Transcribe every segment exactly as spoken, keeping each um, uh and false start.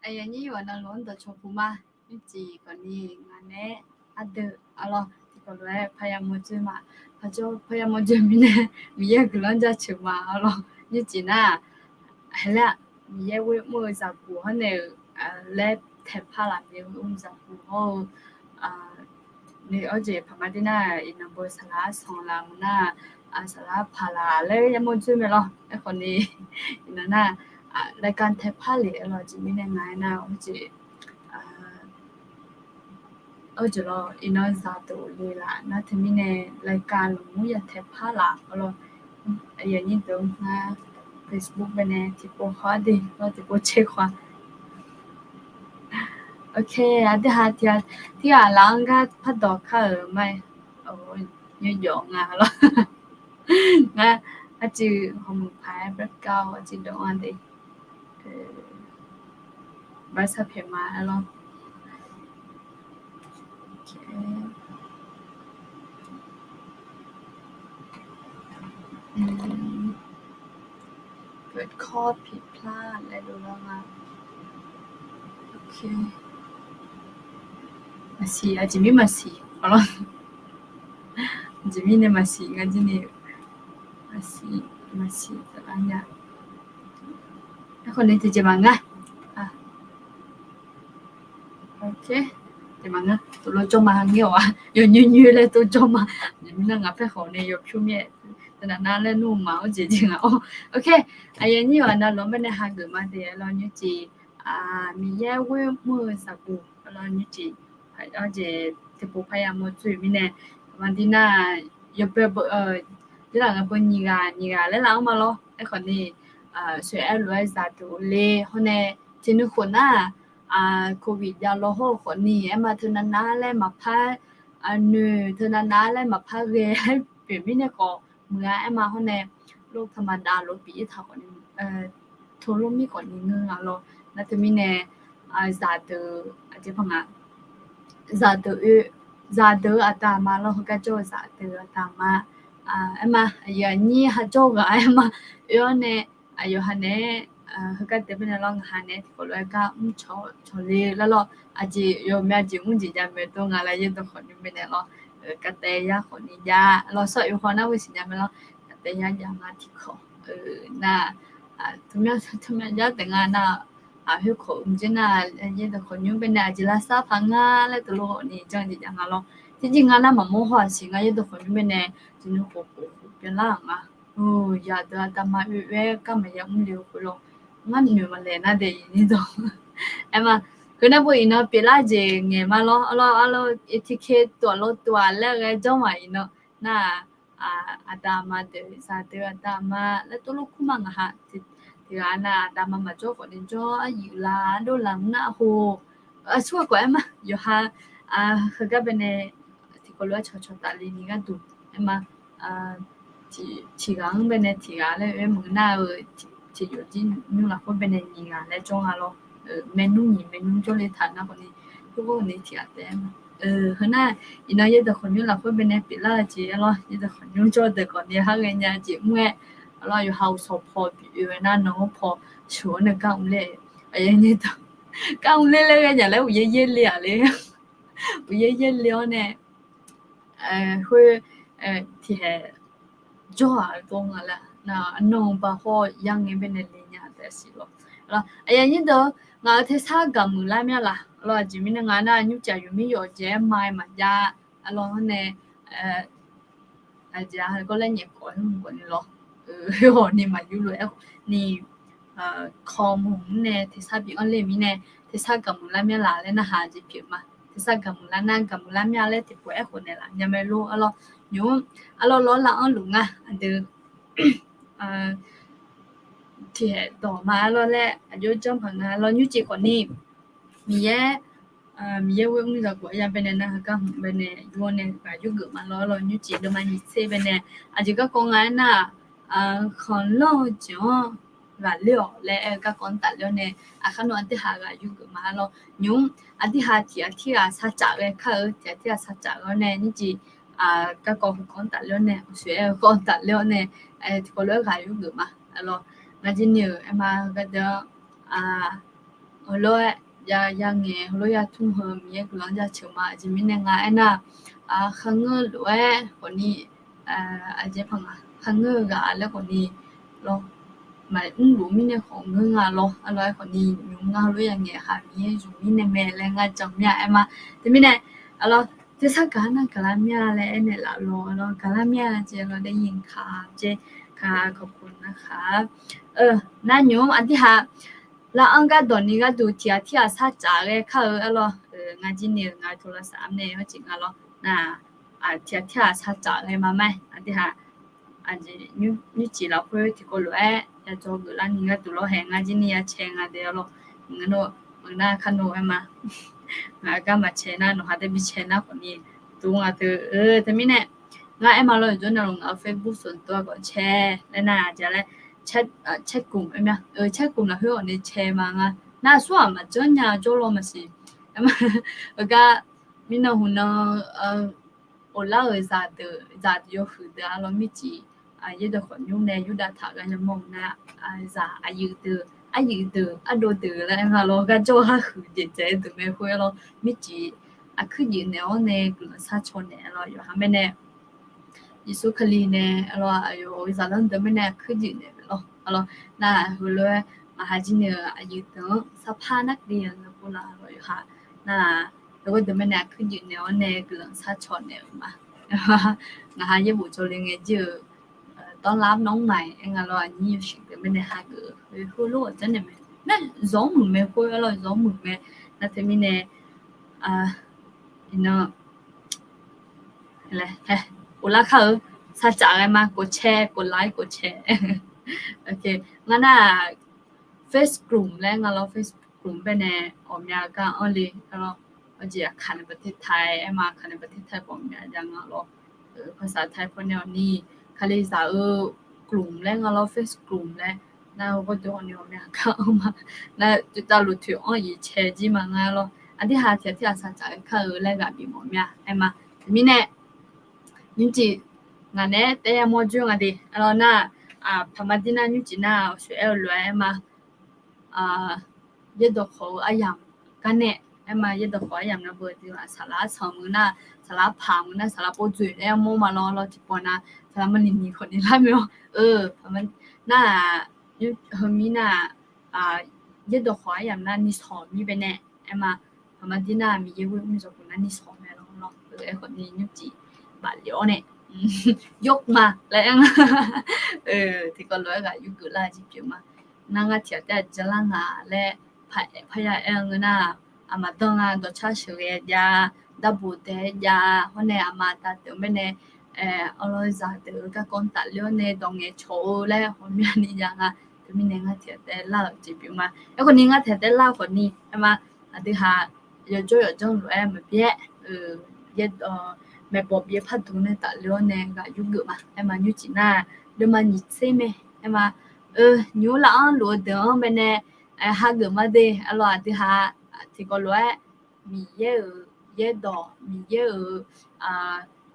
Aqyuif aqnyir yawqha navluf-anr dawqcawq puq ma. Nymrcif khawfni ngaq nae ardeuv arlawr tiqkawv lof-aer parya mawrdzoer ma. Parya mawrdzoer mirnae Miqyaer guiqlanq-anr jaceuq ma arlawr. Nymrcif nar, haelaer-aq, Miqyaer ghoer mr-eu zaqguq hawr nae-euq laer taeqpar laf Miqyaer ghoer mr-eu zaqguq hawr-eu ni, arjeq paq ma dir nar, iqnan beu saqlaq-anr sanq laf mq nar, saqlaq-anr paq laf laer yamawr dzoer mae lawr. Aerkhawfni iqnan nar, รายการ taeqpar lef-aer lawr jeq mirnae nga aernar, arjeq arjeq lawr, iqnan zaqdeuq le laf nar teumirnae รายการ lmqmr ya taeqpar laf lawr. Aqyuif aqnyir deuq-anr ngar Facebook baenae tiqpov khawf-ar de lawr, tiqpov caer khawf-ar. Ok, aqdui ha tiq ghaq, tiq ghaq laf-anr gar pardawq kar-euq ma-aer, nymrjawf nga lawr. Ngar aqcuiv hawmuiq paq-aer แบล็คกราวด์ aqcuiv dawq-anr de. Bar sar pyaeq ma lawr. เกิดข้อผิดพลาด laer dovlar nga. Maqsiq, aqjeq mir maqsiq lawr. Aqjeq mirnae maqsiq nga jir ni. Maqsiq, maqsiq taf lar nya. Aerkhawfni tiqjeq maqngeur. Ok, tiqjeq maqngeur. Tov lof jawr ma ngeur-awq-a. Yawnyoer nyoer laer tov jawr ma. Aqjeq mirnae ngaq paerkhawf nae yawpyur mir-aer, teunav nar laer nmr maqanr jeq jeq nga-awr. Ok, aqyuif aqnyir yawqha navluf-anr baenae hageuf ma de lawr. Nymrcif, Miqyaer ghoer mr-eu zaqguq lawr, nymrcif, arjeq tiqpov parya mawrdzoer-euq mirnae, maqdir nar, yawbae beu, tirlaf ngaq beu nyiq ghaq nyiq ghaq laer laf-anr ma lawr. Aerkhawfni, soeq-aer lof-aer zaqdeuq le hawr nae, tiqnuiv khof nar, โควิด javlaw hawr-eu khawfni aer ma, teunav nar laer maqpar noeq, teunav nar laer maqpar ghae-aer pyeuf mirnae khawf muiq-a aer ma hawr nae, lof taqmaqdav lof bif-ir taq khawfni, tov lof mir khawfni ngeur nga lawr. Nar teumirnae, zaqdeuq aqjeq paq nga, zaqdeuq oe, zaqdeuq-eu aqda aqma lawr, heugar jawr-eu zaqdeuq aqda aqma, aer ma, aqyuif aqnyir ha jawr ghaq aer ma, oe-awr nae, aqyawf ha nae, heugar daef baenae lawr, ngaq ha nae tiqkawv lof-aer gar mr cawq cawq le lar lawr. Aqjeq yawqmya jeq mr jeq jav mae dov nga laer yaerdawq khawf nymr baenae lawr, kavtaev yar khawfni jav lawr, sawr oe haw nar ghoe siqnya mae lawr, kavtaev yar jav nga tiqkawv, nar, tmr tmr jar taef nga nar, aqhoer khawf mqjer nar, yaerdawq khawf nymr baenae aqjeq lavsav paq nga laer tov lof khawfni janr jeq jav nga lawr. Tiqjeq nga nar maqmawr haw-aq siq nga, yaerdawq khawf nymr baenae tiqnuiv khof khof khof byanlar-aq nga. Zaqdeuq aqda aqma oe oe-aer gar maqya mr le-eu khoer lawr, ngar noeq maqlaeq nar daef-ir dawq. Aer ma, khoernar bo iqnan pyeuflar jeq ngaeq ma lawr, arlawr arlawr, A T K tov-aq lawr tov-aq laer ghae janr ma iqnan nar-aq, aqda aqma deuq, zaqdeuq aqda aqma laer tov lof kur ma ngaq ha. Tiq ghaq nar aqda aqma maqjawr khawfni jawr, aryuif la dov la mr nar hoq, aqsur ghaq khawf aer ma, yawqha heugar baenae tiqkawv lof-aer cawqcawq tafle ni gharduq aer ma, tiq ghaq-anr baenae tiq ghaq laer oe-aer maqngeur nar-eu, tiq yawf jir nymr lafkhoer baenae nyiq ghaq laer jawr nga lawr. Maernmr nyiq maernmr jawrle taq nar khawfni, khoerghawrni tiq ghaq taef-aer ma. Heu nar, iqnan yaerdawq khawf nymr lafkhoer baenae pyeuflar-eu jeq aer lawr, yaerdawq khawf nymr jawr deuq khawfni har ghaenya jeq mr-aer, arlawr yawqha uqsawq paw bi oe-aer nar nan-anr paw sheuq-awr nae gar mr ler, aqyuif aqnyir deuq, gar mr ler laer ghaenya laer uqyaer yaer le-aq le. Uqyaer yaer le-awr nae, khoer, tiqhaeq jawr-aq dov nga laer nar, arnan-eu ba hawr-eu yar ngae baenae le nya taef siq lawr. Aqyuif aqnyir deuq, ngaq-euq tersar gaqmuiq lar mya laq lawr. Aqjeq mirnae nga nar, nymrcif aqyuif mir yawf jeq-aer ma-aer maqjav lawr. Hawr nae, aqjeq-a gawr laer nyaef kawv-aer mr khawfni lawr. Hawni maqyur lof-aer ni, kawv mq mr nae tersar bi anr ler mirnae, tersar gaqmuiq lar mya laq laer narhaq jeq pyeuf ma. Tersar gaqmuiq lar nar gaqmuiq lar mya laer tiqpov aerkhof naeqlaf nya mae lor arlawr. Nymq-mr arlawr lawr lar-anr luf nga aqdui tiqhaeq dawq ma arlawr laer aqjox janr paq nga lawr. Nymrcif khawfni Miqyaer, Miqyaer ghoer mr zaqguq ya baenae nar heugar hmq baenae yur-awr nae ghaq yurgeuf ma lawr lawr. Nymrcif deuvma nyiq tser baenae aqjeq garkawv nga aernar-aq, khanqlanr-eu jeq-anr ghaqler-awq laer aer-eu garkawv-anr tafler-awr nae, aqkar nawr aqdirhaq ghaq yurgeuf ma arlawr. Nymq-mr aqdirhaq tiq ghaq tirghaq sarcaf ghae kar-eu, tiq ghaq tirghaq sarcaf ghae-awr nae nymrcif garkawv heukawv-anr tafler-awr nae, uqshoe aer-eu garkawv-anr tafler-awr nae, tiqkawv lof-aer ghaq yurgeuf ma arlawr. Ngar jir ni-euq aer ma gardeuv-anr heulof-aer ya, yangaeq heulof ya tmr heu Miqyaer guiqlanq jaceuq ma. Aqjeq mirnae nga aernar, kharngeur lof-aer khawfni, aqjeq paq nga, kharngeur-eu ghaq laer khawfni lawr, maqmr luf mirnae khawf ngeur nga lawr, aqlawq-aer khawfni nymq nga heulof ya ngaeq ha Miqyaer zmq mirnae mae laer ngar jan mir-a aer ma. Teumirnae, aqlawq, tersar gaq nar gaqlar mir-a laer aernaeq laf lawr, aqlawq, gaqlar mir-a jeq lawr, daefyir kaq jeq kaq kawqkawq nar khaq. Nar nymq-mr aqdirhaq, lar-anr gardawq ni gharduq tiq ghaq tirghaq sarcaf ghae kar-eu aqlawq, ngar jir ni-euq nga tov lavsav-anr nae hawr jeq nga lawr nar, tiq ghaq tirghaq sarcaf ghae ma ma-aer aqdirhaq, aqjeq nymrcif lafkhoer tiqkawv lof-aer ya dzawgeuf larni gharduq lawr hae ngar jir ni ya cae nga de aqlawq. Ngaq nar, meuq nar kar nar-aer ma. Ngaq gar maqcae nar nawq ha tae bi cae nar khawfni dov nga teu. Teumirnae, ngar aer ma lawr, yawqjawr navluf ngaq-euq Facebook ส่วนตัว khawf cae laer nar aqjeq laer, caer gmq aer ma, caer gmq lafkhoer awq ni cae ma nga. Nar aqsur-aq maqjanr nya jawr law maqsiq. Aer ma, heugar mirnan hmq nan, of lar-euq zaqdeuq, zaq yawhuiq deuq aqlawq mircif, yaerdawq khawf nymr nae yurdav taq gar yamawr-eu nar, zaq aqyuif deuq, aryuif deuq, ardov deuq laer nga lawr, garjawr-eu harhuiq jeq dzaeq-eu deuq mae khoer lawr, mircif aqkuir juif naeq-awr nae guiqlanq sharcaw naeq lawr, yawqha mirnae Yeqsur Kali nae aqlawq, aqyawf-euq zaqlanr deuq mirnae aqkuir juif naeq lawr, aqlawq, nar heulof-aer ngaq ha jir ni-euq aqyuif deuq-anr sarpar nar keuvni yaqnanq pov laf lawr yawqha, nar, yawqha deuq mirnae aqkuir juif naeq-awr nae guiqlanq sharcaw naeq-euq ma. Ngaq ha yaerbof jawrle ngae jir-euq, ต้อนรับน้องใหม่ aer nga lawr, aqnyir yawshuif deuq mirnae hageuf-eu heulof-aer janrnaeq mae. Nar zawq-anr muiq mae khoer aqlawq, zawq-anr muiq mae. Nar teumirnae, iqnan of lar kar-eu sarcaf ghae ma, กดแชร์ กดไลค์ กดแชร์. Ngar nar-aq, Facebook laer nga lawr, Facebook baenae ghawqmya gar anr le aqlawq. Aqjeq aqkaq nae ประเทศไทย aer ma, aqkaq nae ประเทศไทย ghawqmya jav nga lawr. ภาษาไทย pawnae awq ni, Kalizaq-eu gmq laer nga lawr, Facebook gmq laer. Nar-eu gharduq awq ni ghawqmya gar anr ma. Nar tavluf toeq anr-iq cae jir ma nga lawr. Aqdirhaq tiq ghaq tirghaq sarcaf ghae kar-eu laer ghaq bif mawf mya aer ma. Teumirnae, nymrcif ngaq naeq-aer taef yamawr joer nga de aqlawq nar, paqma dir nar nymrcif nar awqsoeq aer-eu lof-aer aer ma. Yaerdawq khawf-eu aryamq gar nae aer ma, yaerdawq khawf aryamq navbeu dui-aq, saqlaq arsanq meuq nar, saqlaq arpaq meuq nar, saqlaq pov dzoeq laer yamawr ma lawr, lawr tiqpawf nar saqlaq maqliq nyiq khawf ni lar mae-awr. Nar-aq, heumir nar-aq, yaerdawq khawf aryamq nar nisawq mir baenae aer ma, paqma dir nar Miqyaer ghoer mr zawqkhof nar nisawq mae lawr, lawr aer khawf ni nymrcif bafle-awr nae yawr ma laer aer nga. Tiqkawv lof-aer ghaq yurgeuf lar jir pyeuf ma. Nar ngar tiq ghaq taef-aer aqjeq lar nga laer paq-aer paqya aer-eu ngeur nar, aqma danr nga dawqcar sheuqghae jav, darbof daef-aer jav hawr nae aqma aqda deuq-eu mirnae, awqlawq zaqdeuq-eu garkawv tafler-awr nae dawq ngaeq cawq-eu laer ghawqmyani jav nga. Teumirnae ngar tiq ghaq taef-aer lar-euq jeq pyeuf ma. Aerkhawf ni ngar tiq ghaq taef-aer lar khawf ni aer ma, aqdui haq yawjawr yawqjanr lof-aer maqbyaer, maeqbawq byaer pardmq nae tafler-awr nae ghaq yurgeuf ma. Aer ma nymrcif nar, deuvma nyiq tser mae. Aer ma, nymr laf-anr luf-eu deuq-anr baenae hageuf ma de. Aqlawq aqdui haq tiqkawv lof-aer Miqyaer-euq yaerdawq, Miqyaer-euq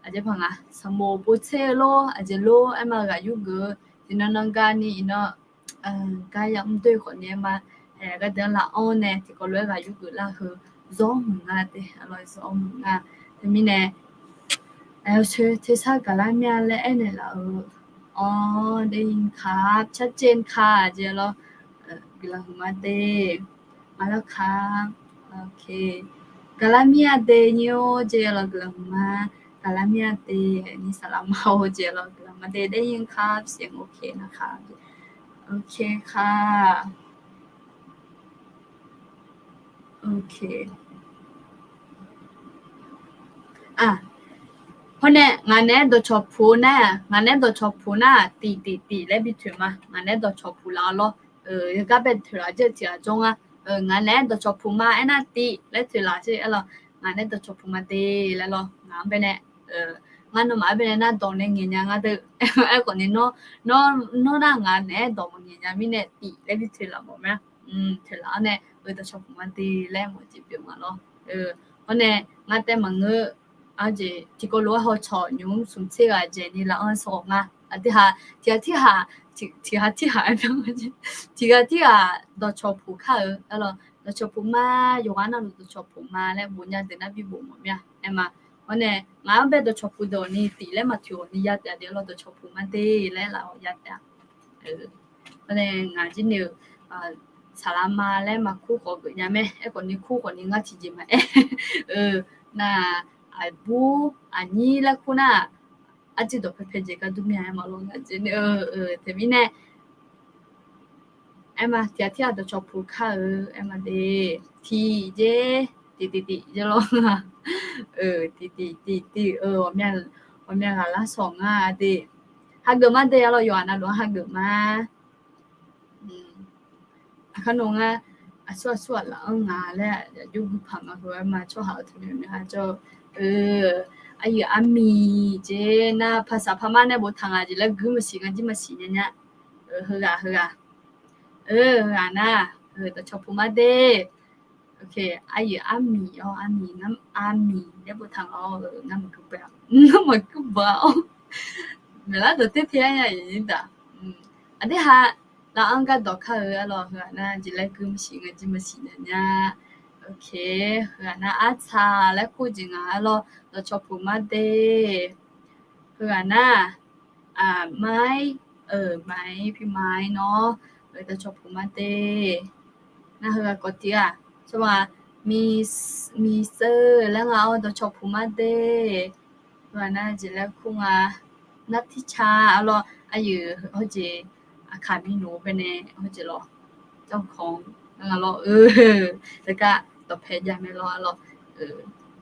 aqjeq paq nga, sanqbof povtser-eu lor, aqjeq lor aer ma ghaq yurgeuf-eu tiqnan nan gar ni iqnan gar ya mr doer khawf ni aer ma, gardeuq-anr laf-anr nae tiqkawv lof-aer ghaq yurgeuf lar heu zawr muiq nga de, aqlawq zawr muiq nga. Teumirnae, tersar gaqlar mir-a laer aernaeq laf-euq, awr, ได้ยินครับ ชัดเจนค่ะ jeq lawr, guiqlanq huiqma de, maqlar ka, gaqlar mir-a de nyir-or jeq lawr guiqlanq huiqma, gaqlar mir-a de, ni saqlaq ma-or jeq lawr guiqlanq ma de, ได้ยินครับ เสียงโอเคนะครับ โอเคค่ะ Hawr nae ngaq naeq-aer dawqcawq puq nar, ngaq naeq-aer dawqcawq puq nar, tiq tiq tiq laer bi toeq ma. Ngaq naeq-aer dawqcawq puq laf-awr lawr. Heugar bae toeq laf jir-eu tiq ghaq jawr nga. Ngaq naeq-aer dawqcawq puq ma aernar tiq laer toeq laf sher aer lawr. Ngaq naeq-aer dawqcawq puq ma de laer lawr. Ngaq-anr bae nae, ngar nawmaf-anr bae nae nar dawq nae ngaeq nya nga deuq. Aerkhawf ni, nawr nar ngaq naeq-aer dawq maqngaeq nya mirnae tiq laer bi toeq laf mawf ma. Toeq laf-awr nae, eu, dawqcawq puq ma de laer mawf jeq pyeuf ma lawr. Hawr nae, ngar taef maqngeur, aqjeq tiqkawv lof-aer hawcawq nymq-mr smq tser ghaq dzaeq ni laf-anr sawq nga. Aqdui haq tiq ghaq tirghaq, tiq ghaq tirghaq, tiq ghaq tirghaq dawqcawq puq kar-eu aer lawr. dawqcawq puq ma, yawqghaq navluf dawqcawq puq ma laer bof nya deuq nar bi bof mawf mir-a. Aer ma, hawr nae ngaq-anr bae dawqcawq puq deuq-awq ni tiq laer maqtoeq-awq ni ya taef-a de arlawr, dawqcawq puq ma de laer laf-awq ya taef-a. Hawr nae ngaq jir ni-euq saqlaq ma laer maqkur khawf geuf nya mae. Aerkhawf ni kur khawf ni ngar tiqjeq maqaer. Nar, aqbur aqnyir laer kur nar, arjir dawq paepae jeq gar dur mir-a aer ma lawr. Ngaq jir ni-eu, teumirnae aer ma, tiq ghaq tir ghaq dawqcawq puq kar-eu aer ma de. Tiq jer, tiq tiq tiq jer lawr. Tiq tiq tiq tiq-eu, ghawqmya ghaqlar sawq ngar de. Hageuf ma de arlawr, yawqghaq navluf-anr hageuf ma. Aqkar nawq ngar aqsur aqsur-aq laf-anr nga laer aqjox guiqpaq nga heu aer ma, tsawrhaq-eu taqmyawf mya jawr-eu, aryuif armiq jeq nar paqsaq paqma nae boftaq ngaq jeq laer guir maqsiq ngar jir maqsiq nya nya. Heughaq heughaq, heughaq nar, dawqcawq puq ma de. Aryuif armiq-awr armiq ngar armiq laer boftaq ngaq-awr, ngar maqguir baq, ngar maqguir baq-awr, maeqlar dawq ter ter-aer nya-iq daq. Aqdui ha laf-anr gardawq kar-eu arlawr, heughaq nar jeq laer guir maqsiq ngar jir maqsiq nya nya. Heughaq nar artsaq laer kur jeq nga arlawr, dawqcawq puq ma de. Heughaq nar, aqmar-ir, aqmar-ir pirma-ir nawr, dawqcawq puq ma de. Nar heughaq kawv tiv-aq, tsawrhaq, miqseur laer nga-awr dawqcawq puq ma de. Heughaq nar jeq laer kur nga, nar tirca arlawr, aryuif hawjeq, aqkaq mirnoeq baenae hawjeq lawr, janrkawq-anr nga lawr-eu, teugar dawqpae jav mae lawr arlawr.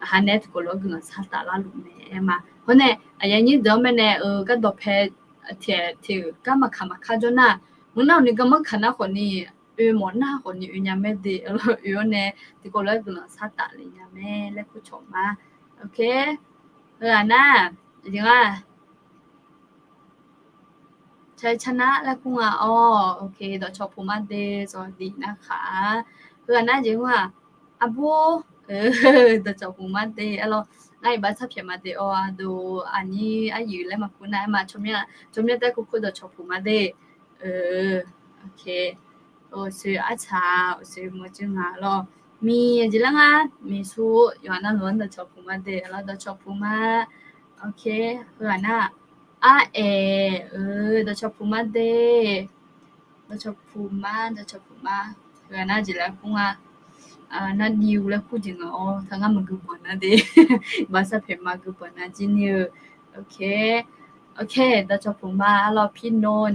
Aqha nae tiqkawv lof-aer guiqlanq sar taf larluf mae aer ma. Hawr nae aqyuif aqnyir deuq-anr baenae-eu gardawq pae tiq tiq-euq gar maqkaq maqkar jawr nar, meuq nar-awq ni garmanr kaq nar khawf ni, oe mawf nar khawf ni oe nya mae de arlawr, oe-awr nae tiqkawv lof-aer guiqlanq sar taf le nya mae laer kur cawq ma. Heughaq nar, aqjeq nga ชัยชนะ laer kur nga-awr, dawqcawq puq ma de, สวัสดี nar khaq. Heughaq nar jeq nga, arbur, dawqcawq puq ma de arlawr, ngar iq bar sar pyaeq ma de-awr, aqdui aqnyir aryuif laer maqkur nar aer ma, tsawrmyanr taef kur kur dawqcawq puq ma de. Uqshoe artsaq, uqshoe mawrjeur nga lawr. Miq aqjeq laer nga, miqsur yawqha navluf-anr dawqcawq puq ma de arlawr, dawqcawq puq ma. Heughaq nar, araeq-eu, dawqcawq puq ma de. Dawqcawq puq ma, dawqcawq puq ma. Heughaq nar jeq laer kur nga, nar diu laer kur jeq nga-awr, taq ngar maqgui bawq nar de. Iq bar sar pyaeq ma gui bawq nar jir ni-eu. Dawqcawq puq ma arlawr, pirnawr.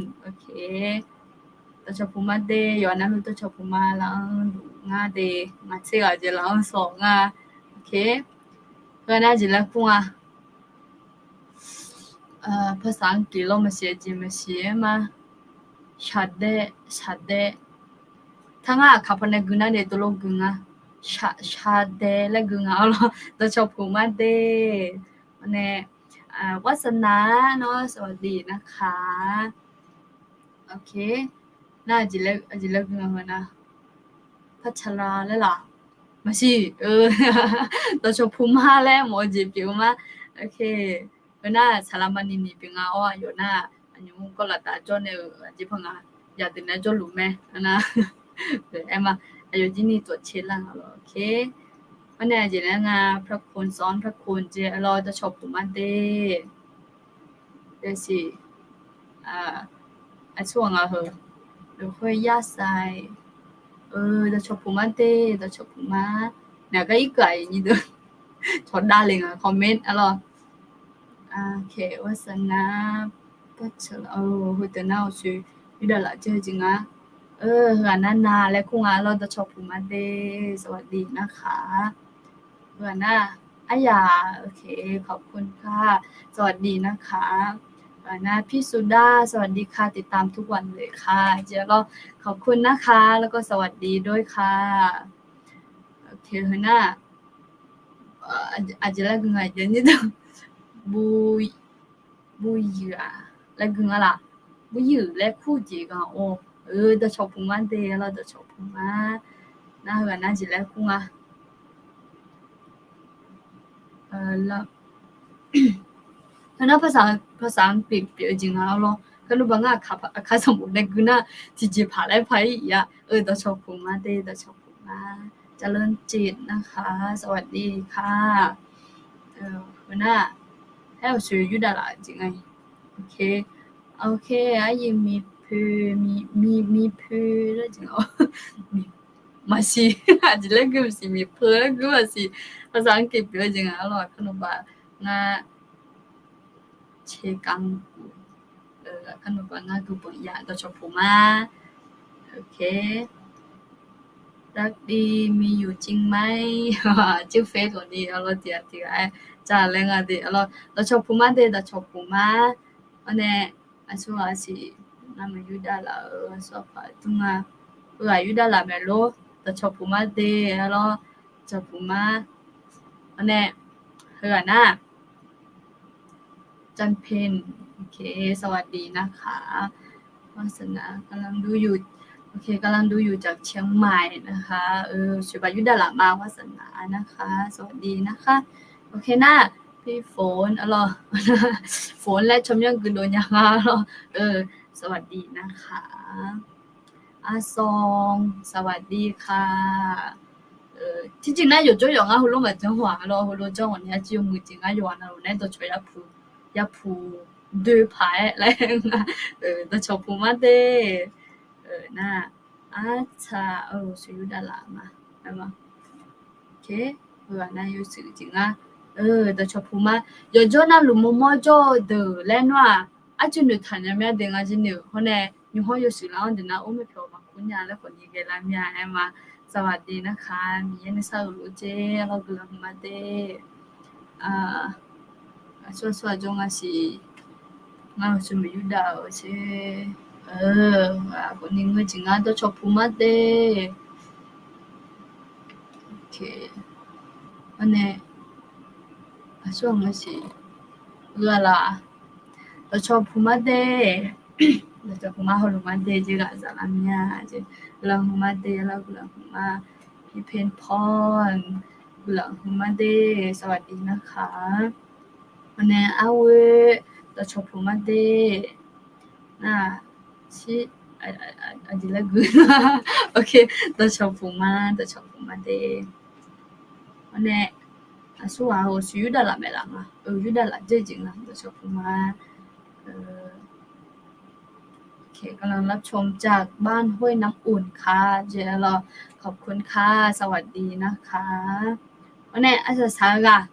Dawqcawq puq ma de, yawqha navluf dawqcawq puq ma laf-anr luf ngar de, ngaq tser ghaq jeq laf-anr sawq ngar. Heughaq nar jeq laer kur nga, ภาษาอังกฤษ lawr maqsiq, aqjeq maqsiq aer ma. Shaqdae, shaqdae. Taq ngar aqkaq pawnae gui nar de, dovlof gui nga. Shaqdae laer gui nga arlawr, dawqcawq puq ma de. Nae, วาสนา nawr สวัสดี nar khaq. Nar aqjeq laer gui nga heu nar, พัชรา laer laf. Maqsiq, dawqcawq puq ma laer mawf-eu jeq pyeuf-eu ma. Heu nar saqlaq maqniq niq pyeuf nga-awr, aqyawf nar aqnymr gawrlaf taf jawr nae-euq aqjeq par nga, yaqdeuq nae jawrluf mae. Aer ma, aqyawf jir ni tsawqce lar nga lawr. Hawr nae aqjeq laer nga, พระคุณ ซ้อน พระคุณ jeq arlawr, dawqcawq puq ma de. Aqsur ghaq nga heu, khoer yarsai, dawqcawq puq ma de, dawqcawq puq ma. Naq gar irkeuv-aq, nyir deuq cawqdav le nga, comment arlawr. โฆษณา heudeuq nar uqshoe yurdav laf jawr-eu jeq nga. Heughaq nar na laer kur nga lawr, dawqcawq puq ma de, สวัสดี nar khaq. Heughaq nar, aryaq, ขอบคุณค่ะ สวัสดี nar khaq. Heughaq nar พี่สุดา สวัสดีค่ะ ติดตามทุกวันเลยค่ะ jeq lawr, ขอบคุณนะคะ แล้วก็ สวัสดีด้วยค่ะ. Heu nar, aqjeq laer gui nga, aqjeq nyir deuq, bu, bu yeuq-aq laer gui nga laf. Bu yeuq laer kur jeq gaq-awr, dawqcawq puq ma de lawr, dawqcawq puq ma. Nar heughaq nar jeq laer kur nga. Heu nar ภาษาอังกฤษ pyeuf-eu jeq nga lawr. Kar lor ba ngar aqkaq sanqbof nae gui nar tiqjeq paq laer paq-ir-a. Dawqcawq puq ma de, dawqcawq puq. เจริญจิตนะคะ สวัสดีค่ะ เออ หัวหน้า ให้เอาชื่อ Yurdalaf jeq nga. โอเค โอเค aryiq miqpoeq, miq, miq, miqpoeq laer jeq nga. Maqsiq, aqjeq laer gui maqsiq, miqpoeq laer gui maqsiq. ภาษาอังกฤษ pyeuf-eu jeq nga lawr, aqkar nmr baq ngar ceqkanq, aqkar nmr baq ngar gui banq ya dawqcawq puq ma. โอเค รักดีมีอยู่จริงไหม ชื่อเฟซ khawf ni arlawr tiq ghaq tiq ghaq-aer ja laer nga de arlawr. Dawqcawq puq ma de, dawqcawq puq ma. Awr nae aqsur ghaq siq, ngamaf Yurdalaf-euq aqsur ghaq paq dur nga. Heughaq Yurdalaf maeq lor, dawqcawq puq ma de arlawr, dawqcawq puq ma. Awr nae heughaq nar จันเพ็ญ โอเค สวัสดีนะคะ วาสนา กำลังดูอยู่ โอเค กำลังดูอยู่จากเชียงใหม่นะคะ เออ สวยแบบ Yurdalaf ma วาสนานะคะ สวัสดีนะคะ โอเคนะ พี่ฝน arlawr ฝน laer tsawrmyanr guiqdov nya nga lawr, เออ สวัสดีนะคะ Arsan สวัสดีค่ะ Tiqjeq nar yawqjawr yawq ngar heulof maqjanr haw-aq lawr, heulof janr ghawqni arjir yawmuiq jeq ngar yawqghaq navluf nae dawqcawq yapuq, yapuq doe paq-aer laer nga, dawqcawq puq ma de. Nar, artsaq, aqsur Yurdalaf ma, heughaq nar yawshuif jeq nga, dawqcawq puq ma. Yawqjawr navluf mawrmawr jawr-eu deuq laer nawr-aq, arcuiv noeqtaq nya mya de nga jir noeq hawr nae, nymq hawr yawshuif lar-anr deuq nar or maerpyawq maqkur nya laer khawf ni ghae lar mir-a aer ma. สวัสดีนะคะ Miqyaer nuisar-eu lof-aer jeq lawr guiqlanq hmq ma de. Aqsur aqsur aqjawr nga siq, ngar-euq tsawrmyanr Yurdav-euq sher, khawf ni ngeur jeq ngar dawqcawq puq ma de. Awr nae aqsur aqnga siq, ghaq laf, dawqcawq puq ma de. Dawqcawq puq ma hawluf ma de jeq ghaq zaf lar mir-a jeq, guiqlanq hmq ma de lawr guiqlanq hmq ma. พี่เพ็ญพร guiqlanq hmq ma de สวัสดีนะคะ Awr nae arghoer dawqcawq puq ma de. Nar, shir, aqjeq laer gui. Dawqcawq puq ma, dawqcawq puq ma de. Awr nae aqsur ghaq-euq aqsur Yurdav laf maeqlaf nga, Yurdav laf dzer jeq nga dawqcawq puq ma. กำลังรับชมจากบ้านห้วยน้ำอุ่นค่ะ jeq lawr ขอบคุณค่ะ สวัสดีนะคะ Awr nae arsaq saq-eu ghaq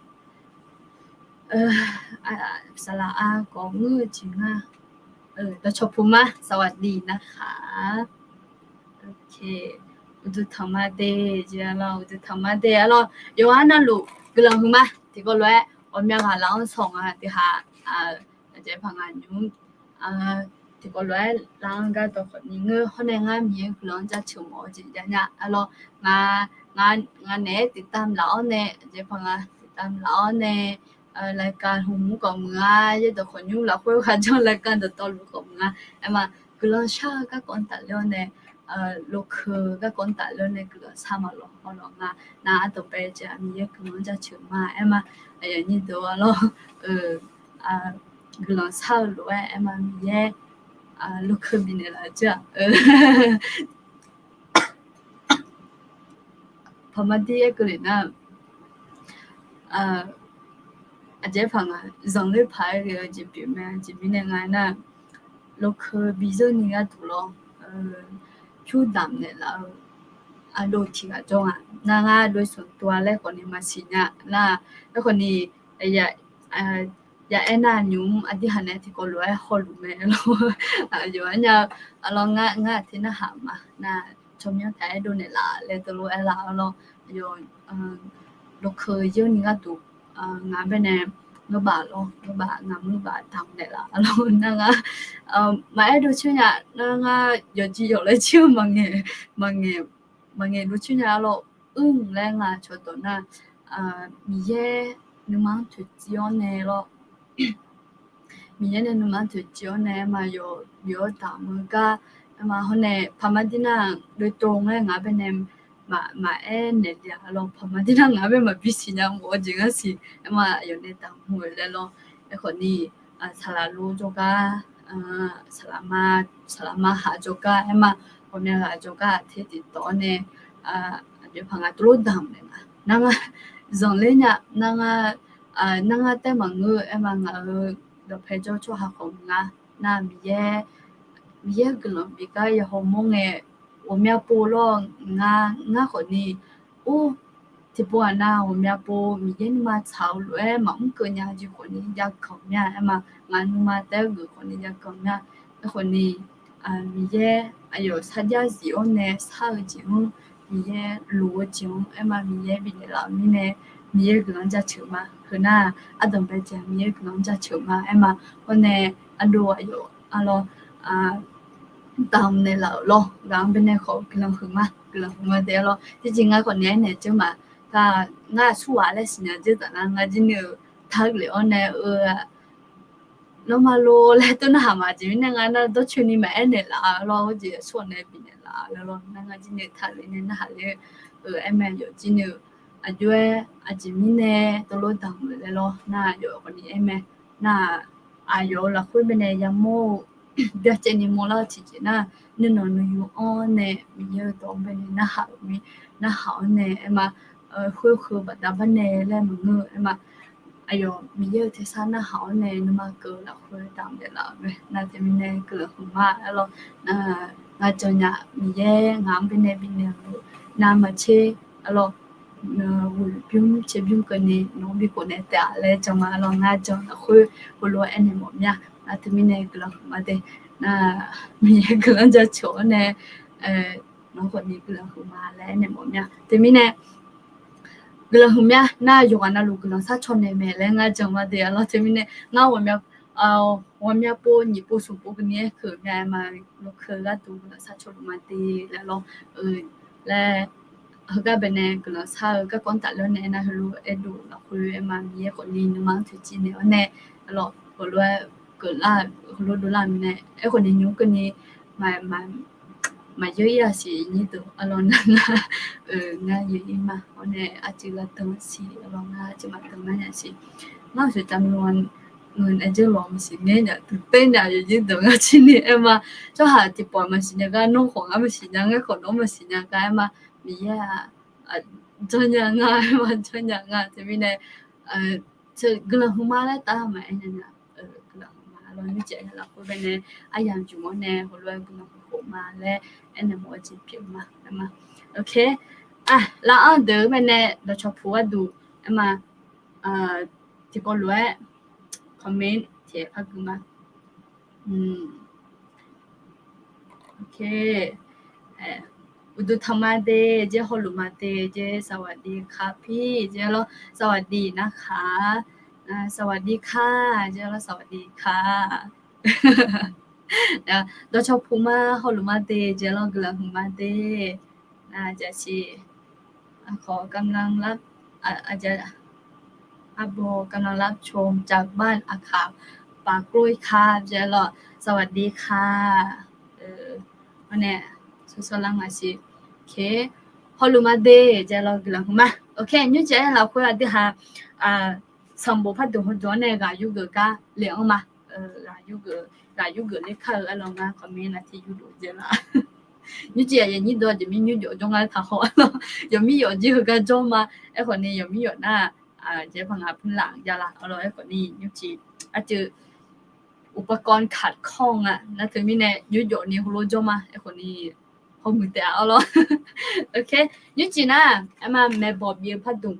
saqlaq-a kawv ngeur-eu jeq nga. Dawqcawq puq ma สวัสดีนะคะ Uqduq tanq ma de jeq lawr, uqduq tanq ma de lawr. Yawqha navluf guiqlanq hmq ma. Tiqkawv lof-aer ghawqmya ghaq laf-anr sawq nga tiqhaq, aqjeq paq nga nymr tiqkawv lof-aer laf-anr gar dawqkhawf ni ngeur hawr nae ngar Miqyaer guiqlanq-anr jaceuq mawf-eu jeq jav nya lawr. Ngar naeq-aer tiqtam laf-awr nae, aqjeq paq nga tiqtam laf-awr nae, laika hmq mur khawf muiq-a, yaerdawq khawf nymr lafkhoer ghaq janr laika dawqtawvluf khawf muiq-a. Aer ma, guiqlanq shar-eu garkawv tafler-awr nae, lokeu garkawv tafler-awr nae guiqlanq shar ma lawq hawlawq nga. Nar ardawq bae jeq-aq Miqyaer guiqlanq-anr jaceuq ma aer ma. Aqyuif aqnyir deuq-a lawr, guiqlanq shar-eu lof-aer aer ma Miqyaer lokeu bifnaeq laf-eu jir-aq. Paqmadir aer keuvle nar, aqjeq paq nga zanqler paq-aer ghae-eu jeq pyeuf mae. Aqjeq mirnae nga aernar, lokeu bizeur ni gharduq lawr pyur damq naeqlaf-eu ardov tiq ghaq jawr nga. Nar ngar ardov sanqtuv-a laer khawf ni maqsiq nya nar, aerkhawf ni ya aer nar nymq-mr aqdirhaq nae tiqkawv lof-aer hawluf mae lawr. Aqyawf arnya-eu arlawr ngar, ngar aqtir narhaq ma nar, tsawrmyanr taef-aer dovnaeq laf laer teulof-aer laf arlawr. Aqyawf lokeu yeur ni gharduq ngaq bae nae ngeur baf lawr, ngeur baf ngaq mr baf damq naeqlaf arlawr nar ngar maqaer dov coer nya nar ngar yawqjeq yawq laer coer-eu maqngaeq, maqngaeq, maqngaeq dov coer nya arlawr. Ur laer nga cawqdawq nar, Miqyaer nuima-anr toeqciv-awr nae lawr. Miqyaer nae nuima-anr toeqciv-awr nae aer ma, yawq bif-awr damq-eu gar aer ma. Hawr nae paqmadir nar-aq โดยตรง laer ngaq bae nae maqaer naeq le-a lawr. Paqmadir nar ngaq bae maqbi siqnya mawf-eu jeq ngar siq aer ma. Aqyawf nae damq mr-eu laer lawr. Aerkhawf ni saqlaq lo jawrgar, saqlaq ma, saqlaq ma haq jawrgar aer ma. Ghawqmya ghaq jawrgar aqter tiqtawf-awr nae, yawqpaq ngaq tov lof damq naeq nga. Nar ngar zanqler nya, nar ngar, nar ngar taef maqngeur aer ma. Ngaq-euq dawqpae jawr tsawrhaq khawf nga. Nar Miqyaer, Miqyaer guiqlanq bif gar ya hawmawr ngae, ghawqmya pov lawr ngar, ngar khawf ni, or, tiqpov ghaq nav ghawqmya pov Miqyaer nuima tsaq-eu lof-aer maqmr keuv nya jeq khawf ni jav ganq mya aer ma. Ngaq nuima taef-aer geuf khawf ni jav ganq mya. Aerkhawf ni, Miqyaer aqyawf sarjax zif-awr nae shar-eu jeq-anr, Miqyaer loq-eu jeq-anr aer ma, Miqyaer bifnaeq laf-euq mirnae, Miqyaer guiqlanq-anr jaceuq ma. Heunar, ardanqbae jeq Miqyaer guiqlanq-anr jaceuq ma aer ma. Hawr nae, ardov aqyawf arlawr, damq naeqlaf-euq lawr ghaq-anr baenae khawf guiqlanq huiqma, guiqlanq huiqma de arlawr. Tiqjeq ngar khawf ni aernaeq dzeur ma. Ngar aqsurghaq laer siqnya dzeur taf nar, ngar jir nuir-eu taq-eu lef-awr nae-eu nawmaf lor laer tov narhaq ma. Aqjeq mirnae ngar nar dawrcoeni maqaer naeqlaf-a lawr, hawr jeq aqsurghaq nae bifnaeq laf-a lawr. Nar ngar jir nuir taq-eu lef nae narhaq ler-eu aer mae, yawf jir nuir-eu aqjox-aer aqjeq mirnae tov lof damq-euq laer lawr. Nar yawf khawf ni aer mae. Nar aqyawf-euq lafkhoer baenae yamawr-eu byacaevni mawrlar-eu tiqjeq nar, nuinanq nuiyu-anr nae Miqyaer-euq dawq-anr baenae narhaq-euq mir, narhaq-awr nae aer ma, khoer heu baqda bar nae laer maqngeur aer ma. Aqyawf Miqyaer-euq tersar narhaq-awr nae nuima keuv-eu lafkhoer damq naeqlaf-euq mae. Nar teumirnae guiqlanq huiqma aer lawr. Ngar jan nya Miqyaer ngaq-anr baenae bifnaeq-eu navmaqtser aer lawr. Ghoeq bymr tserbymr keuvni nawq-anr bikhof nae taef-a laer jan ma aer lawr. Ngar jan lafkhoer heulof-aer aernaeq mawf mya. Nar teumirnae guiqlanq huiqma de. Nar Miqyaer guiqlanq jaceuq-awr nae nawq-anr khawf ni guiqlanq huiqma laer aernaeq mawf mya. Teumirnae guiqlanq huiqmya. Nar yawqghaq navluf guiqlanq sharcaw naeq mae laer ngar jan ma de aer lawr. Teumirnae ngar ghawqmya pov nyiq pov smq pov keuvni aer keuv mya aer ma. Lawkeuv gharduq guiqlanq sharcaw luf ma de laer lawr. Laer heugar baenae guiqlanq shar-eu garkawv-anr tafler-awr nae aernar, heulof-aer dov lafkhoer aer ma, Miqyaer khawf ni nuima-anr toeqciv naeq-awr nae, heulof-aer geuflar, heulof dovlar mirnae, aerkhawf ni nymr keuvni maqyeur ir-a siq nyir deuq arlawr nar, ngar yeur ir ma. Awr nae arcuiv lavdan siq arlawr, ngar arcuiv maqdan nar nya siq. Ngar-euq sheuqcav mr-a, aer jeur lawq maqsiq ngae nya, dmqter nya yawnyir deuq ngar cirni aer ma. Tsawrhaq tiqpawf maqsiq nya gar, nawr khawf ngar maqsiq nya, ngar khawf nawr maqsiq nya gar aer ma. Miqyaer-aq, janrnya nga aer ma, janrnya nga. Teumirnae guiqlanq huiqma laer taf maqaer nya nya. Guiqlanq huiqma lawr, nymrcif aqyawf lafkhoer baenae aryamq jmq-awr nae heulof-aer guiqlanq huiqma laer aernaeq mawf-eu jeq pyeuf ma aer ma. Ok, lar-anr deuq-eu baenae dawqcawq puq gharduq aer ma. Tiqkawv lof-aer comment tiqaer par gui ma. Ok. Uqduq tanqma de jeq, hawluf ma de jeq, สวัสดีค่ะพี่ jeq lawr, สวัสดีนะคะ, สวัสดีค่ะ jeq lawr, สวัสดีค่ะ. Dawqcawq puq ma, hawluf ma de jeq lawr, guiqlanq huiqma de. Aqjeq siq, กำลังรับ, aqjeq, กำลังรับชมจากบ้านอาขาว ป่ากล้วยค่ะ jeq lawr, สวัสดีค่ะ. Awr nae, sawrsawr lar ngaq siq. Ok, hawluf ma de jeq lawr, guiqlanq huiqma. Ok, nymrcif aqyawf lafkhoer aqdui ha, sanqbof pardmq hawdzawq-anr nae ghaq yurgeuf gar le-anr ma. Ghaq yurgeuf ler kar-eu arlawr ngar khawf mir nar tiq yurdof jeq la. Nymrcif aqyawf nyir dawq jeq mir nymrcif jawr ngar taqhaw arlawr, yawqmir yawf jir heugar jawr ma. Aerkhawf ni yawqmir yawf nar, jeq paq ngaq pmr laf javlar arlawr. Aerkhawf ni nymrcif aqceuq อุปกรณ์ขาดข้อง nga nar teumirnae nymrcif ni heulof jawr ma. Aerkhawf ni hawmuiq taef-a arlawr. Ok, nymrcif nar aer ma, maeqbawq bif-eu pardmq,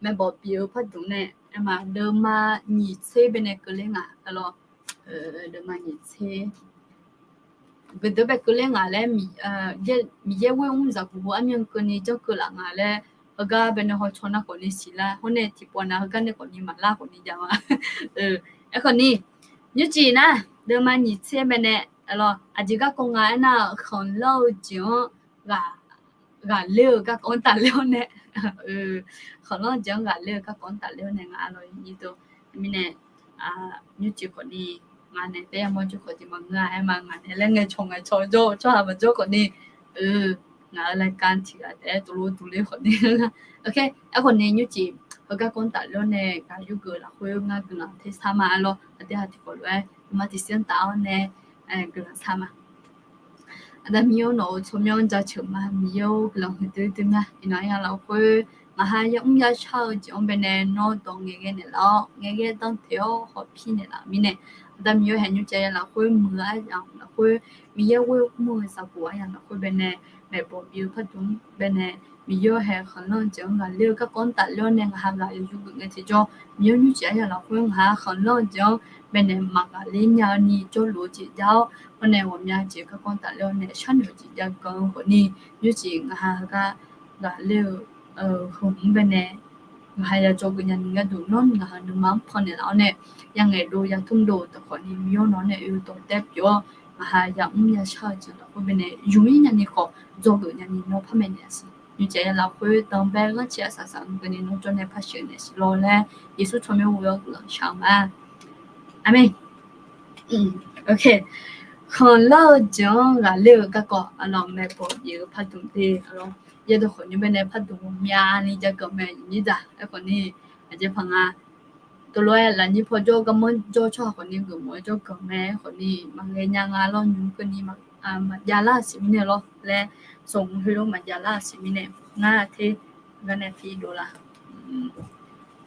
maeqbawq bif-eu pardmq nae aer ma, deuvma nyiq tser baenae keuvler ngaq arlawr. Deuvma nyiq tser geudeuq bae keuvler ngaq laer, Miqyaer ghoer mr zaqguq bu armyan keuvni janr keuv laf ngaq laer, heugar baenae hawcaw nar khawf ni siqlar, hawr nae tiqpawf nav heugar nae khawf ni maqlar khawf ni jav ma. Aerkhawf ni, nymrcif nar, deuvma nyiq tser baenae arlawr, aqjeq garkawv nga aernar, khanqlanr-eu jeq-anr ghaq ler-eu garkawv-anr tafler-awr nae, khanqlanr-eu jeq-anr ghaq ler-eu garkawv-anr tafler-awr nae ngaq arlawr nyir dawq mirnae, nymrcif khawf ni ngaq nae taef yamawr jawr khawf jeq maqngeur-a aer ma. Ngaq nae laer ngaeqcawq ngaeqcawq jawr-eu tsawrhaq maqjawr khawf ni, ngaq-euq รายการ tiq ghaq taef-aer dovlof dovler khawf ni. Ok, aerkhawf ni nymrcif heugar garkawv-anr tafler-awr nae ghaq yurgeuf lafkhoer ngar guiqlanq tersar ma arlawr. Aqdui ha tiqkawv lof-aer nuima tiqsiq-anr taf-awr nae guiqlanq sar ma. Aqda Miqyaer-or, nawq-euq tsawrmyanr jaceuq ma. Miqyaer-or, guiqlanq huiqdui dui ma. Iqnan aryamq lafkhoer ngaq ha yamr yashar-eu jeq-anr baenae nawr dawq ngaeqghae naeqlaf-awr, ngaeqghae dantaeq-awr hawpir naeqlaf-euq mirnae, Aqda Miqyaer haeq nymrcav ya lafkhoer muiq-eu aryamq lafkhoer, Miqyaer ghoer mr-eu zaqguq aryamq lafkhoer baenae, maeqbawq bi-eu pardmq baenae, Miqyaer haeq khanqlanr-eu jeq-anr ghaqler-eu garkawv-anr tafler-awr nae ngaq ha ghaq yawzeu geuf ngae tiqjawr, Miqyaer nymrcav aryamq lafkhoer ngaq ha khanqlanr-eu jeq-anr baenae maqghaqler nya-eu ni jawrluf-eu jeq jav-awr, hawr nae ghawqmya jeq garkawv-anr tafler-awr nae sharnoeq-eu jeq jav ganq-eu khawfni, nymrcav ngaq ha heugar ghaqler-eu heu-anr baenae ngaq ha ya dzawgeuf nya ni gharduq nawr ngaq ha nuima-anr pannaeq laf-awr nae, yangaeq dov ya tmr dov-eu dawq khawfni Miqyaer nawq-anr nae oe-eu dawq tae pyeuf-awr, ngaq ha yamr yashar-eu jeq lafkhoer baenae yumr ir nya ni khawf dzawgeuf nya ni nawr par maeqnaeq-a siq. Nymrcav ya lafkhoer danqbae ghanrcae arsaq saq-eu keuvni nawr jawr nae par sheuqnaeq siq lawr laer, Yeqsur tsawrmyanr ghoe-awr guiqlanq shar-eu ma. Aqmeq. Khanqlanr-eu jeq-anr ghaqler-eu garkawv arlawq, maeqbawq bif-eu pardmq te arlawq, yaerdawq khawf nymr baenae pardmq myavni jav ganq mae. Iqnyir daq aerkhawfni, aqjeq paq nga, teulof-aer lafnyir paw jawr garmanr jawr tsawrhaq khawfni geufmawf-aer jawrganq mae. Aerkhawfni maqghae nya nga lawr, nymr keuvni maqjav lar-euq siq mirnae lawr laer, sanqmq khoerlof maqjav lar-euq siq mirnae, ngar ter gar nae pi dov la.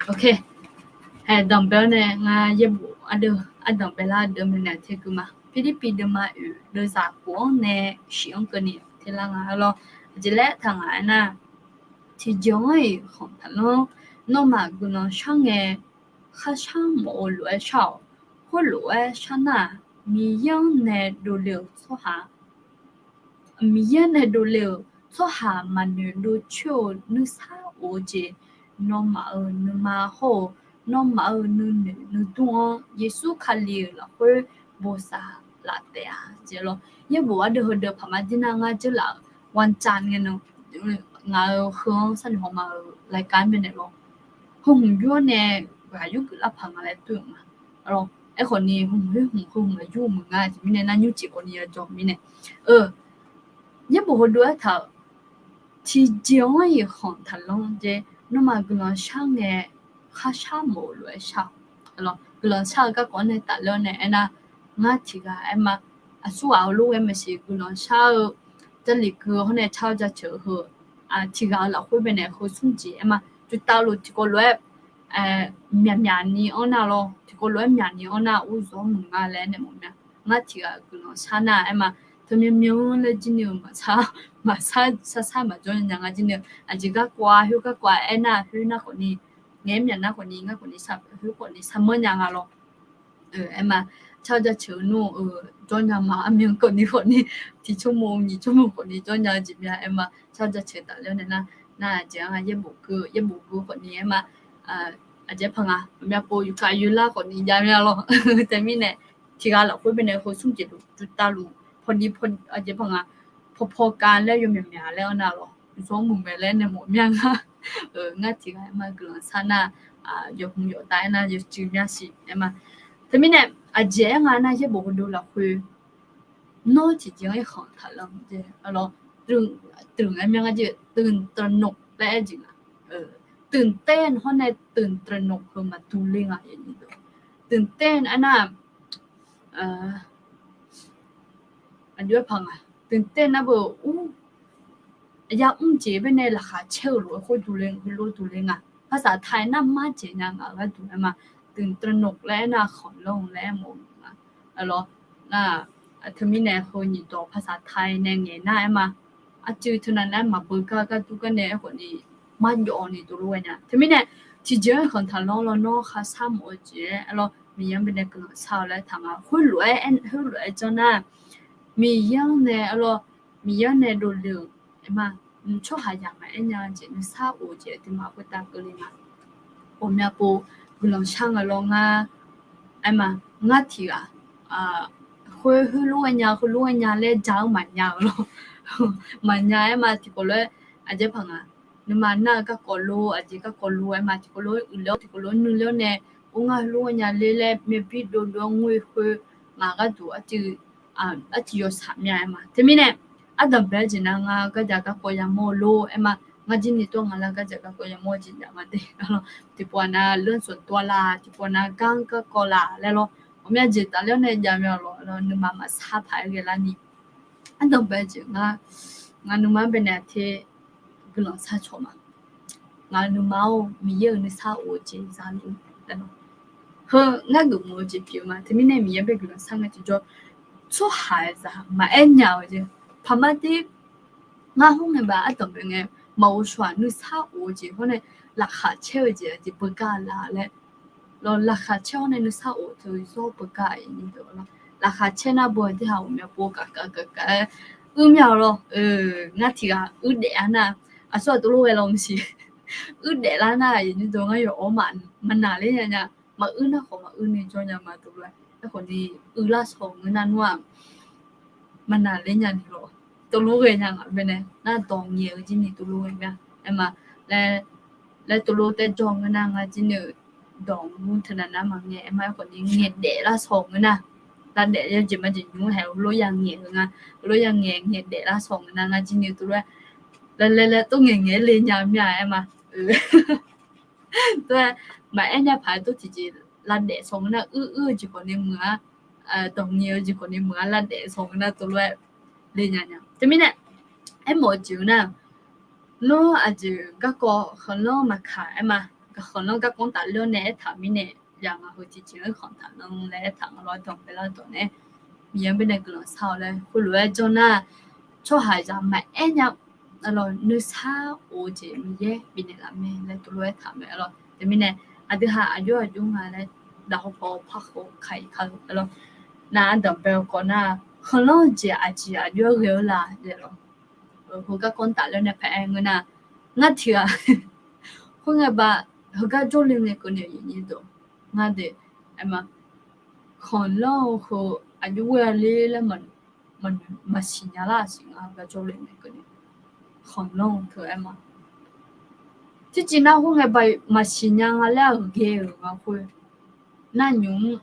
Haeq danqbae-awr nae ngar yaerbof ardeuv ardanq baelar deuv mae nae ter gui ma. Pirlirpiv deuvma oeq deuvzaq khof-anr nae shif-anr keuvni ter lar nga lawr. Aqjeq laer taq ngaq aernar, tiqjeq-anr-iq khanq taqlanr, nawmaf guiqlanq shar ngae kharshar mawf-eu lof-aer shar-awq. Khoerlof-aer shar nar-aq, Miqyaer-anr nae dovle-euq tsawrhaq Miqyaer nae dovle-euq tsawrhaq maqnoeq dovcoer-eu nuisar of-eu jeq, nawmaf-euq nuima hawr-eu nawmaf-euq nuinoeq nuidmr-anr Yeqsur Kali-euq lafkhoer bosav laf taef-a jeq lawr. Yaerbof ardeuv heudeuq paq ma dir nar, ngar dzeurlaf-euq วันจันทร์ ngae nan, ngaq-euq heu-anr sharnoeq hawma-euq รายการ baenae lawr, heu hmq yur-awr nae ghaq yurgeuf lar paq nga laer toer-euq ma. Aerkhawfni heu hmq heu hmq heu hmq aqyur muiq nga jeq mirnae nar, nymrcif khawfni ya jawr-eu mirnae, yaerbof heudeuq aertaq-euq, tiqjeq-anr-iq khanq taqlanr jeq, nawmaf guiqlanq shar ngae kharshar mawf-eu lof-aer shar-awq. Guiqlanq shar-eu garkawv-anr nae tafler-awr nae aernar, ngar tiqghaq aerma, aqsurghaq heulof-aer maqsiq guiqlanq shar-eu, Jarlif keuv hawr nae car-awr jaceuq-eu heu, tiqghaq-euq lafkhoer baenae heu smr jeq aerma, tuvtavluf tiqkawv lof-aer myaqmyaq ni anr nar lawr, tiqkawv lof-aer myaq ni anr nar urzawr muiq nga laer nae mawf mya. Ngar tiqghaq guiqlanq shar nar aerma, teumyanr myanr laer jir ni-eu maqsar, maqsar sar sar maqjawr nya nga jir ni-eu, aqjeq garkawv-a khoer garkawv-a aernar khoer nar khawfni, ngaeq-aer myaq nar khawfni ngar khawfni khoer khawfni sarmanr nya nga lawr. Aerma, car-awr jaceuq-eu nmr-eu jawr nya ma, armyan kawfni khawfni, tiq tsawrmawq nyiq tsawrmawq khawfni jawr nya-eu jeq mya aerma, car-awr jaceuq tafler-awr nae nar, nar aqjeq-anr yaerbof gui, yaerbof gui khawfni aerma, aqjeq paq nga, maqmya pov yufkav yoelar khawfni jav mya lawr. Teumirnae, tiqghaq lafkhoer baenae heu smr jeq luf tuvtavluf pawni paw, aqjeq paq nga, pawpaw kav laer yawmyaq myaq laer anr nar lawr, zawr muiq mae laer nae mawf mya nga. Ngar tiqghaq aerma guiqlanq shar nar, yawqhmq yawqdav aernar yawcuiv mya siq aerma. Teumirnae, aqjeq aer nga nar yaerbof heudeuq lafkhoer, nawr tiqjeq-anr-iq khanq taqlanr jeq, ตื่นตระหนก laer aer jeq nga. ตื่นเต้น hawr nae ตื่นตระหนก heu maqdur ler nga. ตื่นเต้น aernar, aqjox-aer paq nga, ตื่นเต้น nar beu ur, ya mr jeq baenae laqkhaq caer-eu lof-aer khoer dur ler, heulof dur ler nga. ภาษาไทย nar mar jeq nya ngaq gharduq aerma, ตื่นตระหนก laer aernar khanqlanr laer aermawf nga. Nar, teumirnae heu nyiq dawq ภาษาไทย nae ngaeq nar aerma, arcuiv teunav nar maqbeugar gardur gar nae aerkhawfni, marjawv ni dovlof ghae nya. Teumirnae, tiqjeq-anr khanq taqlanr lawr nawr kharshar mawf-eu jeq-aer lawr, Miqyaer-anr baenae guiqlanq shar-eu laer taq nga. Khoerlof-aer, khoerlof-aer janr nar, Miqyaer-anr nae lawr, Miqyaer-anr nae dovle-euq aerma, tsawrhaq yamq maqaer nya jeq nuisar of jeq aqduimaf khoertav keuvle nga. Ghawqmya pov guiqlanq shar nga lawr ngar, aerma, ngar tiqghaq khoer heulof-aer nya heulof-aer nya laer ja-eu maqnya-eu lawr. Maqnya aerma tiqkawv lof-aer, aqjeq paq nga, nuima nar-eu garkawv lof, aqjeq garkawv lof aerma tiqkawv lof-aer uiqler-awr tiqkawv lof-aer nuiler-awr nae, or ngar heulof-aer nya ler laer myavbir dovdov-awr ngoer khoer, ngaq gharduq arcuiv, arcuiv yawshaq mya aerma. Teumirnae, ardanqbae-aer jeq nar ngar gardzaq garkawv yamawr-eu lor aerma, ngar jir ni tawr nga lar gardzaq garkawv yamawr-eu jeq jav nga de. Tiqpov-aq nav lanr sanqtov-a laq, tiqpov nav gar garkawv laq laer lawr. Ghawqmya jeq tafler-awr nae jav mya lawr, nuima maqsar paq-aer ghae larni Ardanqbae jeq ngar, ngaq nuima-anr baenae aqter guiqlanq shar cawq ma. Ngaq nuima-or, Miqyaer-euq nuisar of-eu jeq za luf-eu. Heu, ngar geufmawf-eu jeq pyeuf-eu ma. Teumirnae Miqyaer bae guiqlanq shar ngae tiqjawr, tsawrhaqzaq maqaer nya-eu jeq. Paqmar tir, ngar khoerngae baq ardanqbae ngae, maq ghovshaw-aq nuisar of-eu jeq hawr nae, laqkhaq caer-eu jeq aqjeq beugar la laer. Lawq, laqkhaq caer hawr nae nuisar of teu zawr beugar-a, laqkhaq caer nar beu aqdui ha ghawqmya pov gaq gaq gaq gaq-aer uir mya-awq lawr. Ngar tiq ghaq uir daef-a nar, aqsur aqtov lof ghae law maqsiq. Uir daef lar nar, ngar yawf-awr maqnaq ler nya nya. Maquir nar khawf maquir ni jawr nya ma tov lof-aer. Aerkhawf ni uir lar shaw ngeur nar nmr-aq, maqnaq ler nya ni lawq. Tov lof ghae nya ngaq baenae nar dawq ngaeq-eu jir ni tov lof ghae mya. Aer ma, laer, laer tov lof taer jawr ngeur nar ngar jir ni-eu dawq mr teunav nar maqngae. Aer ma, aerkhawf ni ngaeq daef lar shaw ngeur nar, lavdaef yawjeq majeq nymr haeq-eu lof ya ngaeq-eu nga. Lof ya ngaeq, ngaeq daef lar shaw ngeur nar ngar jir ni tov lof-aer, laer laer laer tov ngaeq ngaeq le nya mya. Aer ma, tov-aer, maqaer nya paq-aer tov tiqjeq lavdaef shaw ngeur nar, uir uir-eu jeq khawf ni muiq-ar, dawq ngaeq-eu jeq khawf ni muiq-ar, lavdaef shaw ngeur nar tov lof-aer le nya nya. Teumirnae, aermawf-eu jeq-eu nar, nawr aqjeq garkawv khanqlanr maqkaq aer ma, khanqlanr garkawv tafler-awr nae aertaq mirnae, ya ngaq heu tiqjeq-anr khanq taqlanr laer aertaq nga lawr, danqbae lar dawq nae, Miqyaer baenae guiqlanq shar-awq laer khoerlof-aer janr nar, tsawrhaqzaq maqaer nya, nuisar of-eu jeq Miqyaer bifnaeq laf mae laer tov lof-aer taq mae lawr. Teumirnae, aqdui ha aqjox aqjox nga laer, daqhaw paw parkhof kaq-iq kaq-eu lawr. Nar ardanqbae-eu kawv nar, khanqlanr-eu jeq aqjeq aqjox-aer ghae-eu la laer lawr. Heugar kawv tafler nae paq-aer ngeur nar, ngar tiq ghaq khoerngae baq, heugar jawrle ngae keuvni aqyuif aqnyir deuq, ngar de, aer ma, khanqlanr-eu heu aqjox ghoer-a ler laer maqsiq nya lar siq. Ngar heugar jawrle ngae keuvni khanqlanr-eu teu aer ma, tiqjeq nar khoerngae baq maqsiq nya nga laer-aq ghae-euq nga khoer, nar nymq-mr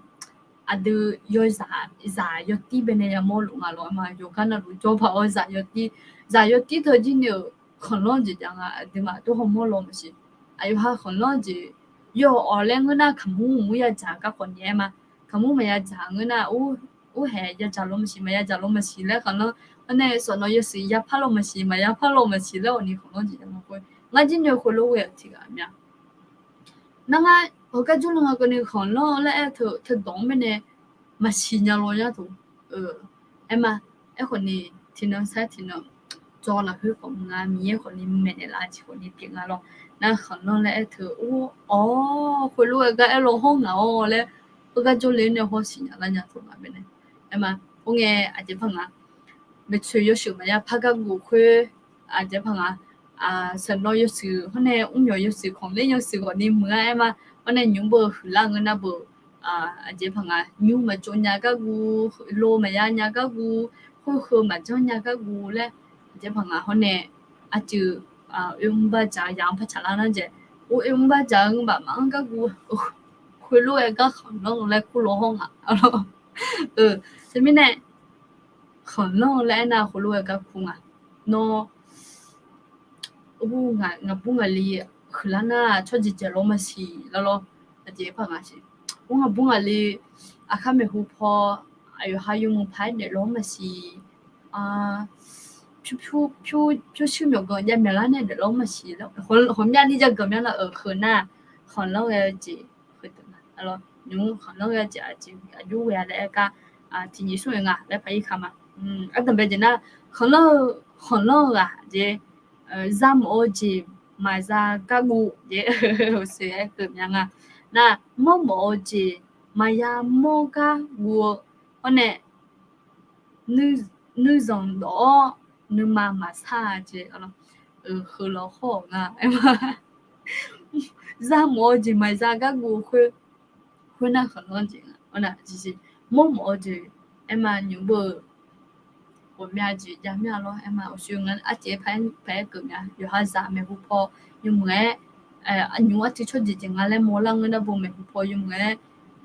aqdui yawzaq, zaq yawtir baenae yamawr luf nga lawr. Aer ma, yawqgar navluf jawr paq-awr zaq yawtir, zaq yawtir teu jir ni-euq khanqlanr jeq jav nga, aqduimaf dur hawmawr lawr maqsiq. Aqyawf ha khanqlanr jeq yawf-awq laer ngeur nar, kaqmur mur yadzaq garkawv ni aer ma. Kaqmur maqya dzaq ngeur nar, or haeq yadzaq lawr maqsiq, maqya dzaq lawr maqsiq laer khanqlanr, hawr nae sawqnawv yawshuif yapar lawr maqsiq, maqyapar lawr maqsiq laer awq ni khanqlanr jeq jav nga khoer, ngar jir ni khoerlof ghae-euq tiq ghaq mya. Nar ngar heugar jawrle nga keuvni khanqlanr laer aer teu, teudawq-anr baenae maqsiq nya lawr nya teu. Aer ma, aerkhawf ni tiqnan sar tiqnan, dzaw lafkhoer khawf nga, Miqyaer khawf ni maeqnaeq laf-eu jeq khawf ni pyeuf nga lawr. Nar khanqlanr laer aer teu, or, awr, khoerlof-aer gar aer law hawr ngaq-awr laer, heugar jawrle nae hawr siqnya lar nya teu nga baenae. Aer ma, or ngae aqjeq par nga, maeqtsoeq yawshuif maqya par gar guv khoer, aqjeq par nga, saqnawv yawshuif hawr nae mrmyawq yawshuif, khanqler yawshuif khawf ni muiq-ar aer ma. Hawr nae nymq-mr beu huiqlar ngeur nar beu, aqjeq par nga, nymr maqtsov nya gar guv, lo maqya nya gar guv, khoer heu maqjanr nya gar guv laer, aqjeq par nga hawr nae, arcuiv, oermr bar dzaq yaq-anr par tsaqlar nar jaeq, or oermr bar dzaq-eu baf maqanr gar guv, khoerlof-aer gar khanqlanr laer kur law hawr ngaq. Teumirnae, khanqlanr laer aernar khoerlof-aer gar kur nga. Nawr, or, ngaqbur ngaqli huiqlar nar tsawrjeq jeq lawr maqsiq lawr lawr. Aqjeq par nga siq. Or ngaqbur ngaqli aqkar maeqhu paw, aqyawf ha yawmuiq paq-aer daeflawr maqsiq. Pyur, pyur, pyurshuir myawqganq jav myaqlar nae daeflawr maqsiq laer, ghawqmyani jav ganq mya nar-euq heu nar, khanqlanr ghae-eu jeq, nymq-mr khanqlanr ghae-eu jeq aqjeq aqjox ghae-a laer aer gar, tiqnyif smr-eu nga laer paq-ir ka ma. Ardanqbae jeq nar, khanqlanr-eu, khanqlanr-eu ghaq jeq, za mawf-eu jeq maqza gar guv jeq, uqshoe aer keuv mya nga. Nar, mawrmawf-eu jeq maqya mawr gar guv-eu, hawr nae, nuizanq dawf-awr nuima maqsar-a jeq, heu law hawr-awq nga. Za mawf-eu jeq maqza gar guv-eu khoer, khoernar khanqlanr jeq nga. Mawrmawf-eu jeq aer ma, nymq-mr beu ghawqmya jeq jav mya lawr aer ma. Uqshoe nga arciv-aer paq-aer keuv mya, yawqha zaq maeqhu paw yawmuiq-aer, nymq-mr arciv tsawrjeq jeq nga laer mawrlar ngeur nar beu maeqhu paw yawmuiq-aer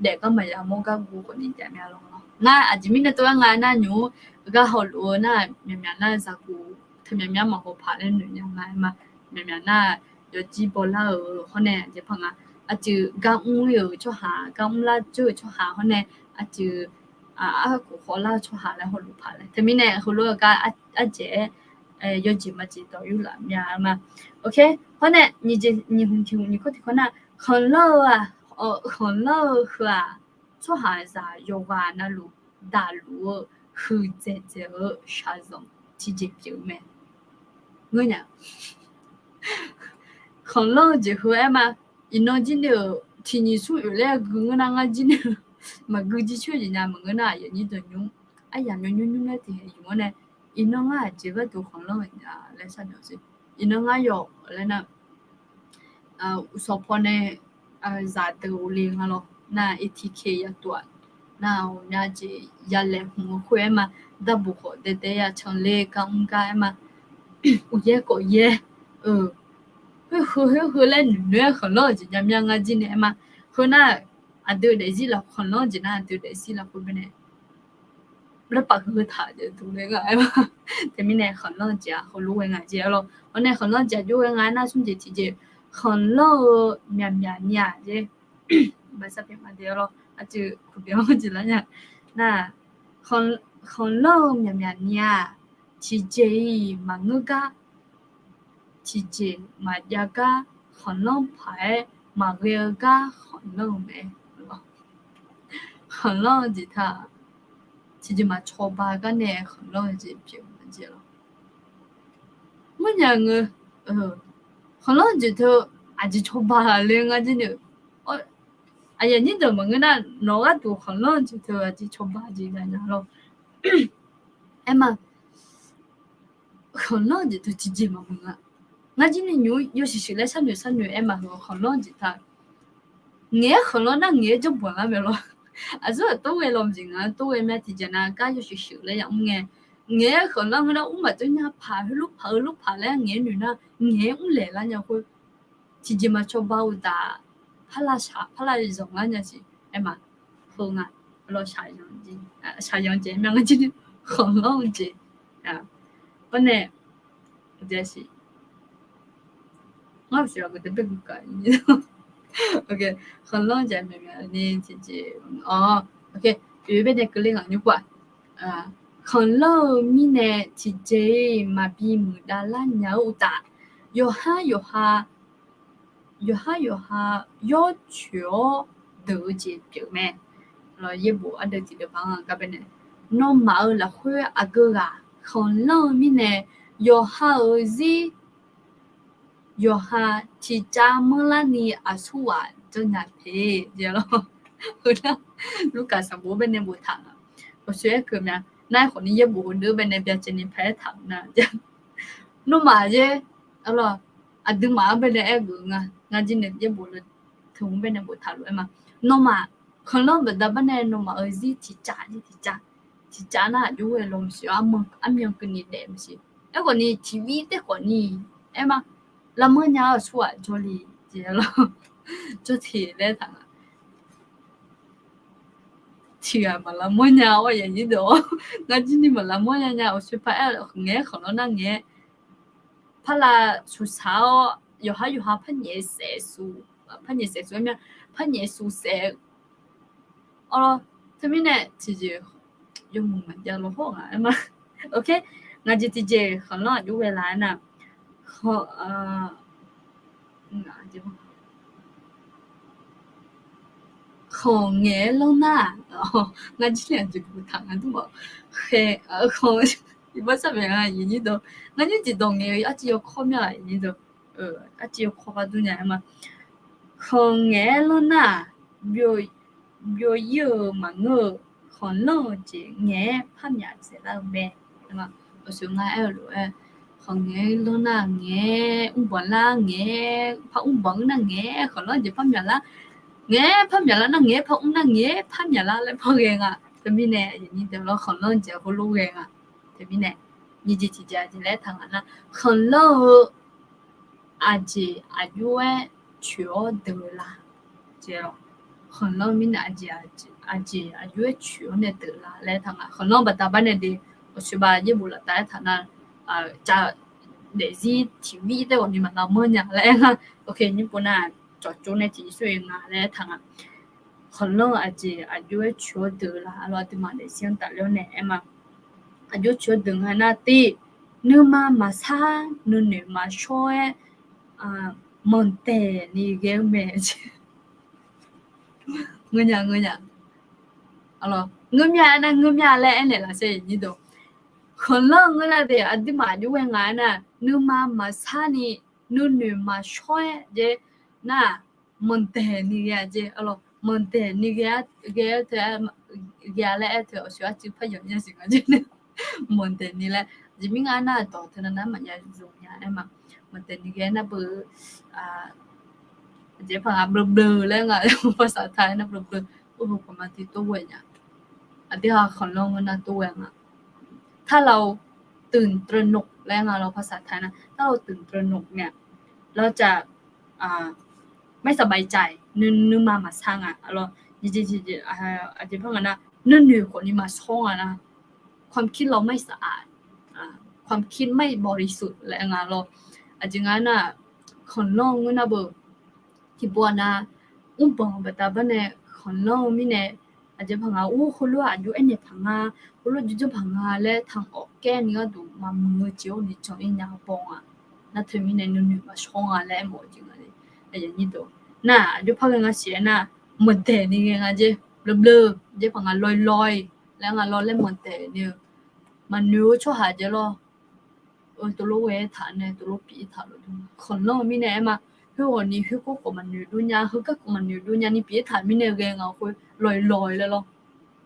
daef gar maqya mawr gar guv khawf ni jav mya lawr. Nar aqjeq mirnae tov-aer nga nar, nymq-mr gar hawluf-eu nar, myaqmyaq nar zaqguq teu myaqmyaq maqhaw paq laer noeq nya nga aer ma. Myaqmyaq nar yawjir bawlar-euq hawr nae aqjeq par nga, arciv gar mr-ir-euq tsawrhaq, gar mrlar dzeur-euq tsawrhaq hawr nae, arciv arkhof khawvlar-eu tsawrhaq laer hawluf paq laer. Teumirnae heulof-aer gar ardzaeq-aer yawjeq maqjeq dawq yurlaf mya ma. Ok, hawr nae nyiq jeq nyiq hmq tiq hmq nyiq kawr tiq kawr nar, khanqlanr-eu-aq, khanqlanr-eu heu-aq, tsawrhaqzaq yawqghaq navluf daqluf-eu huiqdzaeq dzaeq-eu shaqzanq tiqjeq pyeuf-eu mae. Ngeur nya. Khanqlanr-eu jeq heu-aer ma. Iqnan jir ni-euq tiqnyiq smr oeq laer gui ngeur nar ngar jir ni maqgui jir coer jeq nya maqngeur nar, aqyuif aqnyir deuq nymr, aryamq nymr nymr laer tiqhaeq yuf-anr nae, iqnan ngar aqjeq gharduq khanqlanr-eu nya laer sharnoeq siq. Iqnan ngar yawq laer nar, uqsawq paw nae zaqdeuq le nga lawr nar, A T K yatuv-aq nar, ghawqmya jeq yalaeq hmq-eu khoer-aer ma. Darboq khawf daedae ya canle gar mr gar-aer ma. Uqyaer kawf yaer, khoer heu khoer heu laer noeq noeq-aer khanqlanr-eu jeq nya mya ngar jir nae aer ma. Heu nar, aqdui daefzir lafkhoer khanqlanr-eu jeq nar, aqdui daefzir lafkhoer baenae laer paf heu taq jeq duq le nga aer ma. Teumirnae khanqlanr-eu jeq-aq heulof ghae nga jeq-a lawr. Hawr nae khanqlanr-eu jeq aqjox ghae nga aer nar, smr jeq tiqjeq khanqlanr-eu myaqmyaq ni-aq jeq, baqsar pyaeq ma de-a lawr, aqjeq kuqbyan-anr jeq lar nya nar, khanqlanr-eu myaqmyaq ni-aq, tiqjeq-iq maqngeur gar, tiqjeq maqjav gar khanqlanr paq-aer maqghae-eu gar khanqlanr-eu mae. Khanqlanr-eu jeq taq, tiqjeq maqcawba gar nae khanqlanr-eu jeq pyeuf-eu jeq lawr. Mawrnya ngeur, khanqlanr-eu jeq teu aqjeq cawba le ngar jir ni-eu, aqyuif aqnyir deuq maqngeur nar, nawq gharduq khanqlanr-eu jeq teu aqjeq cawba jeq gaq nya lawr. Aer ma, khanqlanr-eu jeq teu tiqjeq maqmuiq nga. Ngar jir ni nymr yawshuif shuif laer sharnoeq sharnoeq aer ma heu khanqlanr-eu jeq taq, ngaeq-aer khanqlanr nar ngaeq-aer janrbanq lar mae lawr. Aqzawr-aq tov ghae law maqjeq nga, tov ghae mya tiqjeq nar gar yawshuif shuif laer yamr ngae. Ngaeq-aer khanqlanr heu nar mr maqtov nya paq, heulof paq heulof paq laer ngaeq-aer noeq nar ngaeq-aer mrlaeq lar nya khoer, tiqjeq maqcawba uqtaf, parlav shaq parlav zanq lar nya siq aer ma. Heu nga, lawr shaqzanq jeq, shaqzanq jeq mya ngar jir ni khanqlanr-eu jeq, hawr nae siq, ngar siq aqgeu deuq bae gui kaq, khanqlanr-eu jeq mya mya ni tiqjeq, oe, baenae keuvle ngaq nymr pov-aq, khanqlanr-eu mirnae tiqjeq-iq maqbi muiqdav lar nya-eu uqtaf, yawqhar yawqha yawqhar yawqha yawcoeq-awr deuq-eu jeq pyeuf mae. Lawr yaerbof ardeuv tiqdeuq paq-anr gar baenae, nawmaf-euq lafkhoer aqgeu ghaq khanqlanr-eu mirnae, yawqha-euq zir yawqha tiqcav manrlar ni aqsurghaq janrnya te jeq lawr. Heu nar, Lurkaf sanqbof baenae boftaq nga. Awqsoer aerkeuv mya nar, aerkhawf ni yaerbof heudeuq baenae byacaevni paq-aer taq-euq nar, nawmaf yaer, lawr, aqduimaf-anr baenae aergeuf nga. Ngar jir nae yaerbof le, teu-anr baenae boftaq lof-aer ma. Nawmaf khanqlanr baqda bar nae nawmaf-euq zir tiqcav ni tiqcav, tiqcav nar aqjox-aer law maqsiq, armyan keuvni daef maqsiq. Aerkhawf ni tiqvir taef khawf ni aer ma, lavmanr nya-eu aqsurghaq jawrle jeq lawr. Jawrteq laer taq nga. Tiqghaq maq lavmanr nya-awr aqyuif aqnyir deuq-awr, ngar jir ni maq lavmanr nya nya, awqsoer paq-aer ngaeq-aer khanqlanr nar ngaeq-aer, parlav suqsaq-awr yawqhar yawqha parnyaef saef su, parnyaef saef su-aer mya, parnyaef su saef-eu, awr, teumirnae tiqjeq yawmuiq maqjav law hawr nga aer ma. Ok, ngaq jeq tiqjeq khanqlanr aqjox ghae laf-aer nar, khanq, khanq ngaeq-aer lanr nar-aq, ngar jir nae aqjeq boftaq nga dur ma. Khanq, iqbax sar maeq nga aqyuif aqnyir deuq, ngar nymr jeq dawq ngaeq-eu arciv yawkawr mya aqyuif aqnyir deuq, arciv yawkawr bar dur nya-aer ma. Khanq ngaeq-aer lanr nar-aq, byov ir-eu maqngeur-eu, khanqlanr-eu jeq ngaeq-aer par myaf dzaeqlar-eu mae. Awqsoer ngar aer-eu lof-aer, khanq ngaeq-aer lanr nar ngaeq-aer mrbanq lar, ngaeq-aer par mrbanq nar ngaeq-aer khanqlanr jeq par myaf lar, ngaeq-aer par myaf lar nar ngaeq-aer par mr nar ngaeq-aer par myaf lar laer par ghae nga. Teumirnae aqyuif aqnyir deuq lawr, khanqlanr jeq heulof ghae nga. Teumirnae nyiq jeq tiqjeq aqjeq laer taq nga nar, khanqlanr-eu aqjeq aqjox-aer coeq-awr deuq-eu la. Khanqlanr mirnae aqjeq aqjox-aer coeq-awr nae deuq la laer taq nga. Khanqlanr baqda bar nae de, awqsoer ba yaerbof laftav-aer taq nar, daefzir tiqvir taef ghawqni maq lavmanr nya laer aer nga. Ok, nymr pov nar, cawqcawv nae tiqjeq sar-eu nga laer aer taq nga. khanqlanr aqjeq aqjox-aer coeq-awr deuq laf-a lawr, aqduimaf daefzir-anr tafler-awr nae aer ma. Aqjox coeq-awr deuq nga nar tir, nuima maqsar, nuinoeq maqshawr-aer, manqdaeq ni ghae-eu mae. Ngeur nya, ngeur nya. Ngeur mya aernar ngeur mya laer aernaeq laf sher nyir deuq. Khanqlanr ngeur nar deuq aqduimaf aqjox ghae nga aernar, nuima maqsar ni, nuinoeq maqshawr-aer jeq nar, manqdaeq ni ghae-a jeq, manqdaeq ni ghae-a, ghae-a teu, ghae-a laer aer teu awqsoeq arcuiv par yawq nya siq nga jeq. Manqdaeq ni laer, aqjeq mirnae aernar dawq teu nar nar maqya zmq nya aer ma. Manqdaeq ni ghae nar beu, aqjeq paq nga bleu bleu laer nga, ภาษาไทย nar bleu bleu, โอ้โห paqma tiq tov ghae nya. Aqdui-aq khanqlanr ngeur nar tov ghae nga. ถ้าเราตื่นตระหนก laer nga lawr ภาษาไทย nar, ถ้าเราตื่นตระหนกเนี่ย เราจะ ไม่สบายใจ nuima maqsar nga lawr. Aqjeq paq nga nar nuinoeq khawf ni maqshawr nga nar, ความคิดเราไม่สะอาด ความคิดไม่บริสุทธิ์ laer nga lawr. Aqjeq nga nar, khanqlanr ngeur nar beu, tiqpov-a nar, mrbanq baqda bar nae khanqlanr-eu mirnae, aqjeq paq nga ur heulof-aer aqjox aernaeq paq nga, heulof jawrjanr paq nga laer taq-awq kaer ni gharduq maqmuiq-eu jeq-awr ni jan-ir nya baw nga. Nar teumirnae nuinoeq maqshawr nga laer aermawf-eu jeq nga. Nar aqjox par ghae nga siq aernar, manqdaeq ni ghae nga jeq, bleu bleu, aqjeq paq nga loiloi laer nga lawr laer manqdaeq ni-eu, maqnoeq-eu tsawrhaq jeq lawr. Tov lof ghae-aer taq nae tov lof pyeuf-ir taq lof dmr. Khanqlanr-eu mirnae aer ma, khoerghawq ni khoerkawv khawf maqnoeq dov nya, heugar khawf maqnoeq dov nya ni pyeuf-ir taq mirnae ghae nga khoer loiloi laer lawr.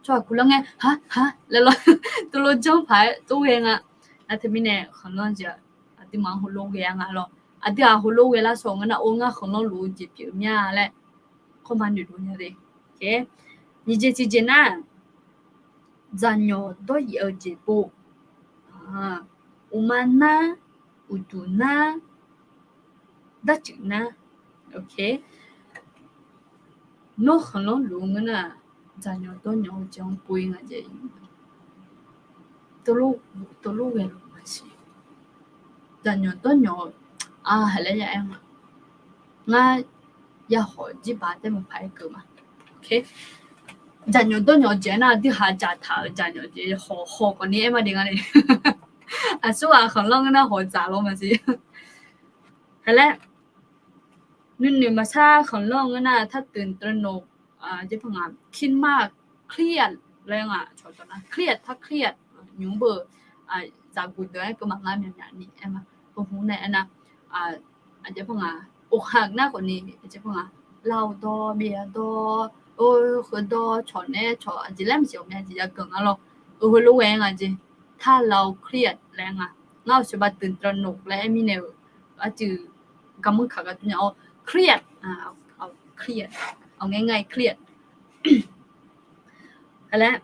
Tsawrhaq kular ngae ha ha laer lawr, tov lof janr paq-aer tov ghae nga. Nar teumirnae khanqlanr jeq aqduimaf-anr heulof ghae-a nga lawr. Aqdui-aq heulof ghae lar shawq ngeur nar, or ngar khanqlanr luf-eu jeq pyeuf mya laer khawr maqnoeq dov nya de. Nyiq jeq tiqjeq nar, dzaqnyawq dawryaef-eu jeq pov. Uqma nar, uqduq nar, darcuif nar. Nawr khanqlanr luf-eu ngeur nar, dzaqnyawq dawrnyawq-eu jeq-anr pov-ir nga jeq. Tov lof ghae luf maqsiq. Dzaqnyawq dawrnyawq-eu, a, haqlaer ya aer nga. Ngar ya hawq jirbaq taer maqpaq-aer keuv ma. Dzaqnyawq dawrnyawq jeq nar, aqdui haq dzaqtaq-euq dzaqnyawq jeq hawq hawq khawf ni aer ma de nga le. Aqsurghaq khanqlanr ngeur nar hawq dzaq lawr maqsiq. Haqlaer, nuinoeq maqsar khanqlanr ngeur nar ถ้าตื่นตระหนก aqjeq paq nga คิดมาก เครียด laer nga cawq dawq nar เครียด ถ้าเครียด nymr beu, zaqguq deuq-aer keuv maqngar myaqmyaq ni aer ma. Heu hmq nae aernar, aqjeq paq nga, อกหัก nar khawf ni aqjeq paq nga, lar-eu dawr, byav dawr, or, heudawr, cawq nae cawq aqjeq laer maqsiq ghawqmya jeq yageuf nga lawr. Eu, heulof ghae nga jeq, ถ้าเราเครียด laer nga. Ngar-euq sheuqba ตื่นตระหนก laer aer mirnae-euq arcuiv garmanr kaq gar dur nya-awr เครียด, เครียด, เอาง่ายๆ เครียด laer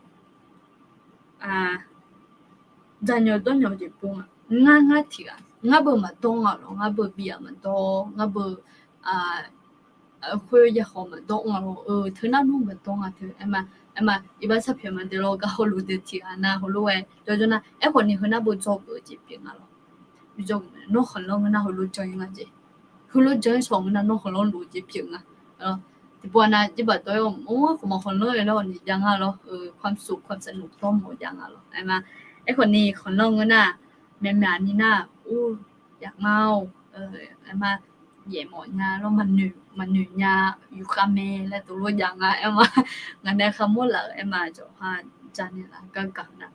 dzaqnyawq dawrnyawq jeq pov nga. Ngar, ngar tiq ghaq ngar beu maqdawr nga lawr, ngar beu bif-aq maqdawr, ngar beu khoer ya hawq maqdawr nga lawr, eu, teunar nmr maqdawr nga teu aer ma. Aer ma, iqbax sarpyaeq ma de lawr, gar hawluf deuq tiq ghaq nar heulof-aer jawrjawr nar, aerkhawf ni heunar beu dzawgeuf-eu jeq pyeuf nga lawr. Nawr khanqlanr ngeur nar heulof jan-ir nga jeq. Heulof jan-ir shawq ngeur nar nawr khanqlanr luf-eu jeq pyeuf nga. Tiqpov-a nar jirbaq dawr-aer-awr mr-anr khawf maqkhanqlanr-eu laer-awq ni jav nga lawr, ความสุข ความสนุก dawr mawf jav nga lawr aer ma. Aerkhawf ni khanqlanr ngeur nar, myaqmyaq ni nar, ur, yaq ngar-or, aer ma, yaef mawf nya lawr, maqnoeq nya, yufkhav mae laer tov lof jav nga aer ma. Ngaq nae kharmawr laf-euq aer ma, jawqha janaeq laf gar gaq nar,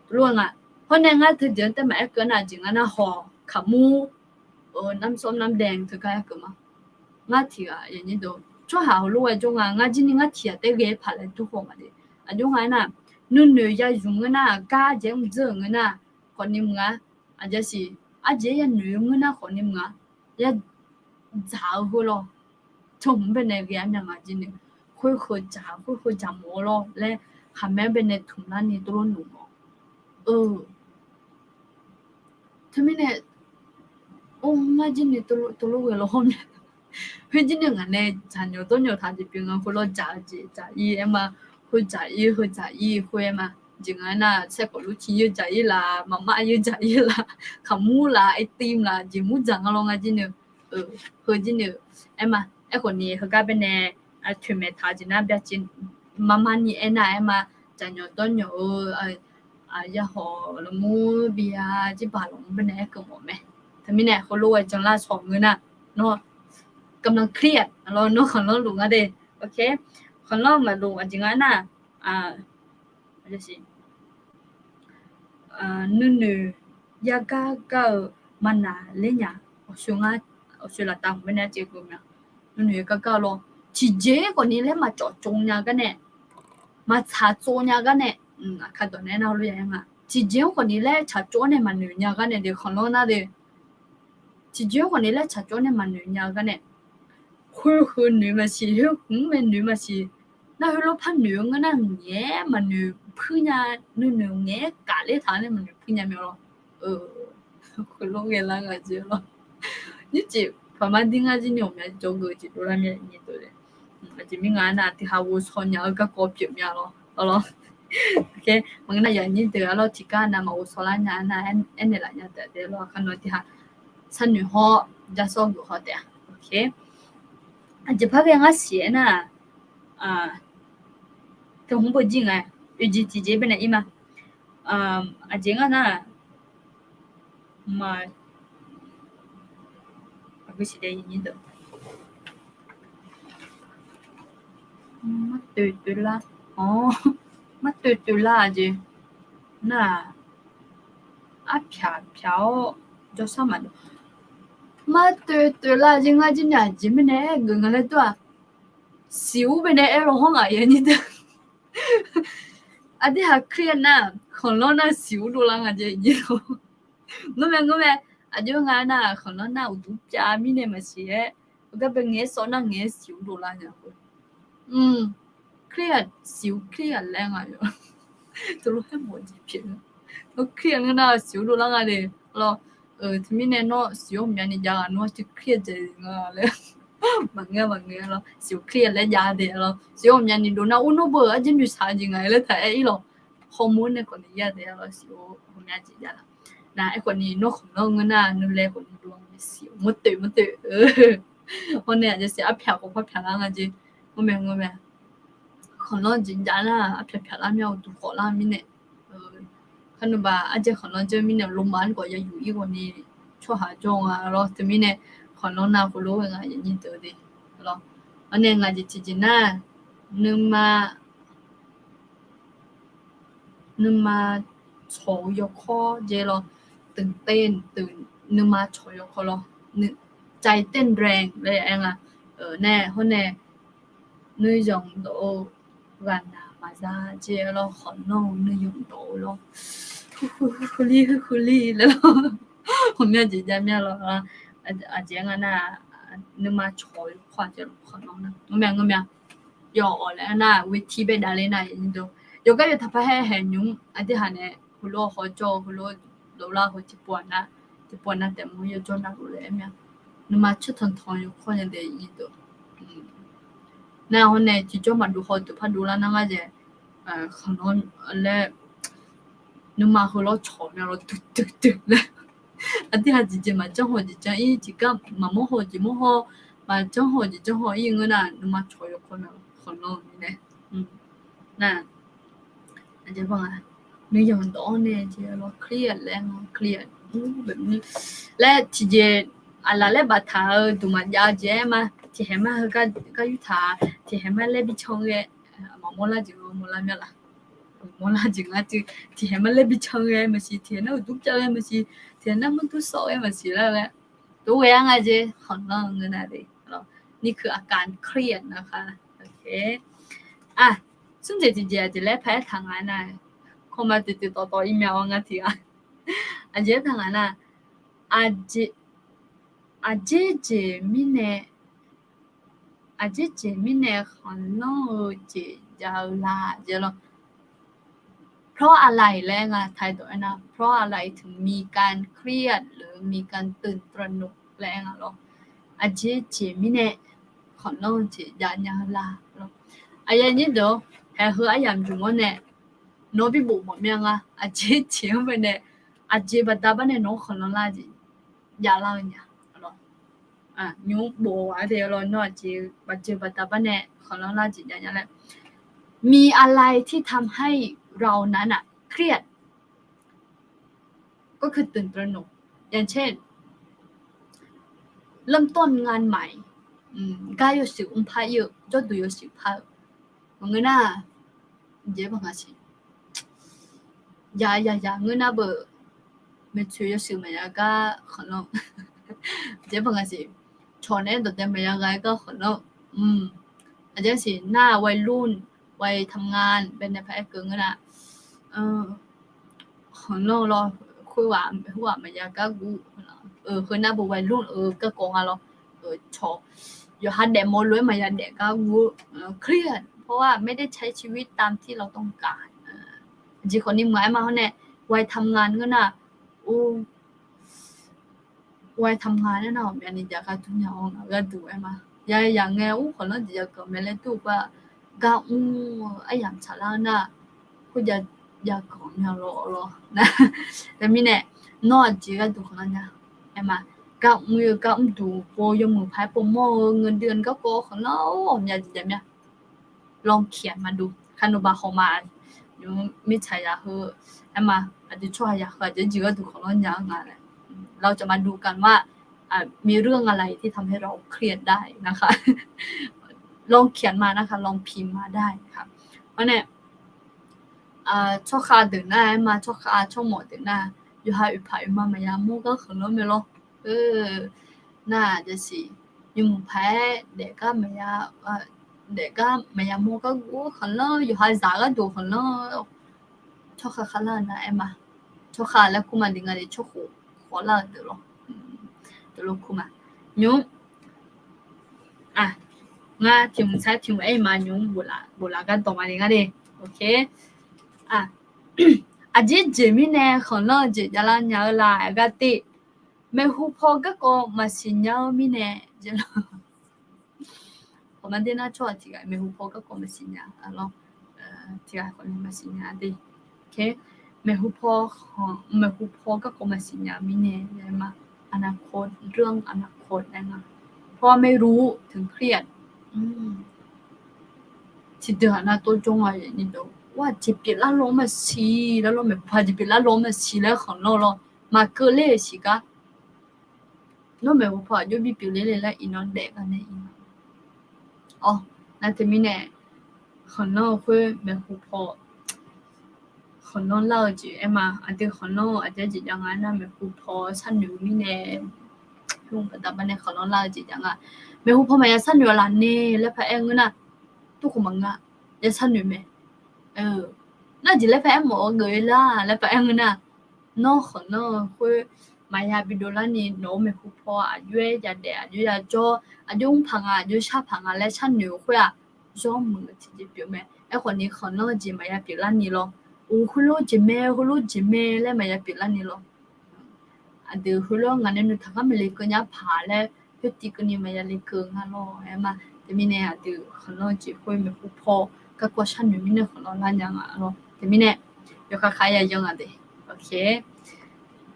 tov lof-aer nga. Hawr nae ngar teu jeq-anr taef maqaer keuv nar, jeq ngar nar hawq kaqmur, น้ำส้มน้ำแดง teugar aer keuv ma. Ngar tiq ghaq, tsawrhaq heulof-aer jawr nga, ngar jir ni ngar tiq ghaq taef ghae paq laer dur haw ma de. Aqjox nga aernar, nuinoeq ya zmq ngeur nar, gar jeq mr dzeur-euq ngeur nar, khawf ni mq nga. Aqjeq siq, arjeq-aer ya noeq-eu ngeur nar khawf ni mq nga. Ya dzaq-eu heu lawr, teu hmq baenae ghae-ar mya nga jir ni, khoer heu dzaq, khoer heu dzaq mawf-eu lawr laer, khaqmae-anr baenae tmq larni tov lof noeq mawf. Eu, teumirnae, or, ngar jir ni tov lof ghae lawr hawr mya. Khoer jir ni ngaq nae dzaqnyawq dawrnyawq taq jeq pyeuf nga, khoer lawr dzaq-eu jeq dzaq-ir aer ma, khoer dzaq-ir, heu dzaq-ir khoer aer ma. Jeq nga aernar, saerkawv lur tiq yeu dzaq-ir laf, maqmar yeu dzaq-ir laf, kaqmur laf, ไอติม laf, jeq mur dzaq nga lawr ngar jir ni, heu jir ni, aer ma. Aerkhawf ni heugar baenae Aqtoeq maeqtaq jeq nar byacaevni marmarni aernar-aer ma, jaqnyawq dawrnyawq-eu, yarhawq lawqmur bi-a, jirbaq lawqmur baenae aerkeuv mawf mae. Teumirnae heulof-aer janlar shawq ngeur nar, nawr กำลังเครียด lawr, nawr khanqlanr luf nga de. Khanqlanr maqluf aqjeq nga nar, nuinoeq yagar gar-eu maqnaq ler nya, awqshoe laftav hmq baenae arjeq geuf mya. Nuinoeq yagar gar-eu lawr, tiqjeq-anr khawfni laer maqcawf tsov nya gar nae, maqtsaq tsov nya gar nae, aqkar dawq nae aernar heulof ya aer nga. Tiqjeq-anr khawfni laer tsaq tsov-awr nae maqnoeq nya gar nae de, khanqlanr nar de. Tiqjeq-anr khawfni laer tsaq tsov-awr nae maqnoeq nya-eu gar nae, khoer heu noeq maqsiq, khoer hmq-anr mae noeq maqsiq. Nar heulof par noeq-eu ngeur nar ngaeq-aer maqnoeq puir nya, nuinoeq ngaeq-aer kaf ler taq-awr nae maqnoeq puir nya mae lawr. Khoerlof ghae lar nga jeq lawr. Nymrcif paqmar dir ngar jir ni ghawqmya jawrgeuf jeq dovlar mya nyi deuq le. Aqjeq mirnae nga nar tiqha ghovshaw nya-eu garkawv pyeuf mya lawr, lawr. Maqngeur nar yaqnyir deuq arlawr tiqgar nav maq ghovshaw lar nya nar aernaeq laf nya taef de lawr. Kharnan tiqha sharnoeq hawr jarsawr geuf haw taef-a. Aqjeq par ghae ngar siq-aer nar, teu hmq beu jir nga, oeq jeq tiqjeq baenae ir ma. Aqjeq ngar nar, ma, aqgeu siq dae yaqnyir deuq Martoeq toeqlar, awr, martoeq toeqlar-aq jeq nar-aq, arpyaq pyaq-awr jawrshar maqdov. Martoeq toeqlar jeq ngar jir nae aqjeq mirnae aer geuf nga laer dur-aq, siq ur baenae aer law hawr ngaq yaqnyir deuq. Aqdui haq klir-a nar, khanqlanr nar siq ur dovlar nga jeq yir lawr. Ngeurmae ngeurmae, aqjox nga nar khanqlanr nar uqduq pyav mirnae maqsiq-aer, heugar bae ngaeq-aer sawv nar ngaeq-aer siq ur dovlar nya-a. Klir-aq siq ur klir-aq laer nga yawq. Teulof khaer mawf jeq pyeuf-eu. Nawr klir-aq ngeur nar siq ur dovlar nga le lawr. Teumirnae nawr siq-awr myavni jav ghaq nawr teu klir-aq jeq nga laer. Maqngeur maqngeur lawr, siq ur klir-aq laer jav dae lawr. Siq-awr myavni dov nar ur nawr beu-eu arjir noeqshaq jeq nga laer taq-aer ir lawq. Hawmawr nae khawfni ya dae lawr siq-awr hawmya jeq jav laf. Nar aerkhawfni nawr khanqlanr ngeur nar nuilaer khawfni dov-a siq-awr mawrtoeq mawrtoeq. Hawr nae aqjeq siq arpyaq khawf par pyaq lar nga jeq. Ngeurmae ngeurmae, khanqlanr jeq jav nar arpyaq pyaq lar mya uqduq khawf lar mirnae. Kharnubaq arjaev khanqlanr jawr mirnae loma-anr khawf ya yuq ir ghawqni tsawrhaq jawr nga lawr. Teumirnae khanqlanr nar khoerlof-aer nga yaqnyir deuq de lawr. Awr nae ngaq jeq tiqjeq nar, nuima nuima cawq-eu yawkawr jeq lawr, ตื่นเต้น, nuima cawq-eu yawkawr lawr, ใจเต้นแรง laer aer nga. Nae hawr nae, nuiyanq dawq-eu ghaqnaq maqza jeq lawr, khanqlanr-eu nuiyanq dawq-eu lawr, huiqhuiq huiqhuiq li huiqhuiq li laer lawr, ghawqmya jeq jav mya lawr. Aqjeq nga nar, nuima cawq-eu yawkawr jeq lawr khanqlanr nar ngeurmae ngeurmae, yawf-awq laer nar เวที bae davler nar yawqgar yawtaq par haer haeq nymr aqdui haq nae heulof-aer hawjawr-eu heulof-aer dovlar heu tiqpov-aq nar, tiqpov-aq nar taef mawr yawjawr navluf laer aer mya. Nuima cawq tanqtanq yawkawr nya dae ir deuq. Nar hawr nae tiqjawr maqdov haw deuq par dovlar nar ngar jeq, khanqlanr laer nuima heulof cawq mya lawr duidui dui laer. Aqdui haq jeqjeq maqjanr haw jeq janr ir, tiqgar maqmawr haw jeq mawr haw, maqjanr haw jeq janr haw ir ngeur nar nuima cawq yawkawr mya lawr khanqlanr-eu mirnae. Nar nuiyanq dawq-anr nae jeq lawr เครียด laer nga, เครียด laer tiqjeq aqlaf laer baftaq-eu duq maqjav-eu jeq-aer ma. Tiqhaeq mar heugar yurtaq, tiqhaeq mar laer bi can ghae, maqmawr lar jeq mawr lar mya laf. Mawrlar jeq nga teu, tiqhaeq mar laer bi can ghae maqsiq, tiqhaeq nar uqduq pyav ghae maqsiq, tiqhaeq nar murdur sawv ghae maqsiq laer ghae. Tov ghae-a nga jeq khanqlanr ngeur nar de. นี่คืออาการเครียดนะคะ smr jeq tiqjeq aqjeq laer paraer taq nga nar, kawma toeqtoeq tawqtawq ir mya-awr ngar tiq ghaq. Aqjeq aertaq nga nar, aqjeq jeq mirnae aqjeq jeq mirnae khanqlanr-eu jeq jav-eu la jeq lawr. เพราะอะไร laer nga taq dawq aernar, เพราะอะไรถึงมีการเครียด หรือมีการตื่นตระหนก laer aer nga lawr. Aqjeq jeq mirnae khanqlanr-eu jeq jav nya-eu la lawr. Aqyuif aqnyir deuq-or, haeq heu aryamq jmq-awr nae nawr bi bof mawf mya nga. Aqjeq jeq-anr bae nae, aqjeq baqda bar nae nawq-anr khanqlanr lar jeq javlar-eu nya lawr. nymr bof-a de lawr, nawr aqjeq baqjeq baqda bar nae khanqlanr lar jeq jav nya laer. มีอะไรที่ทำให้เรานั้นน่ะ เครียด ก็คือตื่นตระหนก อย่างเช่น เริ่มต้นงานใหม่ gar yawshuif mrpar ir-eu, jawrduq yawshuif par-eu maqngeur nar, jeq baq ngaq siq, ya ya ya ngeur nar beu, maeqtsoeq yawshuif maqya gar khanqlanr, jeq baq ngaq siq, cawq nae dawqdae maqya ghaq-aer gar khanqlanr, aqjeq siq nar วัยรุ่น วัยทำงาน baenae paq-aer keuv ngeur nar, khanqlanr lawr, khoerghaq khoerghaq maqya gar guv, heu nar beu วัยรุ่น-eu garkawv nga lawr, cawq yawqha daefmawf lof-aer maqya daef gar guv-eu, เครียด เพราะว่าไม่ได้ใช้ชีวิตตามที่เราต้องการ Aqjeq khawfni maqaer ma hawr nae, วัยทำงาน ngeur nar, วัยทำงาน aernar ghawqmyani jav gar dur nya-awr ngaq gharduq aer ma. Ya ya ngae ur khanqlanr jeq jav ganq mae laer dur-eu gar, gar mr-eu aryamq tsaqlar-eu nar, khoerjav jav ganq nya lawr lawr nar, teumirnae nawr aqjeq gharduq khanqlanr nya aer ma. Gar mr-eu gar mrduq pov yawmuiq paq-aer povmawr-eu ngeur dui-eu garkawv khanqlanr-awr ghawqmya jeq jav mya ลองเขียนมาดู kharnoeq baq hawq ma, nymr mirtsaq ya heu aer ma, aqdui tsawrhaq ya heu aqjeq jeq gharduq khanqlanr nya-eu nga laer, เราจะมาดูกันว่า มีเรื่องอะไรที่ทำให้เราเครียดได้นะคะ ลองเขียนมานะคะ ลองพิมพ์มาได้ค่ะ Hawr nae, tsawrkhav deuq nar aer ma, tsawrkhav tsawrmawf deuq nar, yawqha oeqpaq oeqma maqya mawr gar khanqlanr mae lawr. Nar jasiq, yawmuiq paq-aer daefgar maqya, daefgar maqya mawr gar guv-awr khanqlanr, yawqha zaq gharduq khanqlanr, tsawrkhav khavlar-eu nar aer ma. Tsawrkhav laer kur ma de nga de, tsawrkhof khawvlar-eu deuq lawr, deuq lawr kur ma. Nymr, ngar tiq hmq sar tiq hmq aer ma, nymr bof laf gar dawq ma de nga de. Aqjeq jeq mirnae khanqlanr-eu jeq javlar nya-eu la aer gar te. Maeqhu paw garkawv maqsiq nya-eu mirnae, aqma de nar tsawrhaq tiq ghaq maeqhu paw garkawv maqsiq nya lawr, tiq ghaq khawf nae maqsiq nya de. Maeqhu paw, maeqhu paw garkawv maqsiq nya-eu mirnae, อนาคต เรื่องอนาคต aer nga, เพราะไม่รู้ถึงเครียด Tiqdeuq-aq nar tov jawr nga ni dawq, aqjeq pyeuflar lawr maqsiq laer lawr, maeqhu paw aqjeq pyeuflar lawr maqsiq laer khanqlanr lawr, maqkeuv ler-euq siq gar. Nawr maeqhu paw aqjox bipyeuf ler le laer iqnan daef gar nae iqnan. Awr, nar teumirnae khanqlanr-eu khoer maeqhu paw khanqlanr lar-eu jeq aer ma. Aqdui khanqlanr-eu aqjeq jeq jav nga aer nar, maeqhu paw sharnoeq-eu mirnae, hmq baqda bar nae khanqlanr lar-eu jeq jav nga. Maeqhu paw maqya sharnoeq-a laf nae laer paq-aer ngeur nar, durkhof maqngeur-a, ya sharnoeq mae. Nar jeq laer paq-aer mawf-eu geuf-eu lar laer paq-aer ngeur nar, nawr khanqlanr-eu khoer maqya bidov larni nawq-eu maeqhu paw aqjox-aer yadaef aqjox yajawr aqjox mr paq nga aqjox shar paq nga laer sharnoeq-eu khoer-aq, zawr muiq-eu tiqjeq pyeuf mae. Aerkhawf ni khanqlanr-eu jeq maqya pyeuflarni lawr. Uq heulof jeq mae heulof jeq mae laer maqya pyeuflarni lawr. Aqdui heulof ngaq nae nuitaq gar maeqle keuv nya paq laer khoer tiv keuvni maqya lekeuv nga lawr aer ma. Teumirnae aqdui khanqlanr-eu jeq khoer maeqhu paw garkawv sharnoeq mirnae khanqlanr lar nya nga lawr. Teumirnae yawkhav khav-aer ya yanr nga de.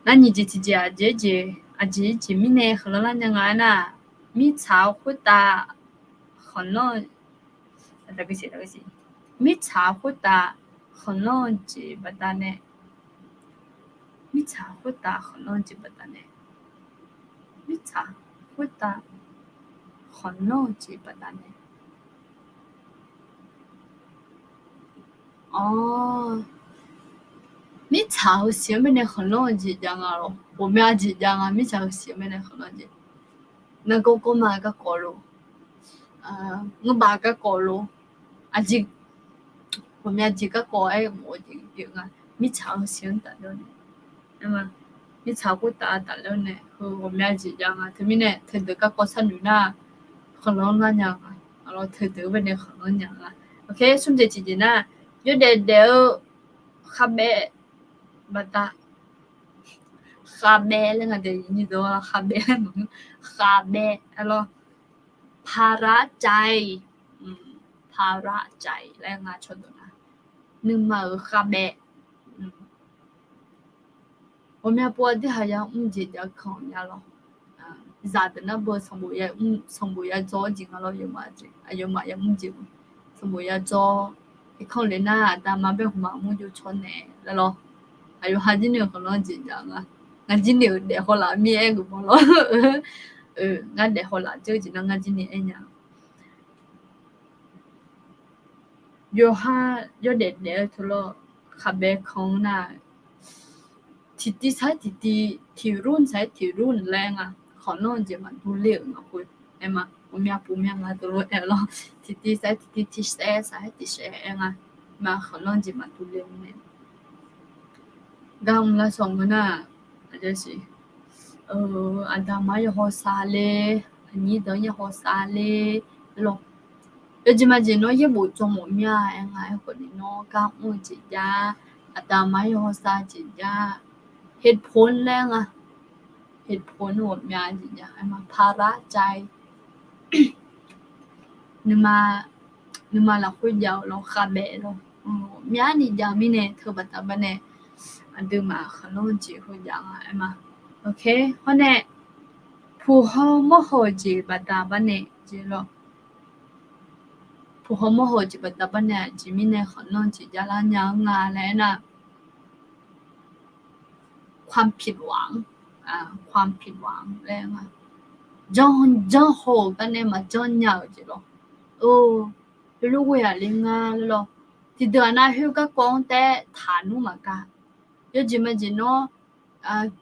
Nar nyiq jeq tiqjeq aqjeq jeq, aqjeq jeq mirnae khanqlanr lar nya nga aer nar, mirtsaq-eu khoertav khanqlanr mirtsaq khoertav khanqlanr-eu jeq baqdanae, mirtsaq khoertav khanqlanr-eu jeq baqdanae, mirtsaq khoertav khanqlanr-eu jeq baqdanae, awr, mirtsaq-eu siq-anr baenae khanqlanr-eu jeq jav nga lawr. Ghawqmya jeq jav nga, mirtsaq-eu siq-anr baenae khanqlanr jeq. Nargawr gawrma garkawv lof, ngeurbav garkawv lof, aqjeq ghawqmya jeq garkawv-aer mawf-eu jeq pyeuf nga. Mirtsaq-eu siq-anr tafler-awr nae, mirtsaq khoertav tafler-awr nae heu ghawqmya jeq jav nga. Teumirnae teudeuq garkawv sharnoeq nar khanqlanr lar nya nga. Aqlawr teudeuq-anr baenae khanqlanr nya nga. Smr jeq tiqjeq nar, yawdaef daef-eu kharbaev baqdanae, kharbaev laer nga de, nyiq dawq kharbaev laer maqngeur, kharbaev aqlawr, ภาระใจ ภาระใจ laer nga cawdawq nar, nuima-euq kharbaev. Ghawqmya pov-a aqdui haq ya mr jeq jav kanq nya lawr. zaqdeuq nar beu sanqbof ya mr, sanqbof ya dzawr-awr jeq nga lawr, aqyawfmaf ya mr jeq, sanqbof ya dzawr. Irkanr le nar aqda ma bae hmq maqmr jov caw naeq laer lawr. Aqyawf ha jir ni-euq khanqlanr jeq jav nga. Ngar jir ni-euq daef haw laf mir-aer geufmawf lawr. Ngar daef haw laf dzeur jeq nar ngar jir ni aer nya. Yawqha yawdaef daef-eu teu lawr, khaqbae kan nar, tiqtiv sar-aer tiqtiv, tiqrur sar-aer tiqrur laer nga. Khanqlanr jeq maqdur ler-euq nga khoer aer ma. Ghawqmya pov mya nga teu lof-aer lawr, tiqtiv sar-aer tiqtiv, tiqsaef sar-aer tiqsaef aer nga. Ma khanqlanr jeq maqdur ler-eu mirnae gar mr lar sawq ngeur nar, aqda ma-anr ya hawsav ler, aqnyir deuq-anr ya hawsav ler lawr. Yawjeq majeq nawr yaerbof jawr mawf mir-a aer nga. Aerkhawf ni nawr gar mr-eu jeq jav, aqda ma-anr ya hawsav jeq jav, เหตุผล laer nga. เหตุผล ghawqmya jeq jav aer ma. ภาระใจ nuima, nuima lafkhoer jav-eu lawr, khavbaef lawr, myav ni jav-eu mirnae teu baqda bar nae aqduimaf khanqlanr jeq heu jav nga aer ma. Hawr nae puq haw mawr haw-eu jeq baqda bar nae jeq lawr, puq haw mawr haw-eu jeq baqda bar nae aqjeq mirnae khanqlanr jeq javlar nya-eu nga laer aernar, ความผิดหวัง ความผิดหวัง laer nga. Janr, janr haw-euq gar nae maqjanr nya-euq jeq lawr. Heulof ghoe-aq le nga laer lawr. Tiqdeuq-aq nar khoer garkawv-anr taef taqnmr maqgar. Yawjeq majeq nawr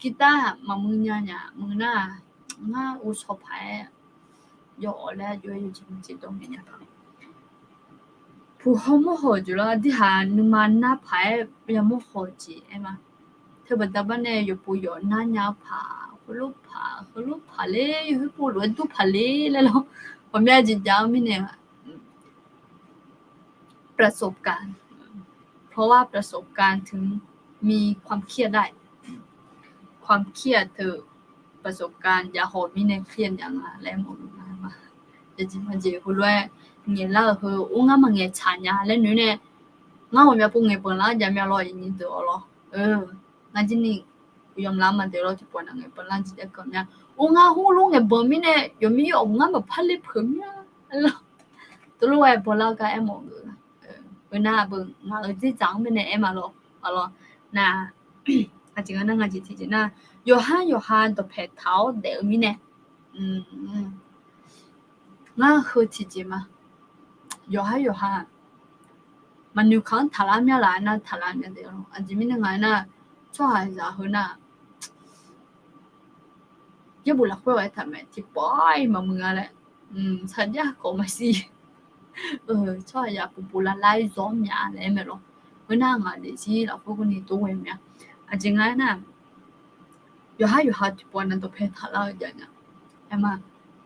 guitar maqmuiq nya nya muiq nar, ngar uvshaw paq-aer yawawq laer jov-aer yawjeq majeq dawq ngaeq nya paq. Puq haw mawr haw-eu jeq lawr, aqdirhaq nuima nar paq-aer yamawr haw-eu jeq aer ma. Teu baqda bar nae yawqpov yawq nar nya-eu paq, heulof paq, heulof paq ler, yawhawr pov lof-aer dur paq ler laer lawr. Ghawqmya jeq jav-eu mirnae ประสบการณ์ เพราะว่าประสบการณ์ถึงมีความคิดได้ ความเครียด-aq teu ประสบการณ์ jav haw mirnae เครียด nya nga laer mawf-eu nga ma. Yawjeq majeq heulof-aer ngaeqlar-euq heu or ngar maqngaeq tsaq nya laer noeq nae, ngar ghawqmya pov ngaeq banq lar jav mya lawr, iqnyir deuq-awr lawr. Ngar jir ni uqyamq lar maqdeuq lawr, tiqpawf nav ngaeq banq lar jeq jav keuv mya. Or ngar heulof ngaeq banq mirnae yawqmir yawq ngar maqpar ler peuq mya lawr. Teulof-aer banq lar gar aer mawf-eu, heu nar beu ngaq-euq dzerdzaq-anr baenae aer ma lawr. Aqlawr nar, aqjeq nga nar ngaq jeq tiqjeq nar, yawqhar yawqha dawqpae taq-awr daef-eu mirnae, ngar heu tiqjeq ma. Yawqhar yawqha maqnoeq kaq-anr taqlar mya laf nar taqlar mya daef-awr, aqjeq mirnae nga nar, tsawrhaqzaq heu nar, yaerbof lafkhoer-awq aer taq mae, tiqpawf-iq maqmuiq nga laer, sarjax kawv maqsiq. Tsawrhaqzaq pov pov lar lar-ir zawr mya laer aer mae lawr. Khoernar ngaq daefzir lafkhoer khoer ni tov ghae mya. Aqjeq nga aernar, yawqhar yawqha tiqpawf nav dawqpae taqlar-eu jav nya. Aer ma,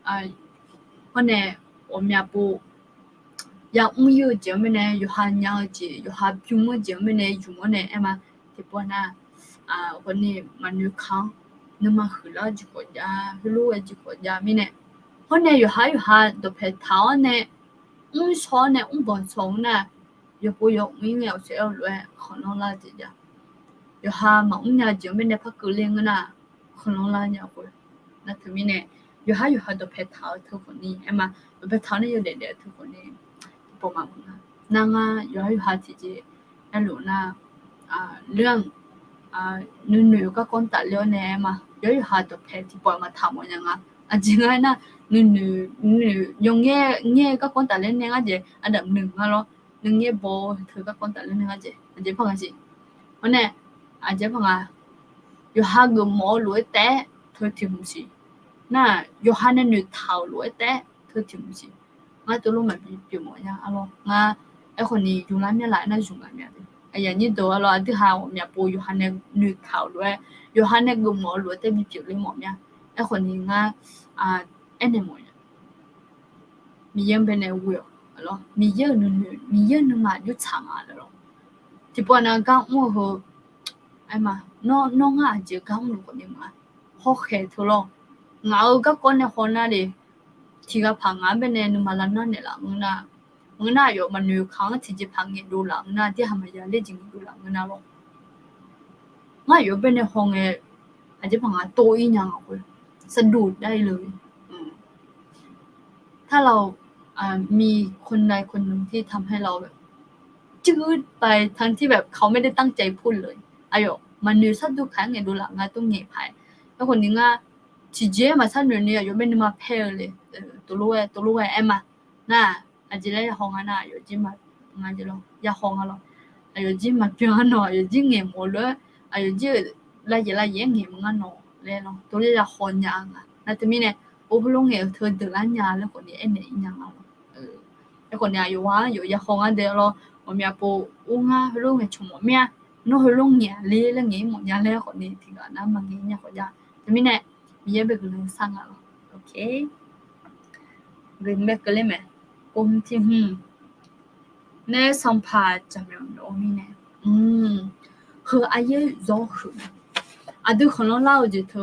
hawr nae ghawqmya pov yamr-ir-eu jeq-anr mirnae, yawqha nya-eu jeq, yawqha bymr-eu jeq-anr mirnae yumq-awr nae aer ma. Tiqpawf nar, hawni maqnoeq kaq-anr nuima huiqlar-eu jeq khawf jav, heulof-aer jeq khawf jav mirnae, hawr nae yawqhar yawqha dawqpae taq-awr nae, mr shaw-awr nae mr banq shaw-eu nar, yawqpov yawq mr-ir ngae awqsaef-aer lof-aer khanqlanr lar jeq jav. Yawqha maqmr nya-eu jeq-anr mirnae par keuvle ngeur nar, khanqlanr lar nya khoer. Nar teumirnae, yawqhar yawqha dawqpae taq-eu teu khawfni aer ma, dawqpae taq-awr nae yawdaef daef-eu teu khawfni, tiqpawf maqmuiq nga. Nar ngar yawqhar yawqha tiqjeq aerluf nar, เรื่อง nuinoeq-eu garkawv tafler-awr nae aer ma, yawqhar yawqha dawqpae tiqpawf maqtaq mawf nya nga. Aqjeq nga aernar, nuinoeq, nuinoeq yawqngaer ngaer-eu garkawv tafler nae ngar jeq aqdamq nuinoeq nga lawr. Nuingaer baw-eu teu garkawv tafler nae ngar jeq aqjeq par nga siq. Hawr nae, aqjeq par nga, yawqha geufmawf-eu lof-aer taef-aer teu tiq hmq siq. Nar, yawqha nae noeqtaq-euq lof-aer taef-aer teu tiq hmq siq. Ngar teulof maqbi pyeuf mawf nya arlawr. Ngar aerkhawfni yuflar mya laf aernar yuf ngaq mya. Aqyuif aqnyir deuq arlawr, aqdui ha ghawqmya pov yawqha nae noeqtaq-euq lof-aer, yawqha nae geufmawf-eu lof-aer taef bi pyeufler mawf mya. Aerkhawfni ngar aernaeq mawf nya. Miqyaer-anr baenae ghoe-awq. Miqyaer-euq nuinoeq, Miqyaer-euq nuima aqjox tsaq nga laer lawr. Tiqpawf nav gar mr-eu heu aer ma, nawr ngar aqjeq gar mrluf khawfni ma. Hawkhaeq teu lawr, ngaq-euq garkawv nae hawnar le. Tiqghaq paq ngaq-anr baenae nuima lavnar naeqlaf ngeur nar, ngeur nar aqyawf maqnoeq kaq-anr tiqjeqpaq ngaeqdov laf ngeur nar, tirhaq maqya ler jeq ngaeqdov laf ngeur nar lawr. Ngar aqyawf baenae hawngae, aqjeq paq ngaq tov-ir nya ngaq khoer. สะดุดได้เลย อืม ถ้าเรา อ่า มีคนใดคนหนึ่งที่ทำให้เราแบบ จืดไป ทั้งที่แบบเขาไม่ได้ตั้งใจพูดเลย aqyawf maqnoeq sharduq kaq-aer ngaeqdov laf nga dov ngaeq paq-aer, aerkhawf ni ngar tiqjeq-aer maqsharnoeq ni aqyawf bae nuima paer-eu le, tov lof-aer tov lof-aer aer ma. Nar, aqjeq laer yahaw nga nar, aqyawf jir ma, nga jeq lawr, yahaw nga lawr. Aqyawf jir maqbyan-anr nawq, aqyawf jir ngaeq mawf-eu lof-aer, aqyawf jir-euq lavyaef lavyaef-aer ngaeq mawf ngar nawq laer lawr, tov laer yahaw nya nga. Nar teumirnae, or heulof ngaeq-eu teu deuq lar nya laer khawf ni aernaeq ir nya nga lawr. Aerkhawf ni aqyawf-anr yawf yahaw ngar deuq lawr, ghawqmya pov or ngar heulof ngaeq cawq mawf mir-a, nawr heulof ngaeq-a le laer ngaeq ir mawf nya laer khawf ni tiqghaq nar maqngaeq nya khawf jav. Teumirnae, Miqyaer bae guiqlanq sar nga lawr. Ok. Guiqlanq bae keuvler mae. Ov tiq hmq nae sanqpaq jaqmyawf myawf-eu mirnae, heu aryaer zawr huiq, aqdui khanqlanr lar-eu jeq teu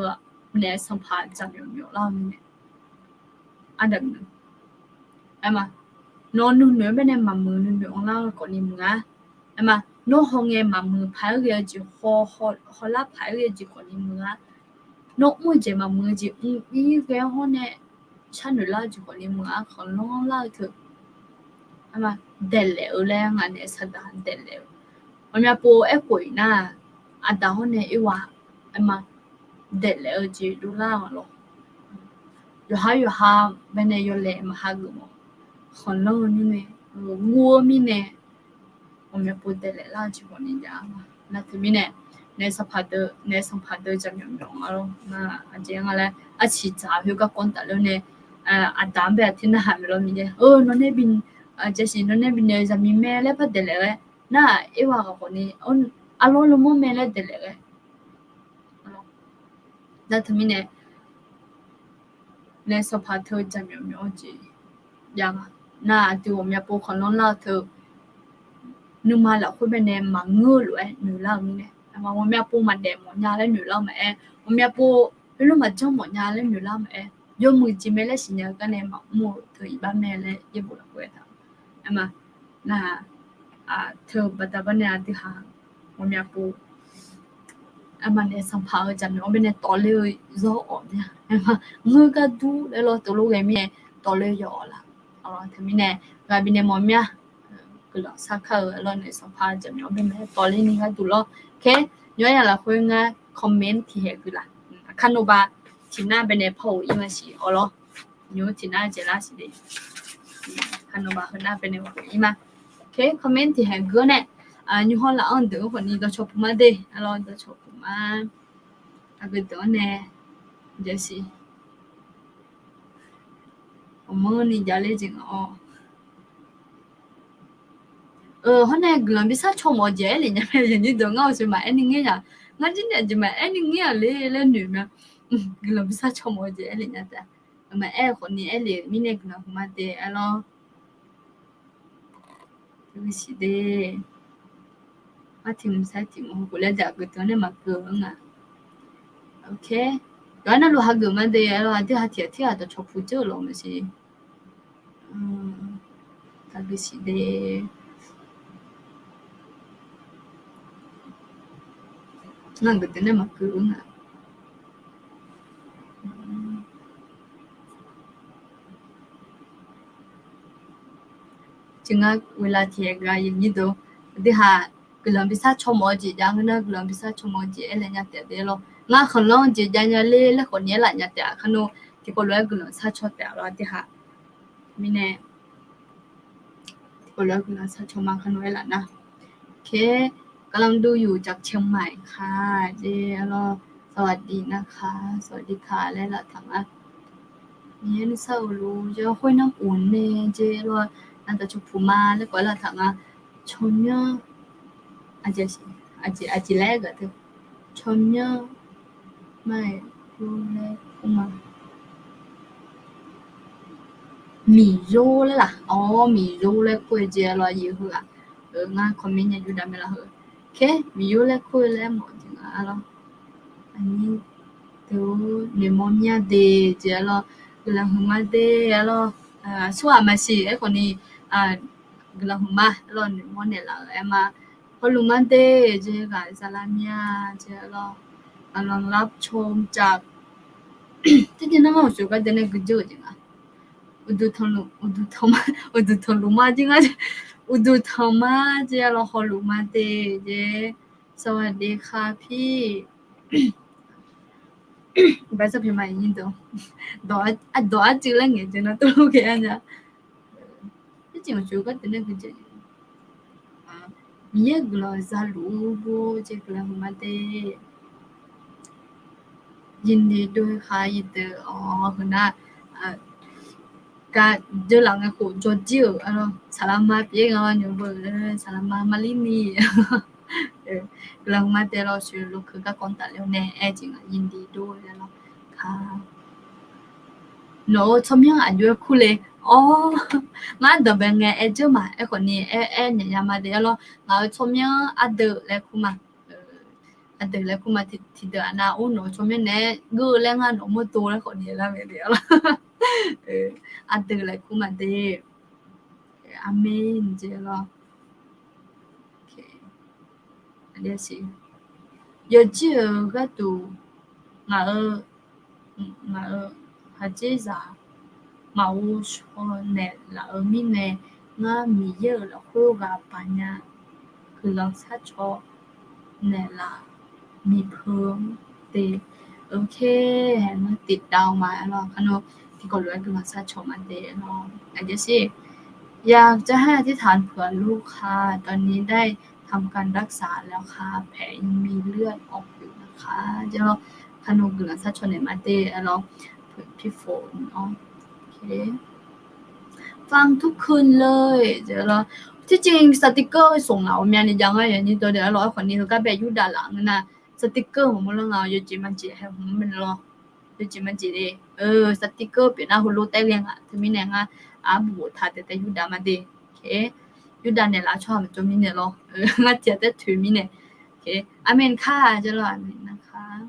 naef sanqpaq jaqmyawf myawf lar-eu mirnae, aqdui aer ma, nawr nuinoeq-aer baenae maqmuiq nuinoeq anrlar-eu khawf ni muiq-a. Aer ma, nawr hawngae maqmuiq paq-aer ghae-eu jeq haw, hawlar paq-aer ghae-eu jeq khawf ni muiq-a. Nawr mr-eu jeq maqmuiq-eu jeq mr-ir ghae-awr hawr nae sharnoeq lar-eu jeq khawf ni muiq-a. Khanqlanr lar-eu teu daeqlaef-eu laer ngaq naef saqdaq daeqlaef-eu, ghawqmya pov aerkhof-iq nar, aqdaq hawr nae irwa, aer ma, daeqlaef-eu jeq dovlar-eu lawr. Yawqha yawqha baenae yawlaeq maqha geuf mawf. Khanqlanr-eu mirnae, ngur-eu mirnae, ghawqmya pov daeqlaef lar-eu jeq khawf ni jav ma. Nar teumirnae, naef sanqpaq deuq, naef sanqpaq deuq jaqmyawf myawf nga lawr. Nar aqjeq nga laer arsiq dzaq-eu khoergar kawv tafler nae, aqdaq-anr bae aqtir narhaq maeq lawr Miqyaer, nawr nae bi, jaqsiq nawr nae binaeq-eu zaqmiq mae laer par daeqlaef ghae, nar-aq irwa ghaq khawf ni, arlawr lmawr mae laer daeqlaef ghae. Nar teumirnae, naef sanqpaq teu jaqmyawf myawf-eu jeq jav ma. Nar aqdui ghawqmya pov khanqlanr lar-eu teu nuima lafkhoer baenae maqngeur-eu lof-aer noeqlar-eu mirnae, ghawqmya pov maqdaef mawf nya laer noeqlar-eu maqaer, ghawqmya pov heulof maqjanr mawf nya laer noeqlar-eu maqaer, yawmuiq jeq mae laer siqnya-eu gar nae maqmr-eu teu iqbax mae laer yaerbof lafkhoer aertaq-eu. Aer ma, nar-aq, teu baqda bar nae aqdui haq ghawqmya pov, aer ma, naef sanqpaq-eu jaqmyawf-anr baenae tawvler-eu zawr-awq mir-a. Aer ma, ngeur gar dur laer lawr, tov lof ghae mirnae tawvler yaw-awq laf. Teumirnae, ghaq bifnaeq mawf mir-a. Guiqlanq sar kar-eu lawr, naef sanqpaq jaqmyawf-anr baenae tawvler ni gharduq lawr. Kaer, nymq-aer ya lafkhoer ngar comment tiqhaeq guiqlaq. Aqkar nawba tiqnar baenae par-euq ir ma siq-awr lawr. Nymq-aer tiqnar jeq lar siq de. Aqkar nawba heunar baenae-euq ir ma. Kaer, comment tiqhaeq gui-awr nae, nymq-aer laf-anr deuq-anr khawf ni dawqcawq puq ma de. Arlawr dawqcawq puq ma. Aqgeu deuq-anr nae jasiq aqmanr ni javler jeq nga-awr. Hawr nae guiqlanq bi sar caw mawf-eu jeq aer lef nya mae, yaqnyir deuq ngar-awq seuq maqaer ni ngaer nya. Ngar jir nae jeq maqaer ni ngaer-aq le laer noeq ma. Guiqlanq bi sar caw mawf-eu jeq aer lef nya taef. Maqaer-eu khawf ni aer lef mirnae guiqlanq huiqma de aer lawr. Teu siq de. Artiq mqsair tiq mq hawkhof laer daq geuf teu nae maqkeuv-anr nga. Ok. Yawqha navluf hageuf ma de aer lawr, aqdui ha tiq ghaq tirghaq dawqcawq puq dzeur-euq lawq maqsiq. Taqgeuf siq de. Ngar geuf teu nae maqkeuv-anr nga. Tiq ngar เวลา tiq gaq yaqnyir deuq, aqdui haq guiqlanq bi sar caw mawf-eu jeq jav ngeur nar, guiqlanq bi sar caw mawf-eu jeq aer lef nya taef de lawr. Ngar khanqlanr-eu jeq jav nya ler laer khawf ni aer laf nya taef-a. Kar nor tiqkawv lof-aer guiqlanq sar caw taef-a lawr aqdui haq. Mirnae tiqkawv lof-aer guiqlanq sar caw ma kar nor aer laf nar. กำลังดูอยู่จากเชียงใหม่ค่ะ jeq lawr. สวัสดีนะคะ สวัสดีค่ะ laer laf taq nga. Miqyaer nuisar-euq luf yawkhoer nar of nae jeq lawr, nar dawqcawq puq ma laer kawv laf taq nga. Cawmyanr, aqjeq laer gaq teu, cawmyanr mar-aer yur laer kur ma. Miqyor laer laq, awr, Miqyor laer kur-eu jeq lawr, aqyuif heu-aq, ngar comment nya yur dav mae laf heu. Kaer, Miqyor laer kur-eu laer mawf jeq nga lawr. Aqnyir deuq noeqmawr mya de jeq lawr, guiqlanq huiqma de lawr. Aqsurghaq maqsiq aerkhawf ni, guiqlanq huiqma lawr, noeqmawr naeqlaf-euq aer ma. Hawluf ma de jeq ghaq zaqlaq mya jeq lawr. กำลังรับชมจาก Teujeq nar ngar uqshoe gharduq nae guiqdzeur-euq jeq nga. Uqduq tanqluf, uqduq tanqma, uqduq tanqluf ma jir ngar, uqduq tanqma jeq lawq hawluf ma de jeq. สวัสดีค่ะพี่ Baqsar pyeuf ma aqnyir dawq. Dawq arcuiv laer ngaeq jeq nar tov lof ghae-a nya. Teujeq uqshoe gharduq nae guiqdzeur-eu Miqyaer-euq guiqlanq zaluf-eu bor jeq guiqlanq hmq ma de. ยินดีด้วยค่ะ ยินดี awq, heunar, gar dzeurlaf ngae khof jawrjir-euq, saqlaqma pyeuf-aer nga nymr beu, saqlaqma marlirni. Guiqlanq hmq ma de lawq, sheuq lokeu garkawv tafler-awr nae aer jeq nga ยินดีด้วย lawq. Nawq-euq tsawrmyanr aqjox-aer kur le. Awr, ngar dawq bae ngae aer dzeur ma, aerkhawf ni aer, aer naeq nya ma de-aer lawr. Ngaq-euq tsawrmyanr ardeuv laer kur ma. Ardeuv laer kur ma, tiqdeuq-aq nav-or nawq-euq tsawrmyanr naeq-aer geur-eu laer ngar nawq mawrdo laer khawf ni lar mae de-aer lawr. Ardeuv laer kur ma de. Aqmeq jeq lawr. Yawjir-euq gharduq ngaq-euq, ngaq-euq haqdzerzaq maqghov shaw naeqlaf-eu mirnae, ngar Miqyaer-euq lafkhoer ghaq baqnya guiqlanq sharcaw naeqlaf miqpeu de. Ok, ngar tiqdav ma-aer lawr, kar nawr tiqkawv lof-aer guiqlanq sharcaw ma de-aer lawr. Aqjeq sir อยากจะให้อธิษฐานเผื่อลูกค่ะ ตอนนี้ได้ทำการรักษาแล้วค่ะ แผลยังมีเลือดออกอยู่นะคะ jeq lawr. Kar nawr guiqlanq sharcaw naeq ma de-aer lawr. ฟังทุกคืนเลย jeq lawr. ที่จริง สติกเกอร์ smq ngaq ghawqmyani jav ngar yawnyir dawr de-aer lawr. Aerkhawf ni heugar bae yurdav laf ngeur nar, สติกเกอร์ maqmawr lar nga, yawjeq majeq hae hmq mae lawr. Yawjeq majeq de, สติกเกอร์ pyeuf nar heulof taef ghae nga. Teumirnae ngar arbof taq taef taef yurdav ma de. Yurdav naeqlaf tsawrhaq maqjawr mirnae lawr. Ngar tiq ghaq taef toeq mirnae. Aqmeq kar, jeq lawr, aqmeq nar kar.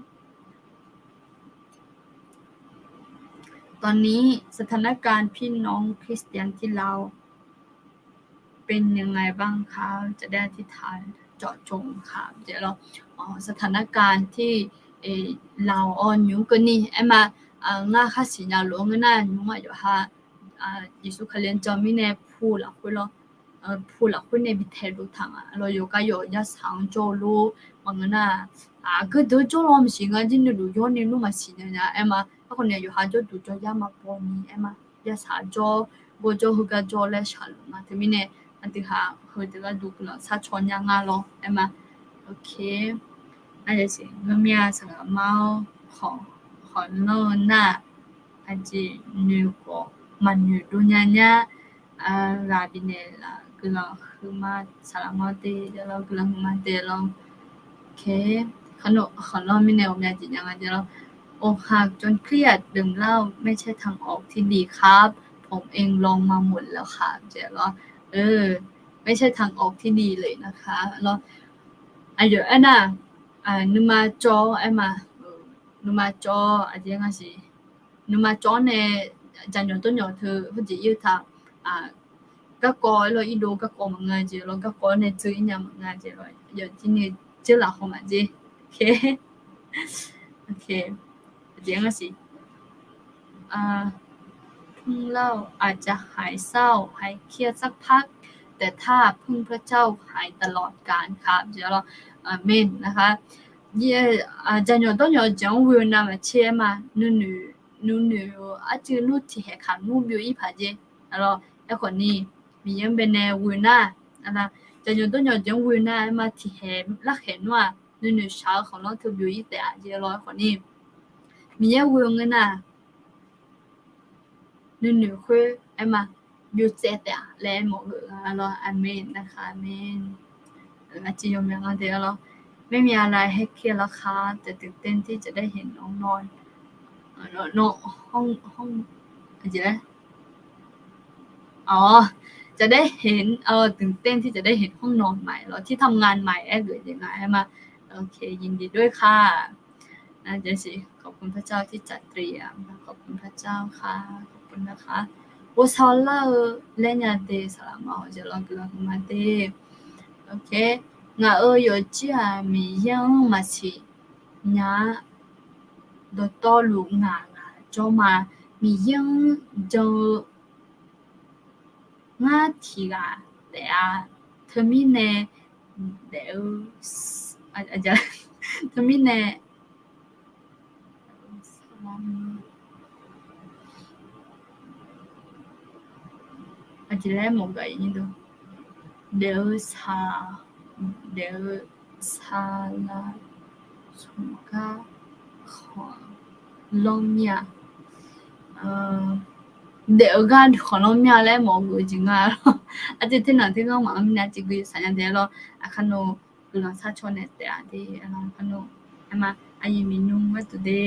ตอนนี้สถานการณ์พี่น้องคริสเตียนที่ลาวเป็นยังไงบ้างคะ จะได้อธิษฐานเจาะจงค่ะ jeq lawr. สถานการณ์ที่ lawq-awr nymr keuvni aer ma, ngar khar siqnya lof-aer ngeur nar nymr-aq yawqha Yeqsur Kali-anr jan mirnae pu lafkhoer lawr, pu lafkhoer nae bi taedov taq nga lawr. Yawqgar yawq yarsaq-anr jawr-eu lor maqngeur nar, aqgeu deuq jawr law maqsiq nga jir nuiluf yawr ni lor maqsiq nya nya aer ma. Aerkhawf ni yawqha jawrduq jawryar maqbaw ni aer ma. Yarsaq jawr, gawrjawr heugar jawr laer shaqluf ma. Teumirnae aqdui haq heudeuq gharduq guiqlanq sharcaw nya nga lawr aer ma. Ok, aqjeq sir, ngeurmya saqlaqma-awr, khawqlanr-eu nar, aqjeq noeq khawf maqnoeq dov nya nyar, ghaq bifnaeq laf guiqlanq huiqma saqlaqma de-aer lawr, guiqlanq huiqma de-aer lawr. Ok, khanqlanr mirnae ghawqmya jeq nya nga jeq lawr. อกหักจนเครียด ดื่มเหล้าไม่ใช่ทางออกที่ดีครับ ผมเองลองมาหมดแล้วครับ jeq lawr. ไม่ใช่ทางออกที่ดีเลยนะคะ lawr. Aqyawf aernar, nuima cawv-awr aer ma, nuima cawv-awr aqjeq nga siq, nuima cawv-awr nae jaqnyawq dawrnyawq teu heujeq ir-eu taq, garkawv-aer lawr irdov garkawv maqngeur jeq lawr, garkawv-awr nae dzeur ir nya maqngeur jeq lawr, yawf jir ni dzeurlaf haw maqjeq. Ok, aqjeq nga siq. เพิ่งเล่าอาจจะหายเศร้าหายเครียดสักพัก แต่ถ้าพึ่งพระเจ้าหายตลอดกาลครับ jeq lawr. Aqmeq nar kar. Jaqnyawq dawrnyawq jeq-anr ghoe-eu navmaqtser aer ma, nuinoeq, nuinoeq-eu arcuiv nmr tiqkhaeq kaq nmr byov ir paq jeq. Aqlawr aerkhawf ni, Miqyaer-anr baenae ghoe nar, jaqnyawq dawrnyawq jeq-anr ghoe nar aer ma, tiqkhaeq larkhaeq nmr-aq nuinoeq shaq-eu khanqlanr teu byov ir taef-a jeq lawr. Aerkhawf ni, Miqyaer ghoe-eu ngeur nar, nuinoeq khoer aer ma, byov tsaev taef-a laer aer mawf-eu lawr. Aqmeq nar kar, aqmeq. Aqjeq yawmya nga de-aer lawr. ไม่มีอะไรให้เครียดแล้วครับ แต่ตื่นเต้นที่จะได้เห็นน้องนอน ห้อง ห้อง จะได้เห็น ตื่นเต้นที่จะได้เห็นห้องนอนใหม่ lawr, ที่ทำงานใหม่ aer geuf jeq nga aer ma. Ok, ยินดีด้วยค่ะ Nar jasiq ขอบคุณพระเจ้าที่จัดเตรียม ขอบคุณพระเจ้าค่ะ ขอบคุณนะคะ Ghovshaw lar-eu laer nya de saqlaqma-awq jeq lawr guiqlanq huiqma de. Ok, ngaq-euq yawqjir-aq Miqyaer-anr maqsiq nya-a, dawqtawvluf ngaq ngaq jawr ma. Miqyaer-anr jan-eu ngar tiq ghaq daef-a. Teumirnae daef-eu, teumirnae aqjeq laer mawf gaq-ir ni dawq. Daef-eu saq, daef-eu saqlaq smq gar khanqlanr mir-a. Daef-eu gar khanqlanr mir-a laer mawf-eu jeq nga lawr. Aqjeq ternanq ternanq maqanr mirnae aqjeq gui saqnya daef lawr. Aqkar nawr guiqlanq sharcaw nae taef-a de, aqkar nawr, aerma, aqyuif miqnymr gharduq de.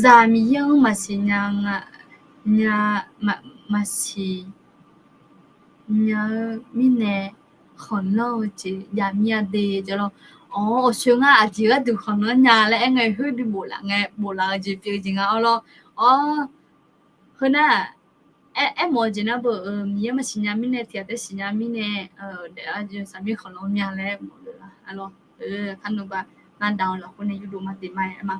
Zaq Miqyaer-anr maqsiq nya nga, nya, maqsiq nya-eu mirnae khanqlanr-eu jeq jav mir-a de jeq lawr. Awr, awqsoe ngar aqjeq gharduq khanqlanr nya laer aer ngae, khoer bi bof laf ngae, bof laf-eu jeq pyeuf-eu jeq nga awr lawr. Awr, heunar, aermawf-eu jeq nar beu, Miqyaer maqsiq nya mirnae tiq ghaq tae siqnya mirnae, daef-a jeq saqmir khanqlanr mir-a laer mawf-eu laf-a lawr. Kar nawr ba, ngar daq-eu lafkhoer nae yurdov ma de ma-aer aerma.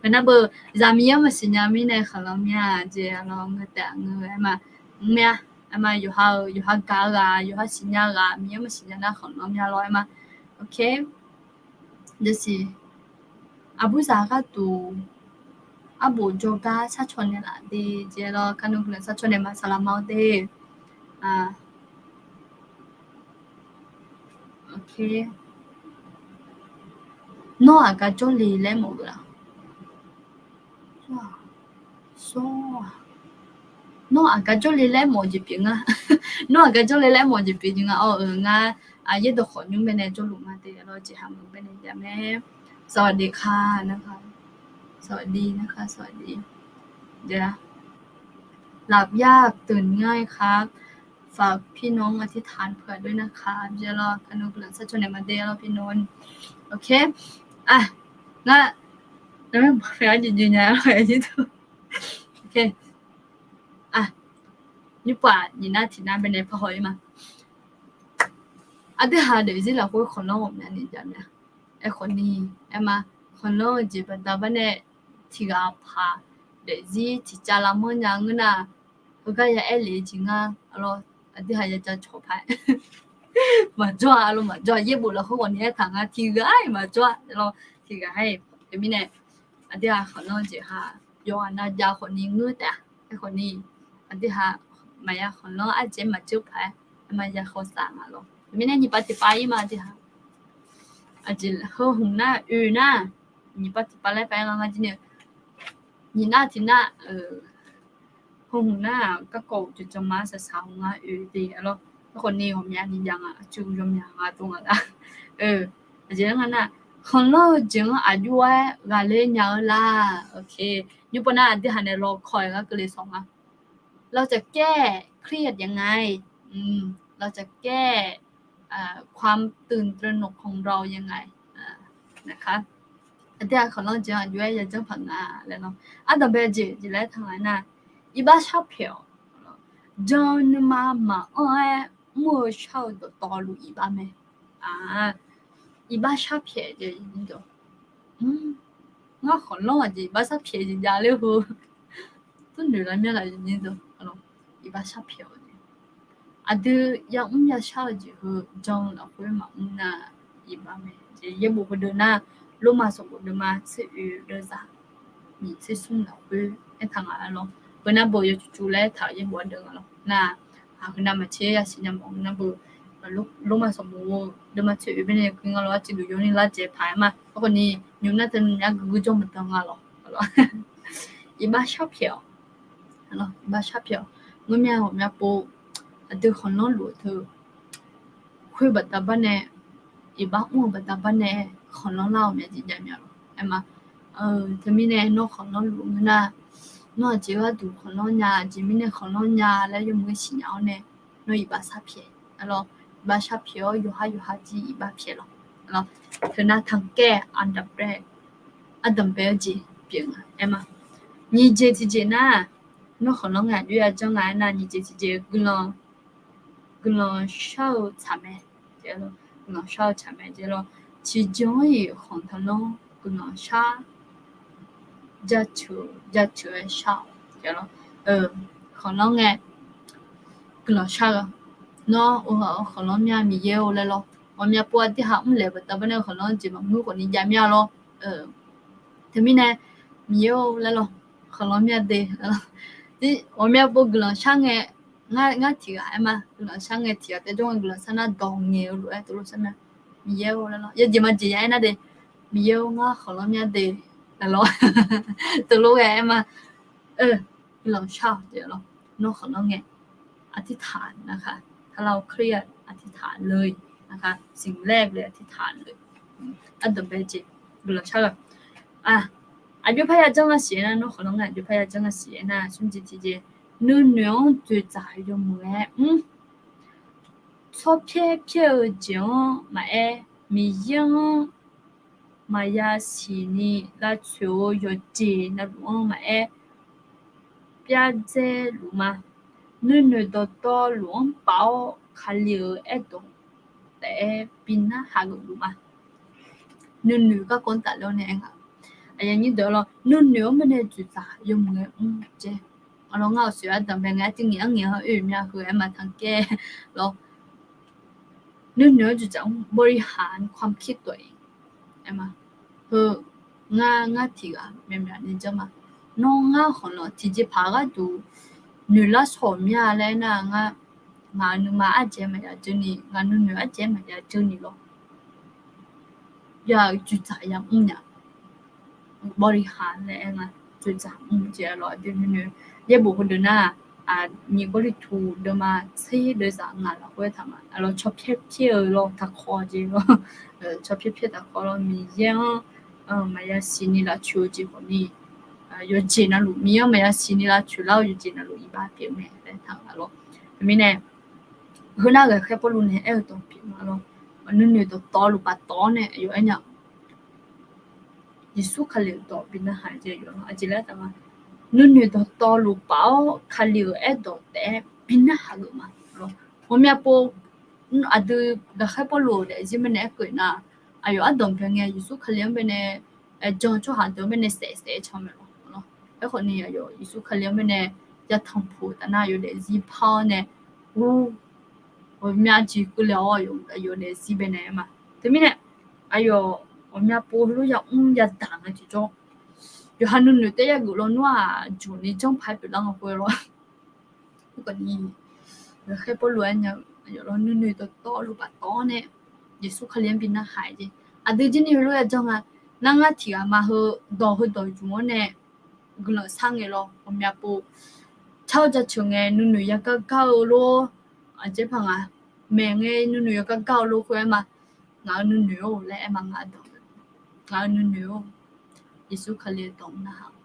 Heunar beu, zaq Miqyaer maqsiq nya mirnae khanqlanr mir-a jeq lawr, ngeur taef-a ngeur aerma. Mr mir-a, aerma yawqha-eu, yawqha gaq-eu ghaq, yawqha siqnya ghaq, Miqyaer maqsiq nya nar khanqlanr mir-a lawr aerma. Dasiq, aqburzaq gharduq arbof jawrgar sharcaw naeqlaf de jeq lawr, kar nawr guiqlanq sharcaw nae ma saqlaq ma-awr de. Nawr aqgar jawrle laer mawf-eu la? Nawr aqgar jawrle laer mawf jeq pyeuf nga. Nawr aqgar jawrle laer mawf jeq pyeuf jeq nga. Awr-eu ngar, yaerdawq khawf nymr baenae jawrluf ma de, aqlawr jeqha meuq baenae jav mae. สวัสดีค่ะนะคะ สวัสดีนะคะ สวัสดี หลับยากตื่นง่ายครับ ฝากพี่น้องอธิษฐานเผื่อด้วยนะคะ jeq lawr, kar nawr guiqlanq sharcaw naeq ma de lawr พี่นนท์. Ngar, ngar, aqjeq jeq nya lawr, nymrpov-aq nyiq nar tiq nar baenae parhaw-ir ma. Aqdui haq daefzir lafkhoer khanqlanr ghawqmyani jav mya. Aerkhawf ni, aerma, khanqlanr-eu jeq baqda bar nae tiq ghaq paq daefzir tiq cav lavmanr nya ngeur nar, heugar ya aer lef-eu jeq ngar, aqlawr, aqdui haq ya cav cawq paq-aer maqjawr-a, aqlawr maqjawr-a, yaerbof lafkhoer ghawqni aertaq nga tiq ghaq-iq maqjawr-a, aqlawr tiq ghaq-iq. Teumirnae aqdui haq khanqlanr-eu jeq haq yawqghaq nav jav khawf ni ngeur taef-a. Aerkhawf ni, aqdui haq maqya khanqlanr ardzaeq maqjawr paq-aer, aerma ya khawsav nga lawr. Teumirnae nyiq pav tiq pav-ir ma aqdui haq. Aqjeq heu hmq nar oe nar, nyiq pav tiq pav laer pav-aer nga ngar jir ni. Nyiq nar tiq nar, heu hmq nar-aq garkawv uqjeq janma saqsaq-eu nga oe de lawr. Aerkhawf ni ghawqmyani jav nga, aqcuiv yawmyaq nga dov nga lar. Aqjeq nga nar, khanqlanr-eu jeq-anr aqjox-aer ghaqler nya-eu lar. Nymrpov nar aqdui haq nae lawqkawq-aer gar keuvle sawq nga. เราจะแก้เครียดยังไง เราจะแก้ความตื่นตระหนกของเรายังไง นะคะ Aqdui haq khanqlanr jeq-anr aqjox-aer yajanr paq nga laer lawr. Ardanqbae jeq jeq laer taq nga nar, iqbax sharpyaeq-awq. Jan nuima maqanr-aer mr-eu shar-eu dawqtawvluf iqbax mae. Iqbax sharpyaeq jeq, ngar khanqlanr-aq jeq iqbax sharpyaeq jeq jav ler heu. Tmr noeq lar myanr laf jeq, iqbax sharpyaeq-awq. Aqdui yamr yashar-eu jeq heu jan lafkhoer maqmr nar iqbax mae jeq. Yaerbof heudeuq nar, Lormav sanqbof deuvma tser oe deuvzaq nyiq tser smr lafkhoer aertaq nga lawr. Heu nar beu yawcuqcuq laer taq-euq yaerbof ardeuv nga lawr. Nar, heunar maqtser yasiq nya mawf-eu nar beu, Lormav sanqbof deuvma tser oe baenae gui nga lawr, arciv duq yawni lar dzaeq paq-aer ma. Aerkhawf ni, nymq nar teu nymq nar guiqguir jawr maqdan nga lawr. Iqbax sharpyaeq-awq. Iqbax sharpyaeq-awq. Ngeurmya ghawqmya pov, aqdui khanqlanr luf-eu teu khoer baqda bar nae, iqbax mr-eu baqda bar nae khanqlanr lar-euq myav jeq jav mya lawr. Aerma, teumirnae nawr khanqlanr luf ngeur nar, nawr aqjeq gharduq khanqlanr nya, aqjeq mirnae khanqlanr nya laer yawmuiq-aer siqnya-awr nae, nawr iqbax sharpyaeq. Aerlawr, iqbax sharpyaeq-awr yawqhar yawqha jir iqbax pyaeq lawr. Aerlawr, teunar tanqkaer aqdanqbae, aqdanqbae-eu jeq pyeuf nga aerma. Nyiq jeq tiqjeq nar, nawr khanqlanr ngae aqjox-aer yajanr nga aernar, nyiq jeq tiqjeq guiqlanq guiqlanq shar-eu tsaq mae. Guiqlanq shar-eu tsaq mae jeq lawr. Tiqjeq-anr-iq khanq taqlanr guiqlanq shar jaceuq, jaceuq-aer shar-awq. Khanqlanr ngae guiqlanq shar-eu, nawr-eu khanqlanr mya Miqyaer-or laer lawr. Ghawqmya pov-a tirhaq mrlaeq baqda bawr nae khanqlanr jeq maqngeur khawfni jav mya lawr. Teumirnae Miqyaer-or laer lawr, khanqlanr mya de. Ghawqmya pov guiqlanq shar ngae, ngar tiqghaq aer ma, guiqlanq shar ngae tiqghaq taejawr ngae guiqlanq shar nar dawq ngaeq-eu lof-aer teulof shar mya. Miqyaer-or laer lawr, yawjeq majeq ya aer nar de, Miqyaer-or ngar khanqlanr mya de laer lawr. Teulof ghae aer ma, guiqlanq shar-awq jeq lawr, nawr khanqlanr ngae อธิษฐานนะคะ ถ้าเราเครียด อธิษฐานเลยนะคะ สิ่งแรกเลย อธิษฐานเลย ardanqbae jeq guiqlanq shar-eu. Aqjox parya janr nga siq-aer nar, nawr khanqlanr ngae aqjox parya janr nga siq-aer nar, smrjeq tiqjeq, nuinoeq-anr dzoeqdzaq yawmuiq-aer mr, tsawrpyaer pyaer-eu jeq-anr maqaer, Miqyaer-anr maqya siqni lavtsoeq-eu yawqjeq navluf-anr maqaer, pyardzae luf ma. Nuinoeq dawqtawvluf-anr paf-awr Kali-euq aerdawq taef-aer bi narhaq geuf luf ma. Nuinoeq garkawv-anr tafler-awr nae aer nga, aqyuif aqnyir deuq-a lawr, nuinoeq-anr baenae dzoeqdzaq yawmuiq-aer mr jaer. Arlawr ngar-euq soeq ardanqbae ngae arcuiv ngaeq-anr ngaeq-anr oe mya heu aer ma taqkaer lawr. Nuinoeq-anr dzoeqdzaq mr บริหารความคิดตัวเอง aer ma. Heu ngar, ngar tiqghaq myaqmyaq ni janr ma. Nawr ngar khanqlanq tiqjeqpaq gharduq noeqlar shawq mir-a laer aer nar, ngar, ngaq-euq nuima arjaev maqya jeur ni, ngaq nuinoeq arjaev maqya jeur ni lawr. Ya dzoeqdzaq yamr nya. บริหาร laer aer nga, dzoeqdzaq mr jeq-a lawr aqdui nuinoeq. Yaerbof heudeuq nar, nyiq Gawrliqtu deuvma tser deuvzaq ngaq lafkhoer taq ma. Aqlawr tsawrpyaer pyaer-eu lawr taqkawv jeq lawr, tsawrpyaer pyaer taqkawv lawr, Miqyaer-anr maqya siqni lavtsoeq-eu jeq khawfni, yawqjeq navluf Miqyaer-anr maqya siqni lavtsoeq lar-eu yawqjeq navluf iqbax pyeuf mae laer taq nga lawr. Teumirnae, heunar ghaqkhaer Pawrluv nae aer-eu dawq pyeuf nga lawr. Nuinoeq dawqtawvluf paftawf-awr nae aqyawf aer nya Yeqsur Kali-euq dawq bi narhaq-eu jeq yawf-a aqjeq laer taq nga. Nuinoeq dawqtawvluf paf-awr Kali-euq aerdawq taef-aer bi narhaq geuf ma. Ghawqmya pov aqdui ghaqkhaer Pawrluv-euq daefzir baenae aerkeuv nar, aqyawf ardanqbae ngae Yeqsur Kali-anr baenae, jan tsawrhaq deuq-anr baenae saef saef-aer can mae lawr. Aerkhawfni aqyawf Yeqsur Kali-anr baenae yatanq puq taf nar aqyawf daefzir par-awr nae, ur, ghawqmya jeq keuvle-awr aqyawf daefzir baenae aer ma. Teumirnae aqyawf ghawqmya pov heulof yamr yadaq nga tiqjawr, yawqha nuinoeq taef-aer yageuf lawnmr-aq, jmq ni janr paq-aer pyeuflar nga khoer lawr. Ghaqkhaer Pawrluv aer nya-eu aqyawf lawr nuinoeq dawqtawvluf paftawf-awr nae Yeqsur Kali-anr bi narhaq-eu jeq. Aqdui jir ni heulof ya janr nga. Nar ngar tiqghaq ma heu dawq heu dawq jmq-awr nae guiqlanq shar ngae lawr ghawqmya pov, car-eu jaceuq ngae nuinoeq yagar gar-eu lor. Aqjeq paq nga, maeq ngae nuinoeq yagar gar-eu lor khoer aer ma. Ngaq-euq nuinoeq-or laer aer ma, ngaq-euq dawq, ngaq-euq nuinoeq-or, Yeqsur Kali-euq dawq narhaq-awq.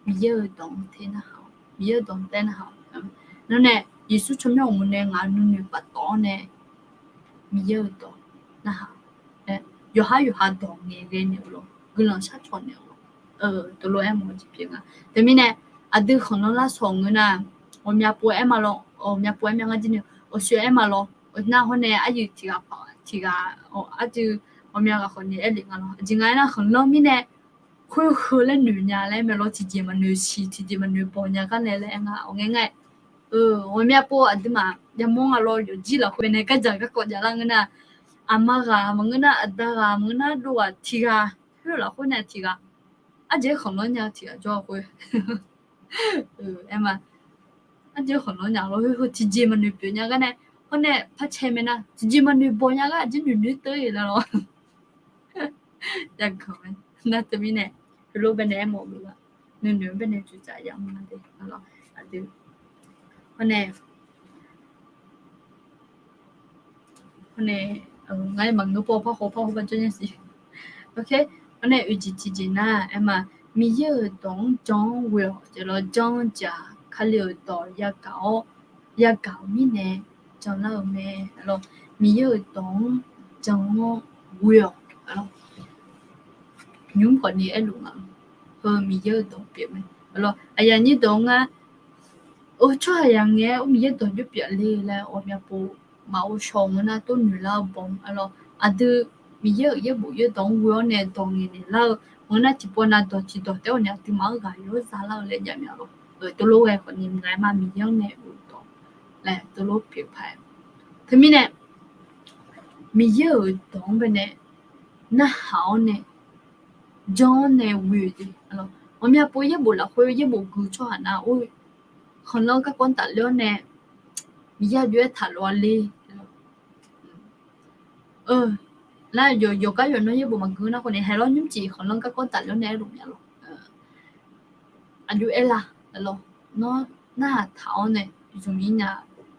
Miqyaer-euq dawq-anr te narhaq-awq. Miqyaer-euq dawq-anr tae narhaq-awq. Nawr nae Yeqsur tsawrmyanr uqmov nae ngaq-euq nuinoeq paftawf-awr nae Miqyaer-euq dawq narhaq-awq. Yawqhar yawqha dawq ngaeqghae naeq-eu lawr, guiqlanq shar cawq naeq-eu lawr, teulof aermawf-eu jeq pyeuf nga. Teumirnae aqdui khanqlanr lar shawq ngeur nar, ghawqmya pov aer ma lawr, ghawqmya pov aer mya ngar jir ni, awqshoe aer ma lawr, nar hawr nae aryuif tiqghaq paq tiqghaq, arjir ghawqmya ghaq khawf ni aer lef nga lawr. Aqjeq nga aernar khanqlanr mirnae khoer heu laer noeq nya laer mae lawr, tiqjeq maqnoeq siq tiqjeq maqnoeq bawq nya gar nae laer aer nga. Awq ngae ngar-aer, ghawqmya pov aqduimaf yamawr nga lawr, yawqjir lafkhoer baenae gardzaq garkawv javlar ngeur nar, aqma ghaq maqngeur nar, aqda ghaq maqngeur nar, dov ghaq tiqghaq, khoer lafkhoer nae tiqghaq, arjeq khanqlanr nya tiqghaq jawr-a khoer. Aer ma, arjeq khanqlanr nya lawr, heu heu tiqjeq maqnoeq pyeuf nya gar nae, hawr nae par cae mae nar tiqjeq maqnoeq bawq nya gar aqjeq noeq noeq teu-ir lar lawr. Yagaq-aer nar teumirnae heulof baenae aermawf-eu lor-aq, nuinoeq-anr baenae cuqtsaf yamr-a de lawr. Aqdui hawr nae, hawr nae, ngar maqngeur paw par khawf par khawf par jawr nya siq. Hawr nae oeq jeq tiqjeq nar aer ma, Miqyaer-euq dawq-anr jan-anr ghoe-awq jeq lawr, jan-anr jeq-aq Kali-euq dawq yagaq-awr, yagaq-euq mirnae janlar-eu mae lawr. Miqyaer-euq dawq-anr jan-anr ghoe-awq lawr. Nymr khawf ni aerluf nga, heu Miqyaer-euq dawq pyeuf mae lawr. Aqyuif aqnyir deuq-anr ngar, tsawrhaq yaq ngae-aer Miqyaer dawq jawr pyeuf le laer ghawqmya pov maqghov shaw ngeur nar tov noeq lar-eu bawq-a lawr. Aqdui Miqyaer-euq yaerbof yaerdawq-anr ghoe-awr nae dawq ngaeqnaeq lar-eu Maqngeur nar tiqpov nav dawq tiqdawq taef-awr ni aqduimaf-anr ghaq yawr zalar-eu laer jav mya lor. Teulof ghae khawfni mqngae ma Miqyaer-anr nae uqtawf laer teulof pyeuf paq-aer. Teumirnae Miqyaer-euq dawq-anr baenae narhaq-awr nae jan-awr nae ghoe-eu jeq. Ghawqmya pov yaerbof lafkhoer yaerbof gui tsawrhaq nar or khanqlanr garkawv tafler-awr nae Miqyaer aqjox-aer taqlof-a le. Nar yawqgar yawqnawr yaerbof maqgui nar khawfni haeq lawr nymrcif khanqlanr garkawv tafler-awr nae aerluf mya lor. Aqjox aerlar lor. Nawr narhaq taq-awr nae yawqnyir nya,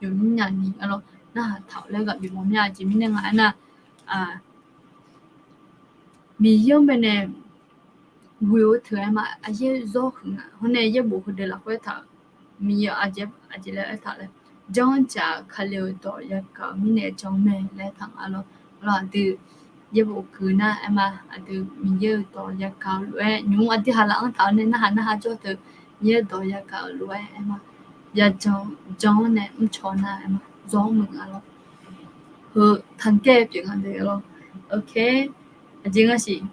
yawqnyir nya ni lor, narhaq taq-awr laer ghaq bifmawf mya. Aqjeq mirnae nga aernar, Miqyaer-anr baenae ghoe-eu teu-aer ma, aqyaer zawr huiq nga. Hawr nae yaerbof heudeuq lafkhoer taq-euq Miqyaer aqjeq laer aertaq laer, janr-anr jaq-eu Kali-euq dawq yagaq-euq mirnae jan-eu mae laer taq nga lor. Lor aqdui yaerbof gui nar aer ma, aqdui Miqyaer-euq dawq yagaq-eu lof-aer nymq-mr aqdui haq laf-anr taq-awr nae narhaq narhaq jawr teu Miqyaer-euq dawq yagaq-euq lof-aer aer ma, yajan janr-anr nae mrcaw nar aer ma, zawr muiq nga lor. Heu tanqgaer pyeuf nga de lor. Ok, aqjeq nga siq.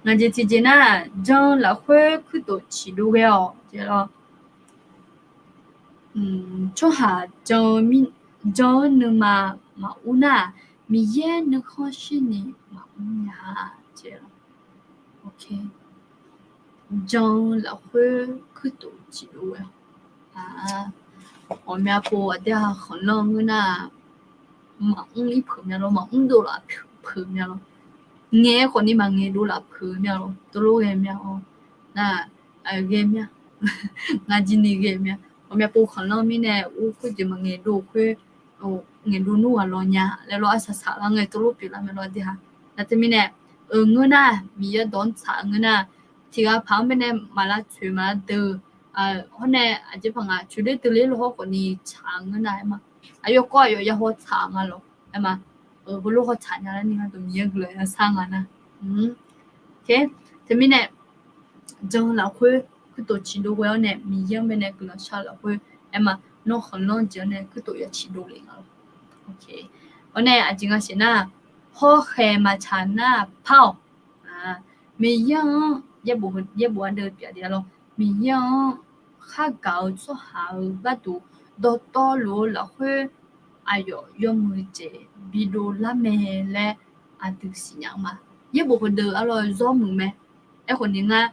Ngaq jeq tiqjeq nar, jan lafkhoer kuirtof ciqdov ghae-awq jeq lor. Tsawrhaq jan-eu nuima maqur nar-aq, Miqyaer nuikhanr shirni maqmr nya-a. Jan-eu lafkhoer kuirtof ciqdov ghae-awq. Ghawqmya pov aqdui-aq khanqlanr ngeur nar-aq, maqmr ir peuq mya lor, maqmr dov laf peuq mya lor. Ngaeq-aer khawfni maqngaeq dov laf peuq mya lor, teulof ghae mya-awr nar-aq, ghae mya. Ngar jir ni ghae mya. Ghawqmya pov khanqlanr mirnae ur khoerjeq maqngaeq dov khoer, ngaeq dov nmr ghaq lawq nya laer lor, arsaq saqlar ngae teulof pyeuflar mae lor aqdui-aq. Nar teumirnae, euq ngeur nar Miqyaer dawq-anr tsaq ngeur nar, tiqghaq paq-anr baenae maqlar tsoeq maqlar deuq, hawr nae aqjeq paq nga coeqler teule lor hawr khawfni tsaq ngeur nar aer ma. Aqyawf kawv aqyawf yahaw tsaq nga lor aer ma. Heulof haw tsaq nya laer ni ngar dawq Miqyaer guiqlanq yasar nga nar. Teumirnae, jan lafkhoer kuirtof ciqdov ghae-awr nae Miqyaer-anr baenae guiqlanq shar-eu lafkhoer aer ma, nawr khanqlanr jeq-anr nae kuirtof ya ciqdov le nga lor. Awr nae aqjeq nga siq nar, hawkhaeq maqtsaq nar par-awq. Miqyaer-anr yaerbof ardeuv pyeuf-a lor. Miqyaer-anr khar gaq-eu tsawrhaq-euq gharduq dawqtawvluf-eu lafkhoer aqyawf yawmuiq jeq bidov lar mae laer aqdui siqnya ma. Yaerbof heudeuq arlawr zawr muiq mae. Aerkhawfni ngar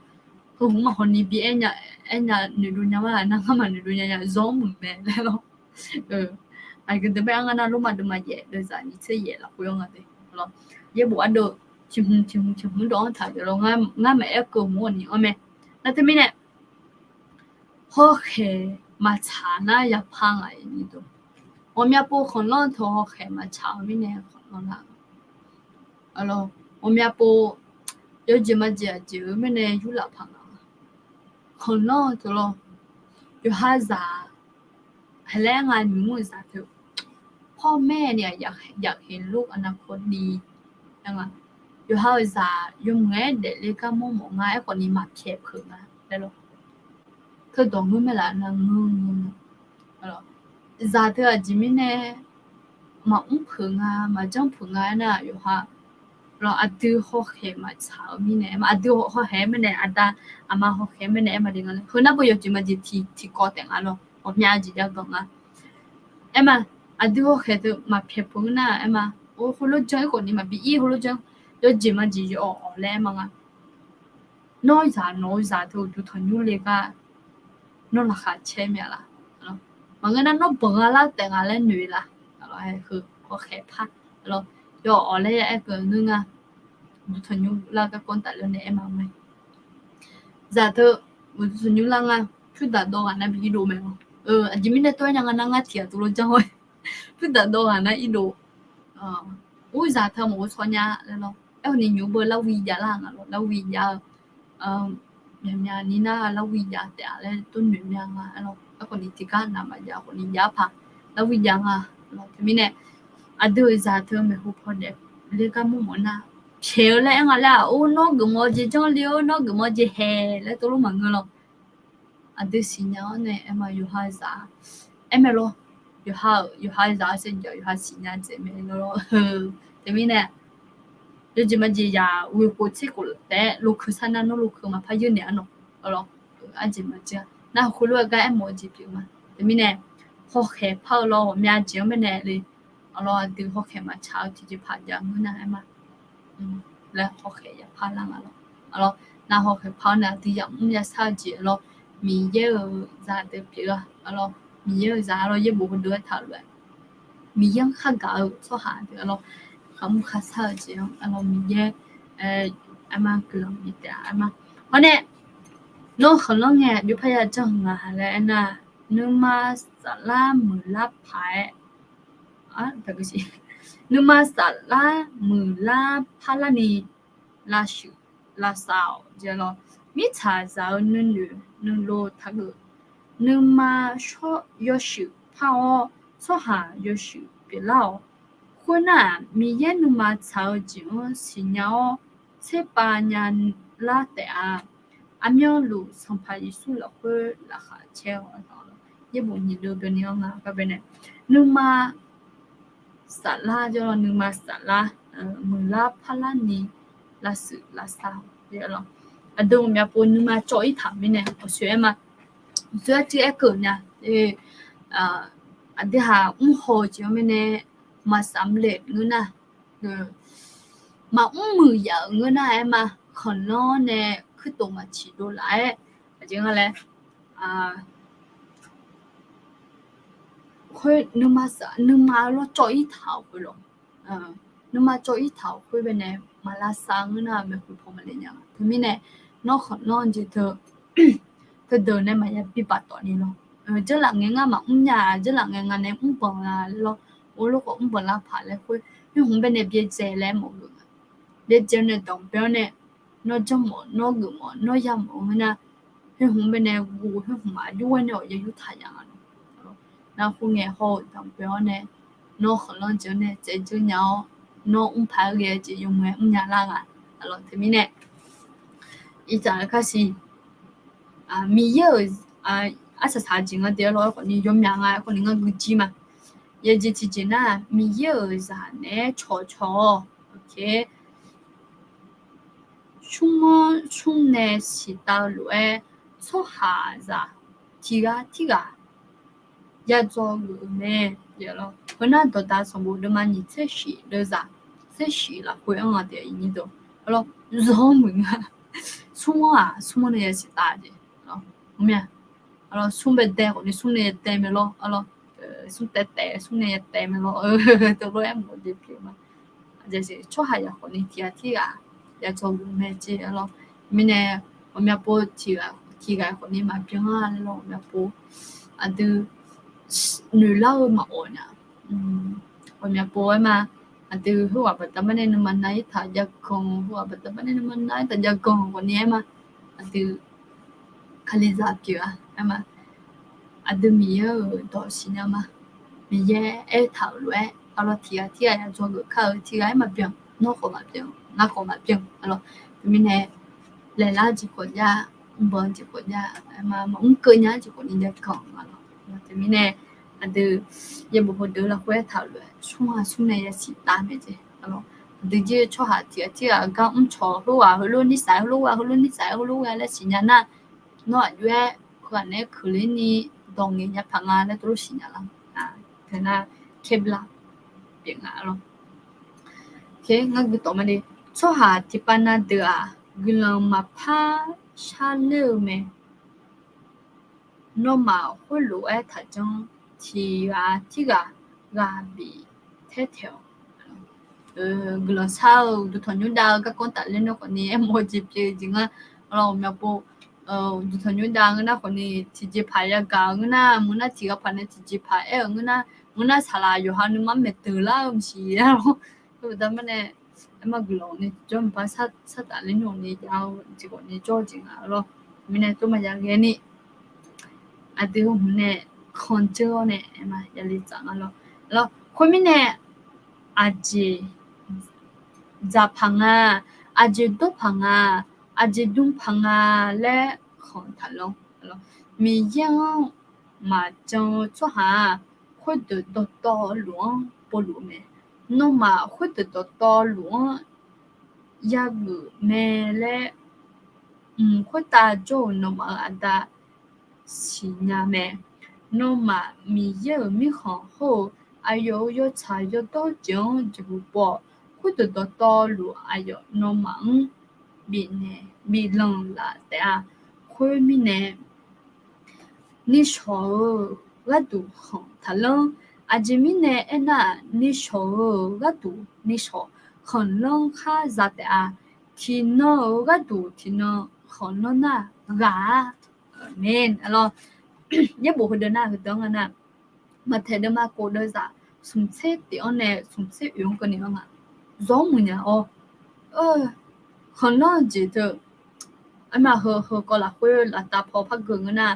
heu hmq maqhaw ni bi aer nya, aer nya noeqdov nya ma nar, ngar maqnoeqdov nya nya zawr muiq mae laer lor. Aqgeu deuq bae-anr ngar nar Lormav deuvma yaef deuvzaq nyiq tser yaef lafkhoer-anr nga de. Yaerbof ardeuv tiq hmq tiq hmq tiq hmq dawq-anr taq-euq lor, ngar maqaer keuv hmq-awq ni-anr mae. Nar teumirnae, hawkhaeq maqtsaq nar yapar nga ni dawq. Ghawqmya pov khanqlanr teu hawkhaeq maqtsaq-eu mirnae khanqlanr nar, ghawqmya pov yawjeq majeq aqjeq-eu mirnae yurlaf paq nga. Khanqlanr teu lor, yawqha zaq, haeq laer nga nymq mr-eu zaq teu, พ่อแม่เนี่ยอยากเห็นลูกอนาคตดี yawqha-euq zaq yawmuiq-aer daefle gar mawrmawf nga. Aerkhawfni maqpyaeq peuq nga laer lor. Teudawq ngeur mae laf nar ngeur ngeur. Zaq teu aqjeq mirnae maqmr peuq nga, maqjanr peuq nga aernar yawqha lawr aqdui hawkhaeq maqtsaq-eu mirnae aer ma, aqdui hawkhaeq-aer mirnae, aqda aqma hawkhaeq-aer mirnae aer ma de nga laer. Heu nar beu yawqjeq majeq tiq tiqkawv taef nga lawr, ghawqmya jeq jav ganq nga. Aer ma, aqdui hawkhaeq teu maqpyaeq peuq-eu nar aer ma, heulof janr-ir khawfni maqbi ir, heulof janr, yawjeq majeq yawawq laer aer ma nga. Nawr zaq nawq-eu zaq teu uqduq tanqnymr le gar nawr laqkhaq caer mya laf? Maqngeur nar nawr banq gha lar taef nga laer noeq laf? Heu hawkhaeq par lawr, yawawq laer ya aer keuv ngeur nga. Uqduq tanqnymr lar garkawv tafler nae aer ma mae. Zaq teu uqduq tanqnymr lar nga, pyurdaq dawv ghaq nar bi irdov mae lawr. Aqjeq mirnae tov-aer nya nga nar ngar tiq ghaq tov lawr janr-awr pyurdaq dawv ghaq nar irdov. Urzaq teu maqghov shaw nya laer lawr. Aerkhawfni nymq beu lar wi jav lar nga lawr, lar wi jav-eu myaqmyaq ni nar lar wi jav taef-a laer tov noeq mya nga lawr. Aerkhawfni tiqgar naq maqjav khawfni jav paq lar wi jav nga lawr. Teumirnae aqdui-euq zaq teu maeqhu paw daefle gar mawrmawf nar pyaeq-eu laer aer nga laer-aq, or nawr geufmawf-eu jeq janr le-or, nawr geufmawf-eu jeq haeq laer tov lor maqngeur lawr. Aqdui siqnya-awr nae aer ma yawqha zaq aer mae lawr. Yawqha-euq, yawqha zaq-eu saevdzeuf yawqha siqnya dzaeq mae lawr. Teumirnae yawjeq majeq yaq ghoe khof tser khof taef-aer lokeu sar nar nawr lokeu maqpar yeur naeq-a nawq. Arlawr, arjeq maqjeq-a nar khoerlof-aer gar aermawf-eu jeq pyeuf ma. Teumirnae hawkhaeq par-eu lawr ghawqmya jeq-anr baenae le. Arlawr, aqdui hawkhaeq maqtsaq-eu tiqjeqpaq jav ngeur nar aer ma. Laer hawkhaeq yaqpar lar nga lawr. Arlawr, nar hawkhaeq par-awr nae aqdui yamr yasar-eu jeq arlawr, Miqyaer-euq zaq deuq pyeuf-a. Arlawr, Miqyaer-euq zaq arlawr yaerbof heudeuq-aer taq-euq lof-aer Miqyaer-anr khar gaq-eu tsawrhaq deuq arlawr, khaqmr khaqsar-eu jeq-anr arlawr Miqyaer aer ma guiqlanq bif taef-a aer ma. Hawr nae, nawr khanqlanr ngae aqjox parya janr nga laer aernar, nuima saflar muiqlar paq-aer, nuima saflar muiqlar parlarni lavshuif lavsav-awq jeq lawr. Mirtsaqzaq-eu nuinoeq nuilov taqgeuf. Nuima shawr yawshuif par-awr, tsawrhaq yawshuif pyeuflar-awq. Khoernar-aq, Miqyaer nuima tsaq-eu jeq-anr siqnya-awr, tserpav nyalar taef-a. Aqmyanluf Sanqpaq Yeqsur lafkhoer laqkhaq caer-awq. Yaerbof nyiq deuv byanni-anr nga gar baenae, nuima saflar jawr-awr nuima saflar muiqlar parlarni lavshuif lavsav-awq. Aqdui ghawqmya pov nuima cawv-ir taq-euq mirnae aqsoeq aer ma. Aqsoeq-aer cuiv aerkeuv nya. Aqdui haq mrhaw-eu jeq-anr mirnae maqsaf mrle ngeur nar, maqmr muiq yaf-euq ngeur nar aer ma. Khanqlanr nae kuirtof maqciq dov laf-aer aqjeq nga laer, khoer nuima saf nuima lawr cawv-ir taq-euq khoer lawr, nuima cawv-ir taq-euq khoer baenae maqlavsav ngeur nar maeqhu paw maqle nya. Teumirnae nawr khanqlanr jeq teu teudeuq nae maqya bi baqtawf ni lawr. Jeurlaf ngae ngar maqmr nya-a, jeurlaf ngae nga nae mrbanq nga laer lawr, or lawr khawf mrbanq lar paq laer khoer, khoer hmq baenae byaerdzae laer mawf-eu nga. Byaerdzae nae danqbae-awr nae, nawr janrmawf, nawr geufmawf, nawr yamawf-eu ngeur nar, khoer hmq baenae gu, khoer hmq aqjox-aer nae awq ya yurtaq ya nga lawr. Nar khoerngae hawr-eu danqbae-awr nae, nawr khanqlanr jeq-anr nae tsaevdzeur nya-awr, nawr mrpaq-aer ghae-eu jeq yawmuiq-aer mrnya lar nga. Arlawr teumirnae iqtaf-eu kar siq Miqyaer-euq arsaq saq jeq nga de-aer lawr-aer khawfni yawmyaq nga-aer khawfni ngar guijir ma. Yajeq tiqjeq nar, Miqyaer-euq zaq naeq-aer cawqcawq-awr, smr-anr smr nae siqtav-eu lof-aer, tsawrhaqzaq tiqghaq tirghaq yadzaw geuf-eu mae. Heunar dawqdaq sanqbof deuvma nyiq tser shif deuvzaq tser shif lafkhoer-anr nga taef-a. Zanr muiq nga. Smr-anr-aq smr-anr nae yasiq tav jeq. Smr baedae khawfni smr nae yadae mae lawr. Smr taev taef smr nae yataev mae lawr. Teulof-aer mawf-eu jeq pyeuf ma. Aqjeq tsawrhaq yaq khawfni tiqghaq tirghaq yadzaw geuf mae jeq lawr. Mirnae ghawqmya pov tiqghaq tiqghaq khawfni maqbyan-a laer lawr ghawqmya pov aqdui noeqlar-eu maqawq nya. Ghawqmya pov-aer ma, aqdui khoerghaq baqda mar nae nuima nav-ir taq jav ganq, khoerghaq baqda mar nae nuima nav-ir taq jav ganq khawfni aer ma. Aqdui Kalizaq pyeuf-a aer ma. Aqdui Miqyaer-euq dawq siqnya ma. Miqyaer aertaq-euq lof-aer arlawr tiqghaq tirghaq yadzaw geuf kar-eu tiqghaq-aer maqbyan, nawr khawf maqbyan, ngar khawf maqbyan arlawr. Teumirnae laeqlar-eu jeq khawf jav, mrbanq-eu jeq khawf jav, maqmr keuv nya-eu jeq khawfni jav ganq arlawr. Teumirnae aqdui yaerbof heudeuq lafkhoer aertaq-euq lof-aer smr-aq smr nae yasiq tav mae jeq arlawr. Aqdui jir-eu tsawrhaq tiqghaq tirghaq gar mrcawq heulof ghaq heulof nir saf-aer heulof ghae heulof nir saf-aer heulof ghae laer siqnya nar, nawr aqjox-aer heughaq naeq-aer keuvler ni dawq ngaeq nya paq nga laer teulof siqnya lar. Teunar kebla pyeuf nga lawr. Ngar guitawf ma de, tsawrhaq tiqpav na deuq-aq guiqlanq maqpar sharler-eu mae. Nawmaf khoerlof-aer taqjanr, tiqghaq tirghaq ghaq bif taer taeq-awq. Guiqlanq shar-eu uqduq tanqnymr dav-eu garkawv tafler nawr khawfni aermawf-eu jeq pyeuf-eu jeq ngar, arlawr ghawqmya pov uqduq tanqnymr dav ngeur nar khawfni tiqjeqpaq yagaq-eu ngeur nar, meuq nar tiqghaq paq nae tiqjeqpaq aer-euq ngeur nar, meuq nar saqlaq yawqha nuima-anr maeqdeuq lar-eu maqsiq-a. Khoer baqda mar nae aerma guiqlanq ni jawr maqpar sar tafler nawr ni jav-eu jeq khawfni jawr-eu jeq nga lawr. Mirnae tov maqya ghae ni aqdui hmq nae kanr dzeur-awr nae aerma yale tsaf nga lawr. Lawr khoermirnae aqjeq dzaq paq nga, aqjeq dawr paq nga, aqjeq dm paq nga laer khanq taqlanr. Miqyaer-anr maqjan-eu tsawrhaq-aq, khoerdeuq dawqtawvluf-anr povluf-eu mae. Nawmaf khoerdeuq dawqtawvluf-anr yageuf mae laer, mq khoertav jawr-euq nawmaf-euq Aqda siqnya mae. Nawmaf Miqyaer-euq mirkhanq hawr-eu aqyawf-euq yawtsaq yawdawr jeq-anr jeqhu pov-awq. Khoerdeuq dawqtawvluf aqyawf nawmaf-anr bifnaeq biflanq laf taef-a. Khoermirnae, nishawq-euq gharduq khanq taqlanr. Aqjeq mirnae aernar-aq, nishawq-euq gharduq nishawq khanqlanr khar za taef-a. Tiqnan-euq gharduq tiqnan khanqlanr nar ghaq-a. Aqmeq. Arlawr, yaerbof heudeuq nar heudeuq-anr nga nar, Maqtaeq deuvma kof deuvzaq smqtser tiq-anr nae smqtser oeq-anr keuvni-anr nga. Zawr muiq nya-awr, khanqlanr-eu jeq teu, aerma heu heukawv lafkhoer laftav paw par geu ngeur nar,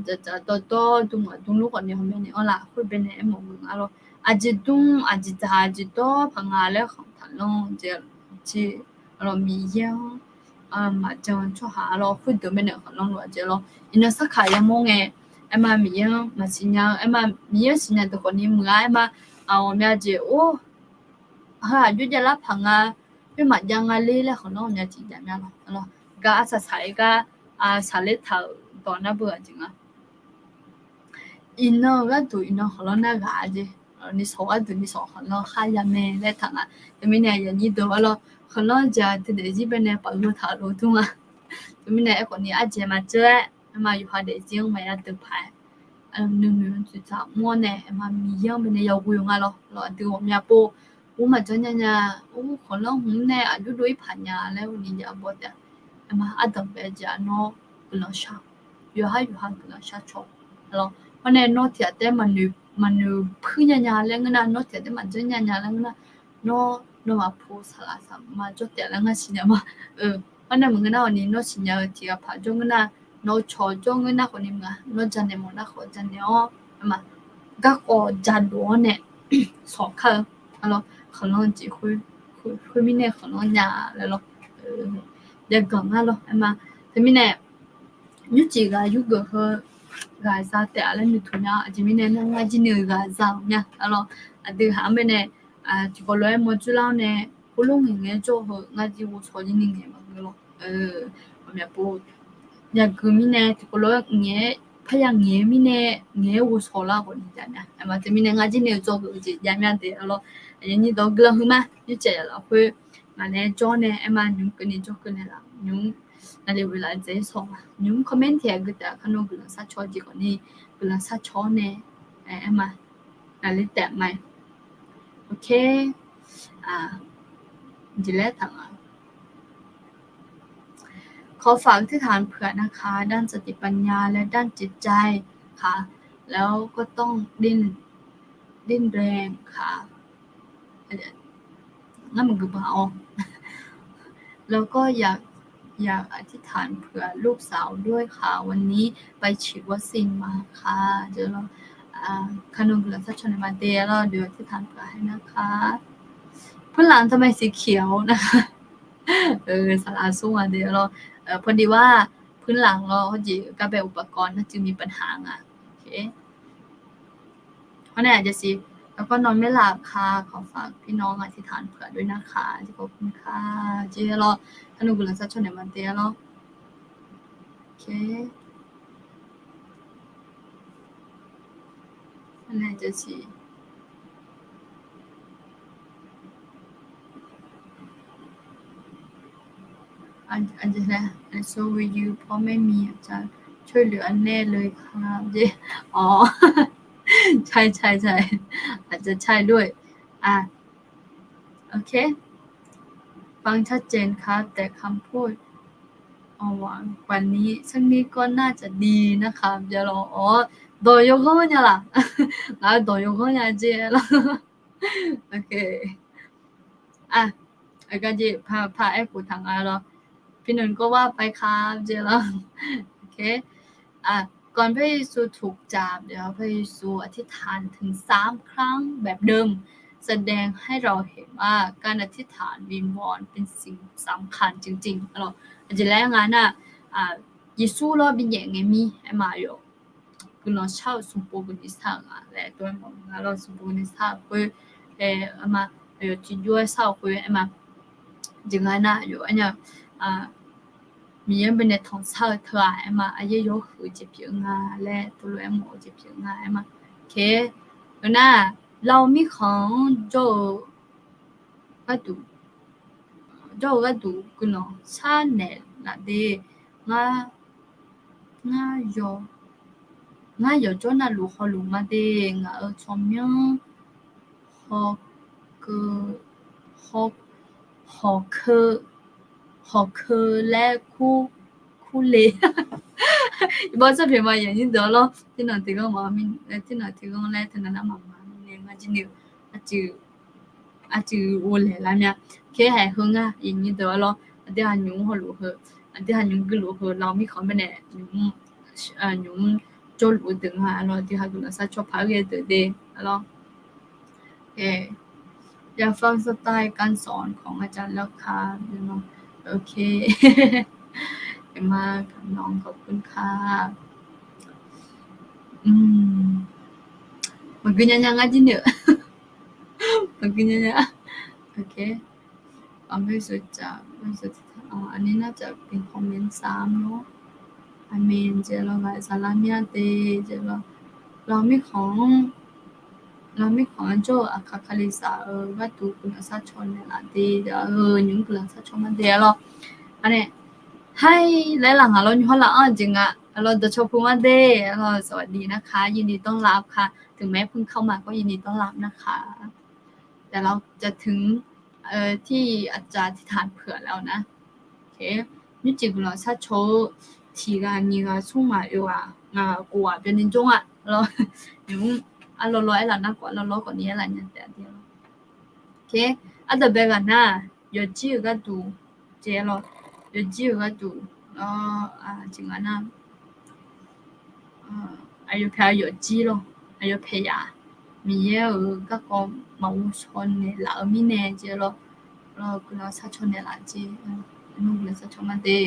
dzaqdzaq dawrdawr dm maq dm lur khawfni hawmae naeq-anr lafkhoer baenae aermawf-eu nga lawr. Aqjeq dm aqjeq dzaq aqjeq dawr paq nga laer khanq taqlanr jeq, jeq, arlawr, Miqyaer-anr maqjan tsawrhaq arlawr, khoerdeuq baenae khanqlanr lof-a jeq lawr. Iqnan sarkaq yamawr ngae, aerma Miqyaer-anr maqsiqnya-eu, aerma Miqyaer-anr siqnya deuq khawfni muiq-a aerma, ghawqmya jeq or, heu aqjox javlar paq nga, khoer maqjav nga ler laer khanqlanr ghawqmya jeq jav mya lawr. Gar arsaq saq-ir gar, saqler taq-euq dawq nar beu aqjeq nga. Iqnan-eu gharduq iqnan khanqlanr nar ghaq-a jeq, nishawq gharduq nishawq khanqlanr khar ya mae laer taq nga. Teumirnae aqyuif aqnyir deuq arlawr, khanqlanr jeq-aq teudaefzir baenae paf-eu taq lof dur nga. Teumirnae aerkhawfni ardzaeq maqdzeur-aer, aerma yawqha daefzir-anr maqya deuq paq-aer, nuinoeq-anr tsoeqtsaq mr-awr nae aerma Miqyaer-anr baenae yaghoe-eu nga lawr. Lawr aqdui ghawqmya pov, ur maqjanr nya nya, ur khanqlanr hmq nae aqjox dov-ir paq nya laer ur ni jav baw taef-a. Aerma ardanq bae jeq-aq nawr guiqlanq shar, yawqhar yawqha guiqlanq shar caw. Lawr, hawr nae nawr tiq ghaq taef-aer maqnoeq puir nya nya laer ngeur nar, nawr tiq ghaq taef-aer maqjanr nya nya laer ngeur nar, nawr nawmaf pu saqlaq saqma jawr taef laer ngar siqnya ma. Hawr nae maqngeur nar awqni nawr siqnya-eu tiq ghaq paq jawr ngeur nar, nawr caw jawr ngeur nar khawfni maqnga, nawr janaeq mawf nar khawf janaeq-awr, aerma garkawv jadov-awr nae sawq kar-eu, arlawr, khanqlanr jeq khoer, khoermirnae khanqlanr nya laer lawr, jaganq ngar lawr aerma. Teumirnae nymrcif ghaq yurgeuf heu ghaq za taef-a laer noeqtmq nya. Aqjeq mirnae nar ngar jir ni-euq ghaq za-euq mya, arlawr, aqdui haq-anr baenae tiqkawv lof-aer mawrjur lar-awr nae, khoerlof ngaeq ngaeq-aer jawr heu ngar jir ghovshaw jir ni ngaeq maqngeur lawr. Ghawqmya pov, yagui mirnae tiqkawv lof-aer ngaeq-aer parya ngaeq-eu mirnae ngaeq-aer ghovshaw lar khawfni jav mya. Aerma teumirnae ngar jir ni-eu dzawgeuf-eu jeq jav mya de, arlawr, aqyuif aqnyir dawq guiqlanq huiqma nymrcif lafkhoer ngaq nae jawr nae aerma nymq keuvni jawr keuv naeqlaf nymq, navlef ghoeqlaf dzaeq-aer sawq ma nymq comment tiq ghaq gui taef-a, kar nawr guiqlanq sharcaw jeq khawfni guiqlanq sharcaw-awr nae aerma navler taef ma. Ok, jeq laer taq nga. ขอฝากอธิษฐานเผื่อนะคะ ด้านสติปัญญาและด้านจิตใจค่ะ แล้วก็ต้องดิ้น ดิ้นแรงค่ะ แล้วก็อยาก อยากอธิษฐานเผื่อลูกสาวด้วยค่ะ วันนี้ไปฉีดวัคซีนมาค่ะ เดี๋ยวเรา อ่า คานุนเหลือสักชนมาเดย์ แล้วเดี๋ยวอธิษฐานเผื่อให้นะคะ พื้นหลังทำไมสีเขียวนะคะ เออ สาราสู้มาเดย์ แล้ว เออ พอดีว่าพื้นหลังเรา เขาจีกาแฟอุปกรณ์น่าจะมีปัญหาอ่ะ โอเค เพราะเนี่ยอาจจะสี แล้วก็นอนไม่หลับค่ะ ขอฝากพี่น้องอธิษฐานเผื่อด้วยนะคะ ขอบคุณค่ะ เจ๊รอ ถ้าหนูกำลังจะชวนเนี่ยมาเจ๊รอ โอเค อันไหนจะสี อาจจะนะ I saw with you เพราะไม่มีอาจารย์ช่วยเหลือแน่เลยครับ เจ๊ อ๋อ ใช่ใช่ใช่ อาจจะใช่ด้วย อ่ะ โอเค ฟังชัดเจนครับ แต่คำพูดอ่อนหวานกว่านี้สักนิดก็น่าจะดีนะครับ เจ๊รอ อ๋อ dawq yawghanr nya laf. Ngaq-euq dawq yawghanr nya jeq lawr. Ok. อ่ะ เออ ก็เจ๊ พา พาแอคกูถามอ่ะลอ พี่นนท์ก็ว่าไปครับ เจ๊ลอ โอเค อ่ะ ก่อนพระเยซูถูกจับ เดี๋ยวพระเยซูอธิษฐานถึงสามครั้งแบบเดิม แสดงให้เราเห็นว่าการอธิษฐานวิงวอนเป็นสิ่งสำคัญจริงๆ อ่ะลอ Aqjeq laer nga nar, Yeqsur lawr bi nyaef ngae mir aerma yawf guiqlanq shar-euq smqpov guiqlanq shar-euq nga laer tov-aer mawf nga lawr, smqpov guiqlanq shar-euq khoer, aerma, aqyawf tiqjawr-aer shar-euq khoer aerma, jeq nga nar, aqyawf aernya, Miqyaer baenae tanqsar-eu teughaq aer ma, aqyaer yawhuiq-eu jeq pyeuf nga laer, teulof-aer mawf-eu jeq pyeuf nga aer ma. Oke, heu nar, Lavmirkhanq-anr jawr-eu gharduq, jawr-eu gharduq guiqlanq sharnaeq laf de. Ngar, ngar yawq, ngar yawqjawr navluf hawluf ma de. Ngaq-euq tsawrmyanr hawkeuv, haw, hawkeuv, hawkeuv laer kur, kurle. Iqbax tsawrpyeuf ma, aqnyir deuq-awr lawr. Tirnanq tiqghanr ma, tirnanq tiqghanr laer teunav nar maqma nae ngar jir ni-eu aqcuiv, aqcuiv ghovlaeq lar mya. Oke, haeq heu ngar aqnyir deuq-awr lawr, aqdui ha nymq-mr hawluf heu, aqdui ha nymq guiqluf heu Lavmirkhanq baenae nymq-mr, nymq-mr jawrluf-eu deuq nga lawr, aqdui ha guiqlanq sharcaw paq-aer ghae deuq de lawr. อยากฟังสไตล์การสอนของอาจารย์แล้วค่ะ โอเค เก่งมากค่ะน้อง ขอบคุณค่ะ Maqgui nya nya ngar jir ni-eu. Maqgui nya nya. Oke. อันนี้น่าจะเป็นคอมเมนต์ซ้ำเนอะ Aqmeq jeq lawr, ngaq-euq saqlaq mya de jeq lawr, Lavmirkhanq-anr, Lavmirkhanq-anr jawr-eu Aqkaq Kalizaq-euq gharduq guiqlanq sharcaw naeqlaf de, heu nymq-mr guiqlanq sharcaw ma de lawr. Aqnae, haer laer laf ngaq lawr, nymq-mr laf-anr jeq nga lawr, dawqcawq pu ma de lawr, สวัสดีนะคะ ยินดีต้อนรับค่ะ ถึงแม้เพิ่งเข้ามาก็ยินดีต้อนรับนะคะ แต่เราจะถึง ที่อาจารย์อธิษฐานเผื่อแล้วนะ Nymrcif guiqlanq sharcaw-eu tiq ghaq nyiq ghaq smr ghaq oeq ghaq ngaq ghaq khof ghaq byanni jawr nga lawr. Nymq-mr arlawr lawr aerlaf nar khawf, arlawr lawr khawf ni aerlaf nya taef-a de lawr. Oke, ardawq bae ghaq nar, yawqjir-euq gharduq jeq lawr, yawqjir-euq gharduq lawr, jeq nga nar, aqyawf paeq-a yawqjir lawr, aqyawf paeq yaf, Miqyaer-euq garkawv maqghov shaw naeqlaf-eu mirnae jeq lawr, lawr guiqlanq sharcaw naeqlaf jeq, nymr guiqlanq sharcaw ma de.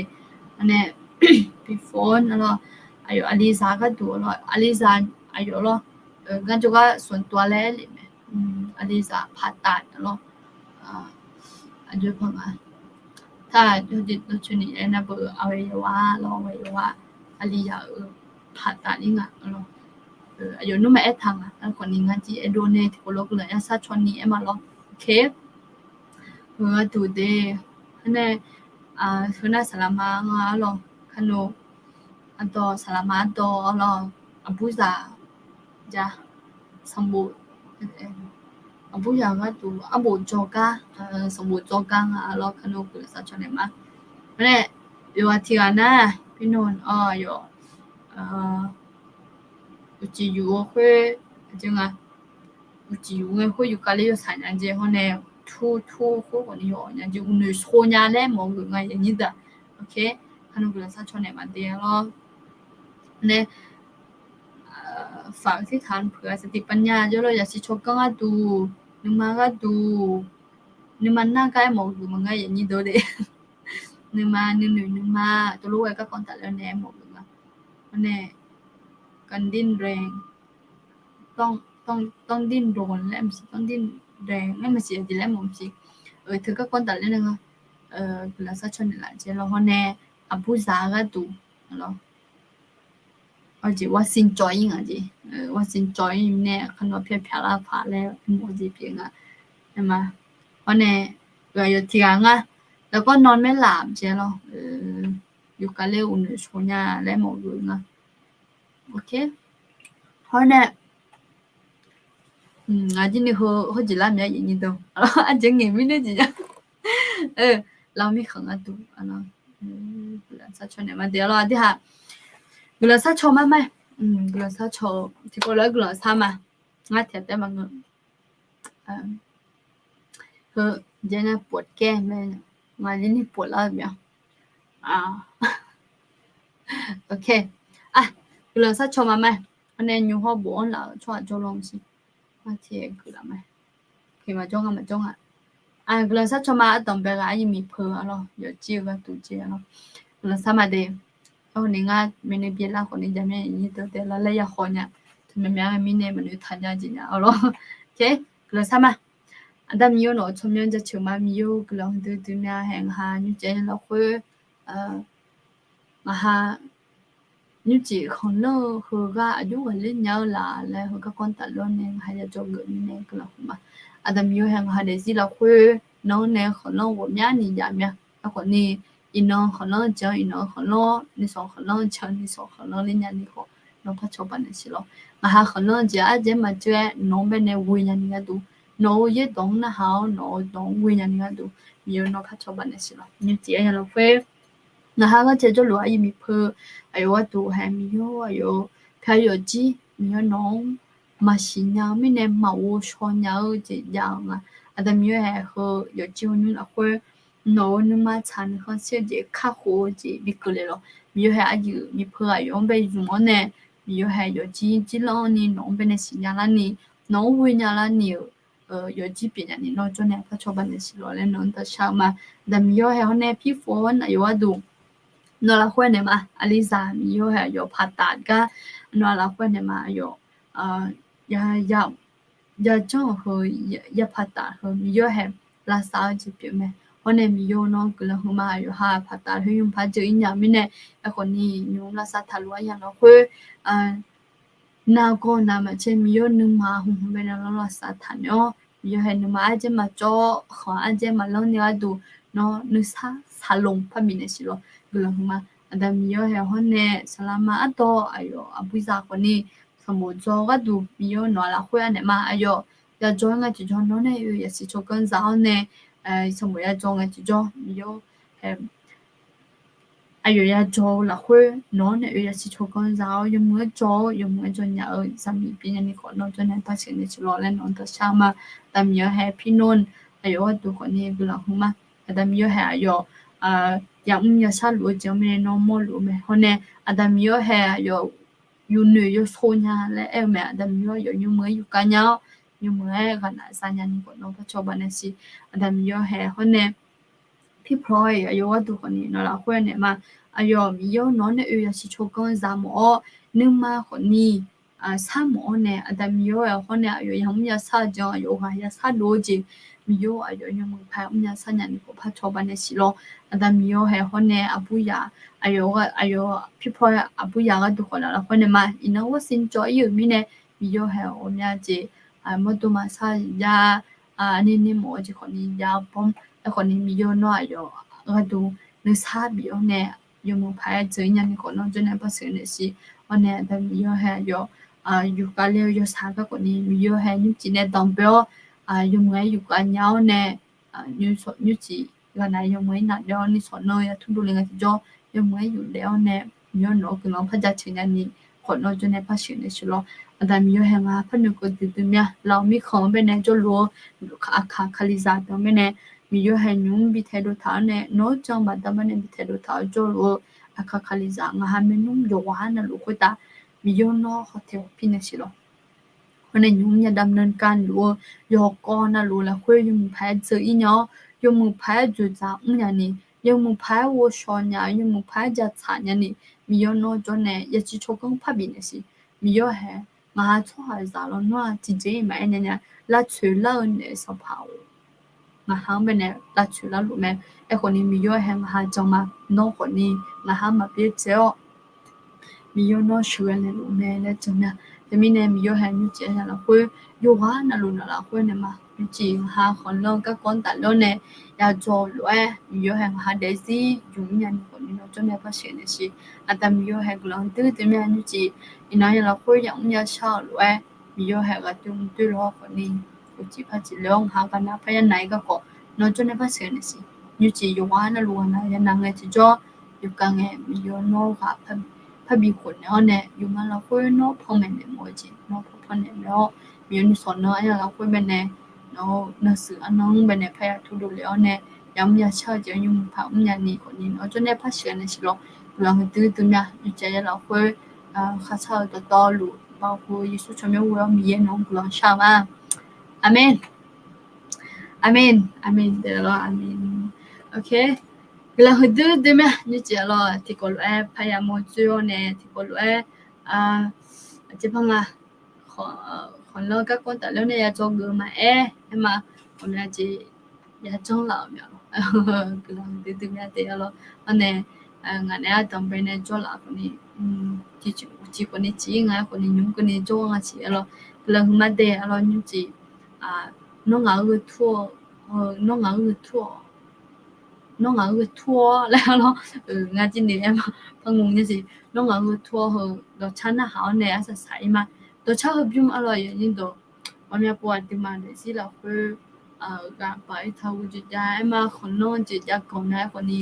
Aqnae, before lawr, aqyawf Alizaq gharduq lawr, Alizaq aqyawf lawr, ngar jawrgar ส่วนตัว laer aer lef mae, Alizaq ผ่าตัด lawr, aqjox paq nga. Taq, dawqcawq ni aernar beu, aqghae yawqghaq lawr, aqghae yawqghaq, Alizaq-euq ผ่าตัด ni nga lawr. Aqyawf nmr maqaer taq nga, aerkhawf ni ngar jir aerdov nae tiqkawv lawr guiqlanq yar sharcaw ni aer ma lawr. Oke. Heu gharduq de, hawr nae, heu nar saqlaqma nga lawr, kano, ardawq saqlaqma ardawq lawr, aqburzaq ja, sanqbof, aqburzaq gharduq arbof jawrgar, sanqbof jawrgar nga lawr, kano guiqlanq sharcaw naeq ma. Hawr nae, yawqghaq tiq ghaq nar, pirnawr-awr yawf, uqcif yuf-eu khoer, aqjeq nga, uqcif yuf ngae khoer yufkale yawsaq nya jeq hawr nae, tur tur khoer khawf ni yawf nya jeq, uqnoeq sho nya laer mawf-eu geuf nga aqnyir deuq-aq. Oke, kano guiqlanq sharcaw naeq ma de lawr. Nae, ฝากอธิษฐานเผื่อสติปัญญา jawr lawr, yasiq tsawrganr gharduq, nuima gharduq, nuima nar gar aer mawf-eu geuf maqngeur aqnyir deuq de. Nuima nuinoeq nuima, tov lof-aer garkawv tafler nae aer mawf-eu geuf nga. Hawr nae, การดิ้นแรง ต้องดิ้นรน laer maqsiq, ต้องดิ้นแรง laer maqsiq, aqjeq laer mawf maqsiq. Teu garkawv tafler nae nga, guiqlanq sharcaw naeqlaf jeq lawr. Hawr nae, aqburzaq gharduq lawr, aqjeq ว่าสิ้นใจ ir nga jeq, ว่าสิ้นใจ ir nae khanawq pyaq pyaq lar paq laer mawf-eu jeq pyeuf nga. Aer ma, hawr nae, aqyawf tiq ghaq nga, แล้วก็นอนไม่หลับ jeq lawr, yufkale uqnoeq sho nya laer mawf-eu geuf nga. Oke. Hawr nae, ngaq jir ni heu hawjeq lar mya aqnyir deuq, aqjeq ngaeq mirnae jeq nya. Lavmirkhanq gharduq, guiqlanq sharcaw naeq ma de lawr, aqdui ha. Guiqlanq sharcaw ma ma. Guiqlanq sharcaw, tiqkawv lof-aer guiqlanq shar ma. Ngar tiq ghaq taef maqngeur. Heu, ปวดแก้มเลย ngaq jir ni pov lar-eu mya. Oke. Guiqlanq sharcaw ma ma. Hawr nae nymr hawr bof-anr laf-euq tsawrhaq jawrlawr maqsiq. Ngar tiq ghaq guiqlanq ma. Oke, maqjawr nga, maqjawr nga. Guiqlanq sharcaw ma. Ardanq bae ghaq aryuif miqpeu-a lawr, yawqjir-eu gharduq jeq-a lawr, guiqlanq shar ma de. Aerkhawf ni ngar myavnuiv byaev lar khawf ni jaqmyavnuiv dawq daev lar laer ya khawf nya. Teu myavmyav-a mirnae maqnoeq taq nya jeq nya-a lawr. Oke, guiqlanq shar ma. Aqda Miqyaer nawq-euq tsawrmyanr jaceuq ma. Miqyaer-eu guiqlanq huiqdui dui mya hae ngaq ha nymrcif-aer nya lafkhoer, ngaq ha nymrcif khanqlanr-eu heugar aqjox ghaqler nya-eu laf laer heugar kanr tafler-awr nae ngaq ha ya dzawgeuf mirnae guiqlanq huiq ma. Aqda Miqyaer hae ngaq ha daefzir lafkhoer nan-anr nae khanqlanr ghawqmyani yaf mya. Aerkhawfni iqnan khanqlanr jeq-anr iqnan khanqlanr, nuisawq khanqlanr jeq-anr nuisawq khanqlanr ler nyani khawf nawr par cawba naeq siq lawr. Ngaq ha khanqlanr jeq arjaev-aer maqdzeur-aer nawq-anr baenae ghoe nyani gharduq, nawq-euq yaerdawq-anr narhaq-awr nawq-euq dawq-anr ghoe nyani gharduq Miqyaer nawr par cawba naeq siq lawr. Nymrcif-aer nya lafkhoer ngaq ha gharcae jawrluf-eu aryiq miqpeu aqyawf gharduq hae Miqyaer aqyawf-eu pyar yawfjir Miqyaer nawq-anr maqsiq nya-eu mirnae maqghov shaw nya-eu jeq jav-eu nga. Aqda Miqyaer hae heu yawfjir-eu nymr lafkhoer nawq-euq nuima tsaq nuikhanr shir-eu jeq kakhof-eu jeq bi keuvle lawr. Miqyaer hae aryiq miqpeu aqyawf-anr bae zmq-awr nae Miqyaer hae yawfjir jirlanr ni nawq-anr baenae siqnya larni nawq-anr ghoe nya larni-euq yawfjir pyeuf nyani nawr jawrnae par cawba naeq siq lawr laer nawq-anr dawqshar-eu ma. Aqda Miqyaer hae hawr nae pirfoer-anr aqyawf gharduq nawq lafkhoer naeq ma. Aqliza Miqyaer hae aqyawf paqtaf gar nawq lafkhoer naeq ma. Aqyawf ya janr-euq heu ya paqtaf heu Miqyaer hae lavsav-eu jeq pyeuf mae. Hawr nae Miqyaer nawr guiqlanq huiq ma. Aqyawf ha paqtaf heu nymr paq jeuq-ir nya mirnae, aerkhawfni nymr lavsav taqluf-aer ya lafkhoer nargawr navmaqtser Miqyaer nuima hmq hmq baenae lavsav taqnaeq-awr Miqyaer hae nuima arjaev maqcawv-awr khanq arjaev maqlanr ni gharduq nawr nuisar saqlaq parbif naeq siq lawr guiqlanq huiq ma. Aqda Miqyaer hae hawr nae saqlaqma ardawr aqyawf aqbur zaq khawfni sanqbof dzaw gharduq Miqyaer nawq-a lafkhoer anaeq ma. Aqyawf ya dzaw-aer ngae tiqjawr nawr nae oe yasiq tsawrganr za-awr nae sanqbof ya dzaw ngae tiqjawr Miqyaer hae aqyawf ya dzaw-eu lafkhoer nawq-anr nae oe yasiq tsawrganr za-awr yawmuiq-aer dzaw-awr yawmuiq-aer dzaw nya-eu zaqmiq pyeuf nyani khawf nawr jawrnae par sheuq naeq siq lawr laer nawq-anr dawqshar ma. Aqda Miqyaer hae pirnor aqyawf gharduq khawfni guiqlanq huiq ma. Aqda Miqyaer hae aqyawf yamr yashar luf-eu jeq-anr mirnae nawr mawrluf-eu mae. Hawr nae Aqda Miqyaer hae aqyawf yufnoeq yawsho nya laer aer-eu mae. Aqda Miqyaer aqyawf yawmuiq-aer yufkav nya-awr yawmuiq-aer ghaqnaq za nyani khawf nawr par cawba naeq siq. Aqda Miqyaer hae hawr nae pirpawr-aer aqyawf gharduq khawfni nawq lafkhoer naeq ma. Aqyawf Miqyaer nawq-anr nae oe yasiq tsawrganr za mawf-awr nuima khawfni sar mawf-awr nae Aqda Miqyaer-aer hawr nae aqyawf yamr yashar-eu jeq-anr aqyawf ghaq yashar dov-eu jeq Miqyaer aqyawf yawmuiq paq-aer mrnya sharnya ni khawf par cawba naeq siq lawr. Aqda Miqyaer hae hawr nae aqbur yaf aqyawf aqyawf pirpawr-aer aqbur yaf gharduq khawf nawq lafkhoer naeq ma. Iqnan ghawrsin cawv-ir-euq mirnae Miqyaer hae ghawqmya jeq mawrdo maqsar ya aqni ni mawf-eu jeq khawfni ya bawr. Aerkhawfni Miqyaer nawr aqyawf gharduq nuisar bif-awr nae yawmuiq paq-aer dzeur-ir nyani khawf nawr jawrnae par sheuq naeq siq. Hawr nae Aqda Miqyaer hae aqyawf yufkav le-eu yawshaq garkawv ni Miqyaer hae nymrcif nae danqbae-awr yawmuiq-aer yufkav nya-awr nae nymrcif ghaqnav yawmuiq-aer nafdaef-awr nuisawq nan ya tmr dovle ngae tiqjawr yawmuiq-aer yufdaef-awr nae Miqyaer nawq-eu guiqlanq par jaceuq nyani khawf nawr jawrnae par sheuq naeq siq lawr. Aqda Miqyaer hae ngaq par noeqkeuv duidui mya laf-eu mirkhanq-anr baenae jawrluf-eu aqkaq kalizaq deuq-anr baenae Miqyaer hae nymq-mr bi taedov taq-awr nae nawr-eu jan baqda mar nae bi taedov taq-awr jawrluf-eu aqkaq kalizaq ngaq ha maernmr yawqghaq-anr navluf khoertav Miqyaer nawr hawtaeq hawpir naeq siq lawr. Hawr nae nymq-mr yadamq nan kavluf-eu yawqkawv navluf lafkhoer yawmuiq paq-aer dzeur-ir nya-awr yawmuiq paq-aer dzoeqdzaq mrnya ni yawmuiq paq-aer ghovshaw nya yawmuiq paq-aer jatsaq nyani Miqyaer nawr jawrnae yasiq tsawrganr parbif naeq siq. Miqyaer hae ngaq ha tsawrhaqzaq lawnmr-aq tiqjeq-iq maqaer nya nya lavtsoeq lar-eu naeq-eu sanqpaq-or ngaq ha-anr baenae lavtsoeq larluf mae. Aerkhawfni Miqyaer hae ngaq ha jan ma nawr khawfni ngaq ha maqbyaerdzae-awr Miqyaer nawr sheuqghae naeqluf mae laer jan mya. Teumirnae Miqyaer hae nymrcif aqyawf lafkhoer yawqghaq navluf nawq lafkhoer naeq ma. Nymrcif ngaq ha khanqlanr garkawv-anr tafler-awr nae yadzaw lof-aer Miqyaer hae ngaq ha daefzir yuf-ir nyani khawfni nawr jawrnae par sheuq naeq siq. Aqda Miqyaer hae guiqlanq huiqdui dui mya nymrcif iqnan aqyawf lafkhoer yamr yashar-euq lof-aer Miqyaer hae ghaqdoer mqdoer lof-awr khawfni uqcif par cifle-awr ngaq ha ghaqnav par yanav-ir garkawv nawr jawrnae par sheuq naeq siq. Nymrcif yawqghaq navluf ghaqnav yanav ngae tiqjawr yawkaq ngae Miqyaer nawr ghaq parbi khofnaeq-awr nae yawqghaq lafkhoer nawr panmaeq naeq mawf-eu jeq nawr panmaeq naeq-awr Miqyaer nuisawq nan aqyawf lafkhoer baenae nawr nan shuif arnan-anr baenae parya tmr dovle-awr nae yamr yashar-eu jeq-anr yawmuiq paq mrnya ni khawfni nawr jawrnae par sheuq naeq siq lawr. Guiqlanq huiqdui dui mya nymrcif aqyawf lafkhoer kharshar-eu dawqtawvluf baoq hu Yeqsur tsawrmyanr ghoe-awr Miqyaer nawq-anr guiqlanq shar-eu ma. Aqmeq. Aqmeq. Aqmeq. Aqmeq. Guiqlanq huiqdui dui mya nymrcif aqlawq tiqkawv lof-aer parya mawrdzoer-awr nae tiqkawv lof-aer aqjeq par nga khanqlanr garkawv tafler-awr nae yadzawr geuf maqaer aer ma. ghawqmya jeq yajanr laf-euq mya lawr. Guiqlanq duidui mya de arlawr. Arnae, ngaq naeq-aer danqbae nae jawrlaf khawfni, tiqjeq khawfni ciq-ir nga-aer khawfni nymr keuvni jawr nga siq arlawr. Guiqlanq huiqma de arlawr nymrcif. Nawr ngaq-anr gheu tur-awq, nawr ngaq-anr gheu tur-awq, nawr ngaq-anr gheu tur-awr laer arlawr. Ngar jir noeq-aer ma, par ngu nya siq. Nawr ngaq-anr gheu tur-awr heu dawqcar narhaq-awr nae arsaq saq-ir ma. Dawqcar heubymr arlawr yawnyir dawq ghawqmya pov aqduimaf daefzir lafkhoer ghaq baq-ir taq-eu jeq jav-aer ma, khanqlanr jeq jav ganq nar-aer khawfni,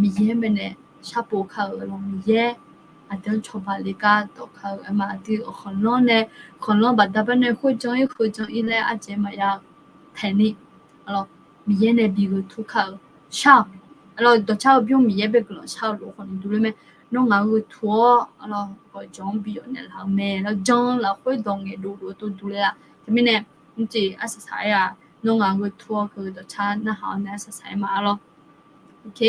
Miqyaer baenae sharpov kar-euq arlawr. Miqyaer aqdui-anr cawba le gar dawq kar-eu aer ma, aqdui-euq khanqlanr nae, khanqlanr baqda baenae khoerjan-ir khoerjan-ir laer ardzaeq maqya taeq ni arlawr, Miqyaer nae bi gheu tur kar-eu shar-awq. Arlawr dawqcar heubymr Miqyaer bae guiqlanq shar-eu lof-aer khawfni durler mae. Nawr ngaq-anr gheu tur-awr arlawr gawqjawq-anr bi yawf naeqlaf-eu mae. Lawr janr lafkhoer dawq ngaeqdov lof-aer tov durler-a. Teumirnae mrcif arsaq saq-aer-a, nawr ngaq-anr gheu tur-awr heu dawqcar narhaq-awr nae arsaq saq-aer ma arlawr. โอเค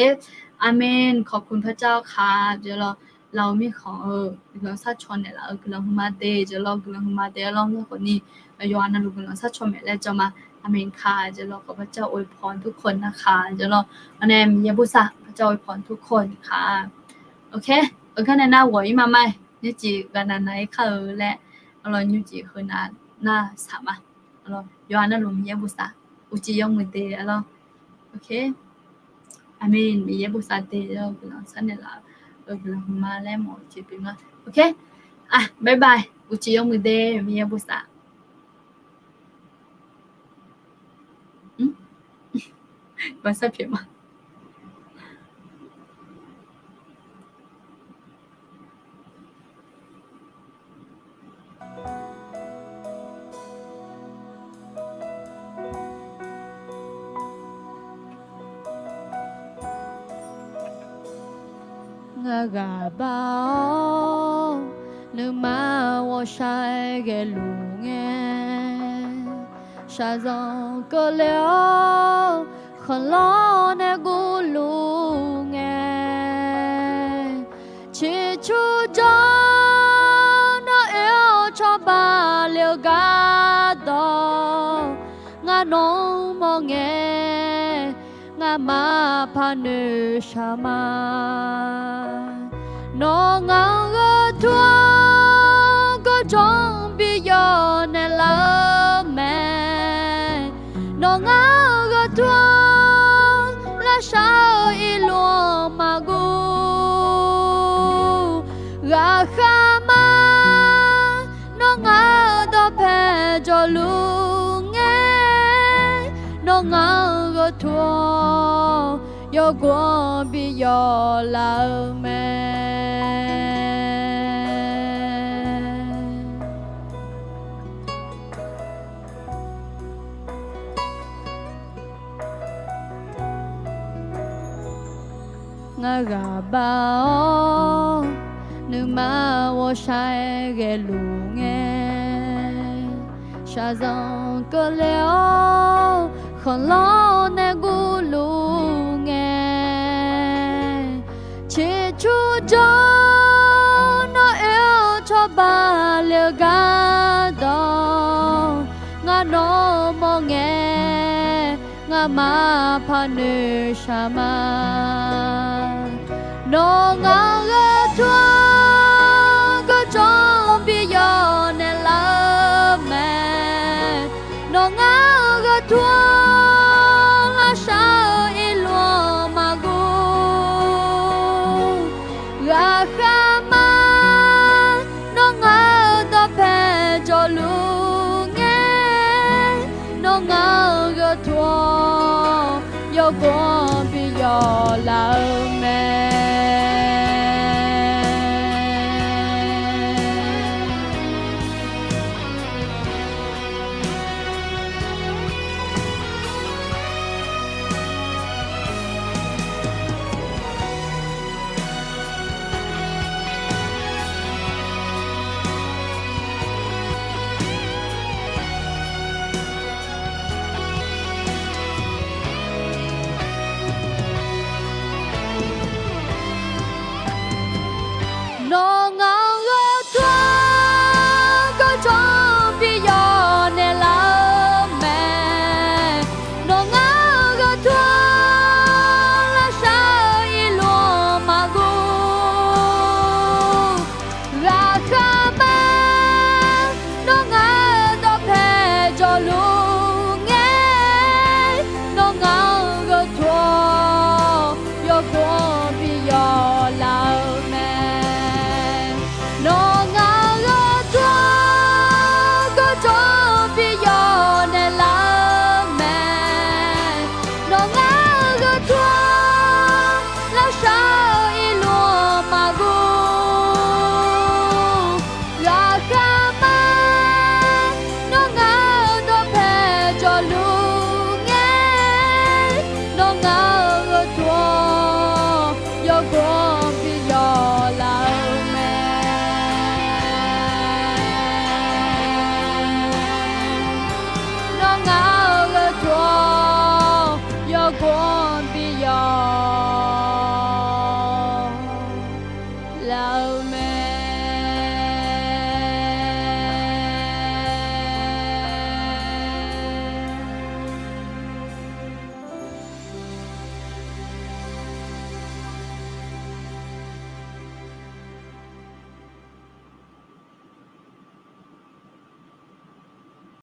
Amen. ขอบคุณพระเจ้าค่ะ jeq lawr. Laf-eu mirkhanq-eu guiqlanq sharcaw naeqlaf-eu guiqlanq huiqma de jeq lawr, guiqlanq huiqma de arlawr. Ngar khawfni yawqha navluf guiqlanq sharcaw maeq laer jan ma. Amen ค่ะ jeq lawr. ขอพระเจ้าอวยพรทุกคนนะคะ jeq lawr. Awr nae Miqyaer bosav พระเจ้าอวยพรทุกคนค่ะ โอเค. Heugar nae nar ghawq-ir ma ma-aer nymrcif ghaqnav nav-ir kar-eu laer arlawr nymrcif heunav nar saq ma. Arlawr yawqha navluf Miqyaer bosav uqcif yawmuiq de arlawr. โอเค Amen. Miqyaer bosav de arlawr, guiqlanq sharnaeq laf-eu guiqlanq huiqma laer mawf-eu jeq pyeuf nga. โอเค bye bye. Uqcif yawmuiq de, Miqyaer bosav. Baqsar pyeuf ma. Ngar ghaq bar-awr nuima ghawqshaq-aer ghaeluf ngae, shaqzanq keuvle-awr khanqlanr nae guvluf ngae, ciqcur jawr nawr oe-awr cawba le-eu gardawq, ngar nawq-anr mawr ngae, ngamaf paq noeqshaq ma. Nawr ngaq-anr gheu tur-awr gawrjawq-anr bi yawf naeqlaf-eu mae. Nawr ngaq-anr gheu tur-awr lavshar-eu irluf-anr maqguv ghaqkhav ma. Nawr ngaq-euq dawqpae jawrluf ngae, nawr ngaq-anr gheu tur-awr yawgov-anr bi yawf laf-eu mae. Ngar ghaq bar-awr nuima ghawqshaq-aer ghaeluf ngae, shaqzanq keuvle-awr khanqlanr nae guvluf ngae, ciqcur jawr nawr oe-awr cawba le-eu gardawq, ngar nawq-anr mawr ngae, ngamaf paq noeqshaq ma. Nawr ngaq-anr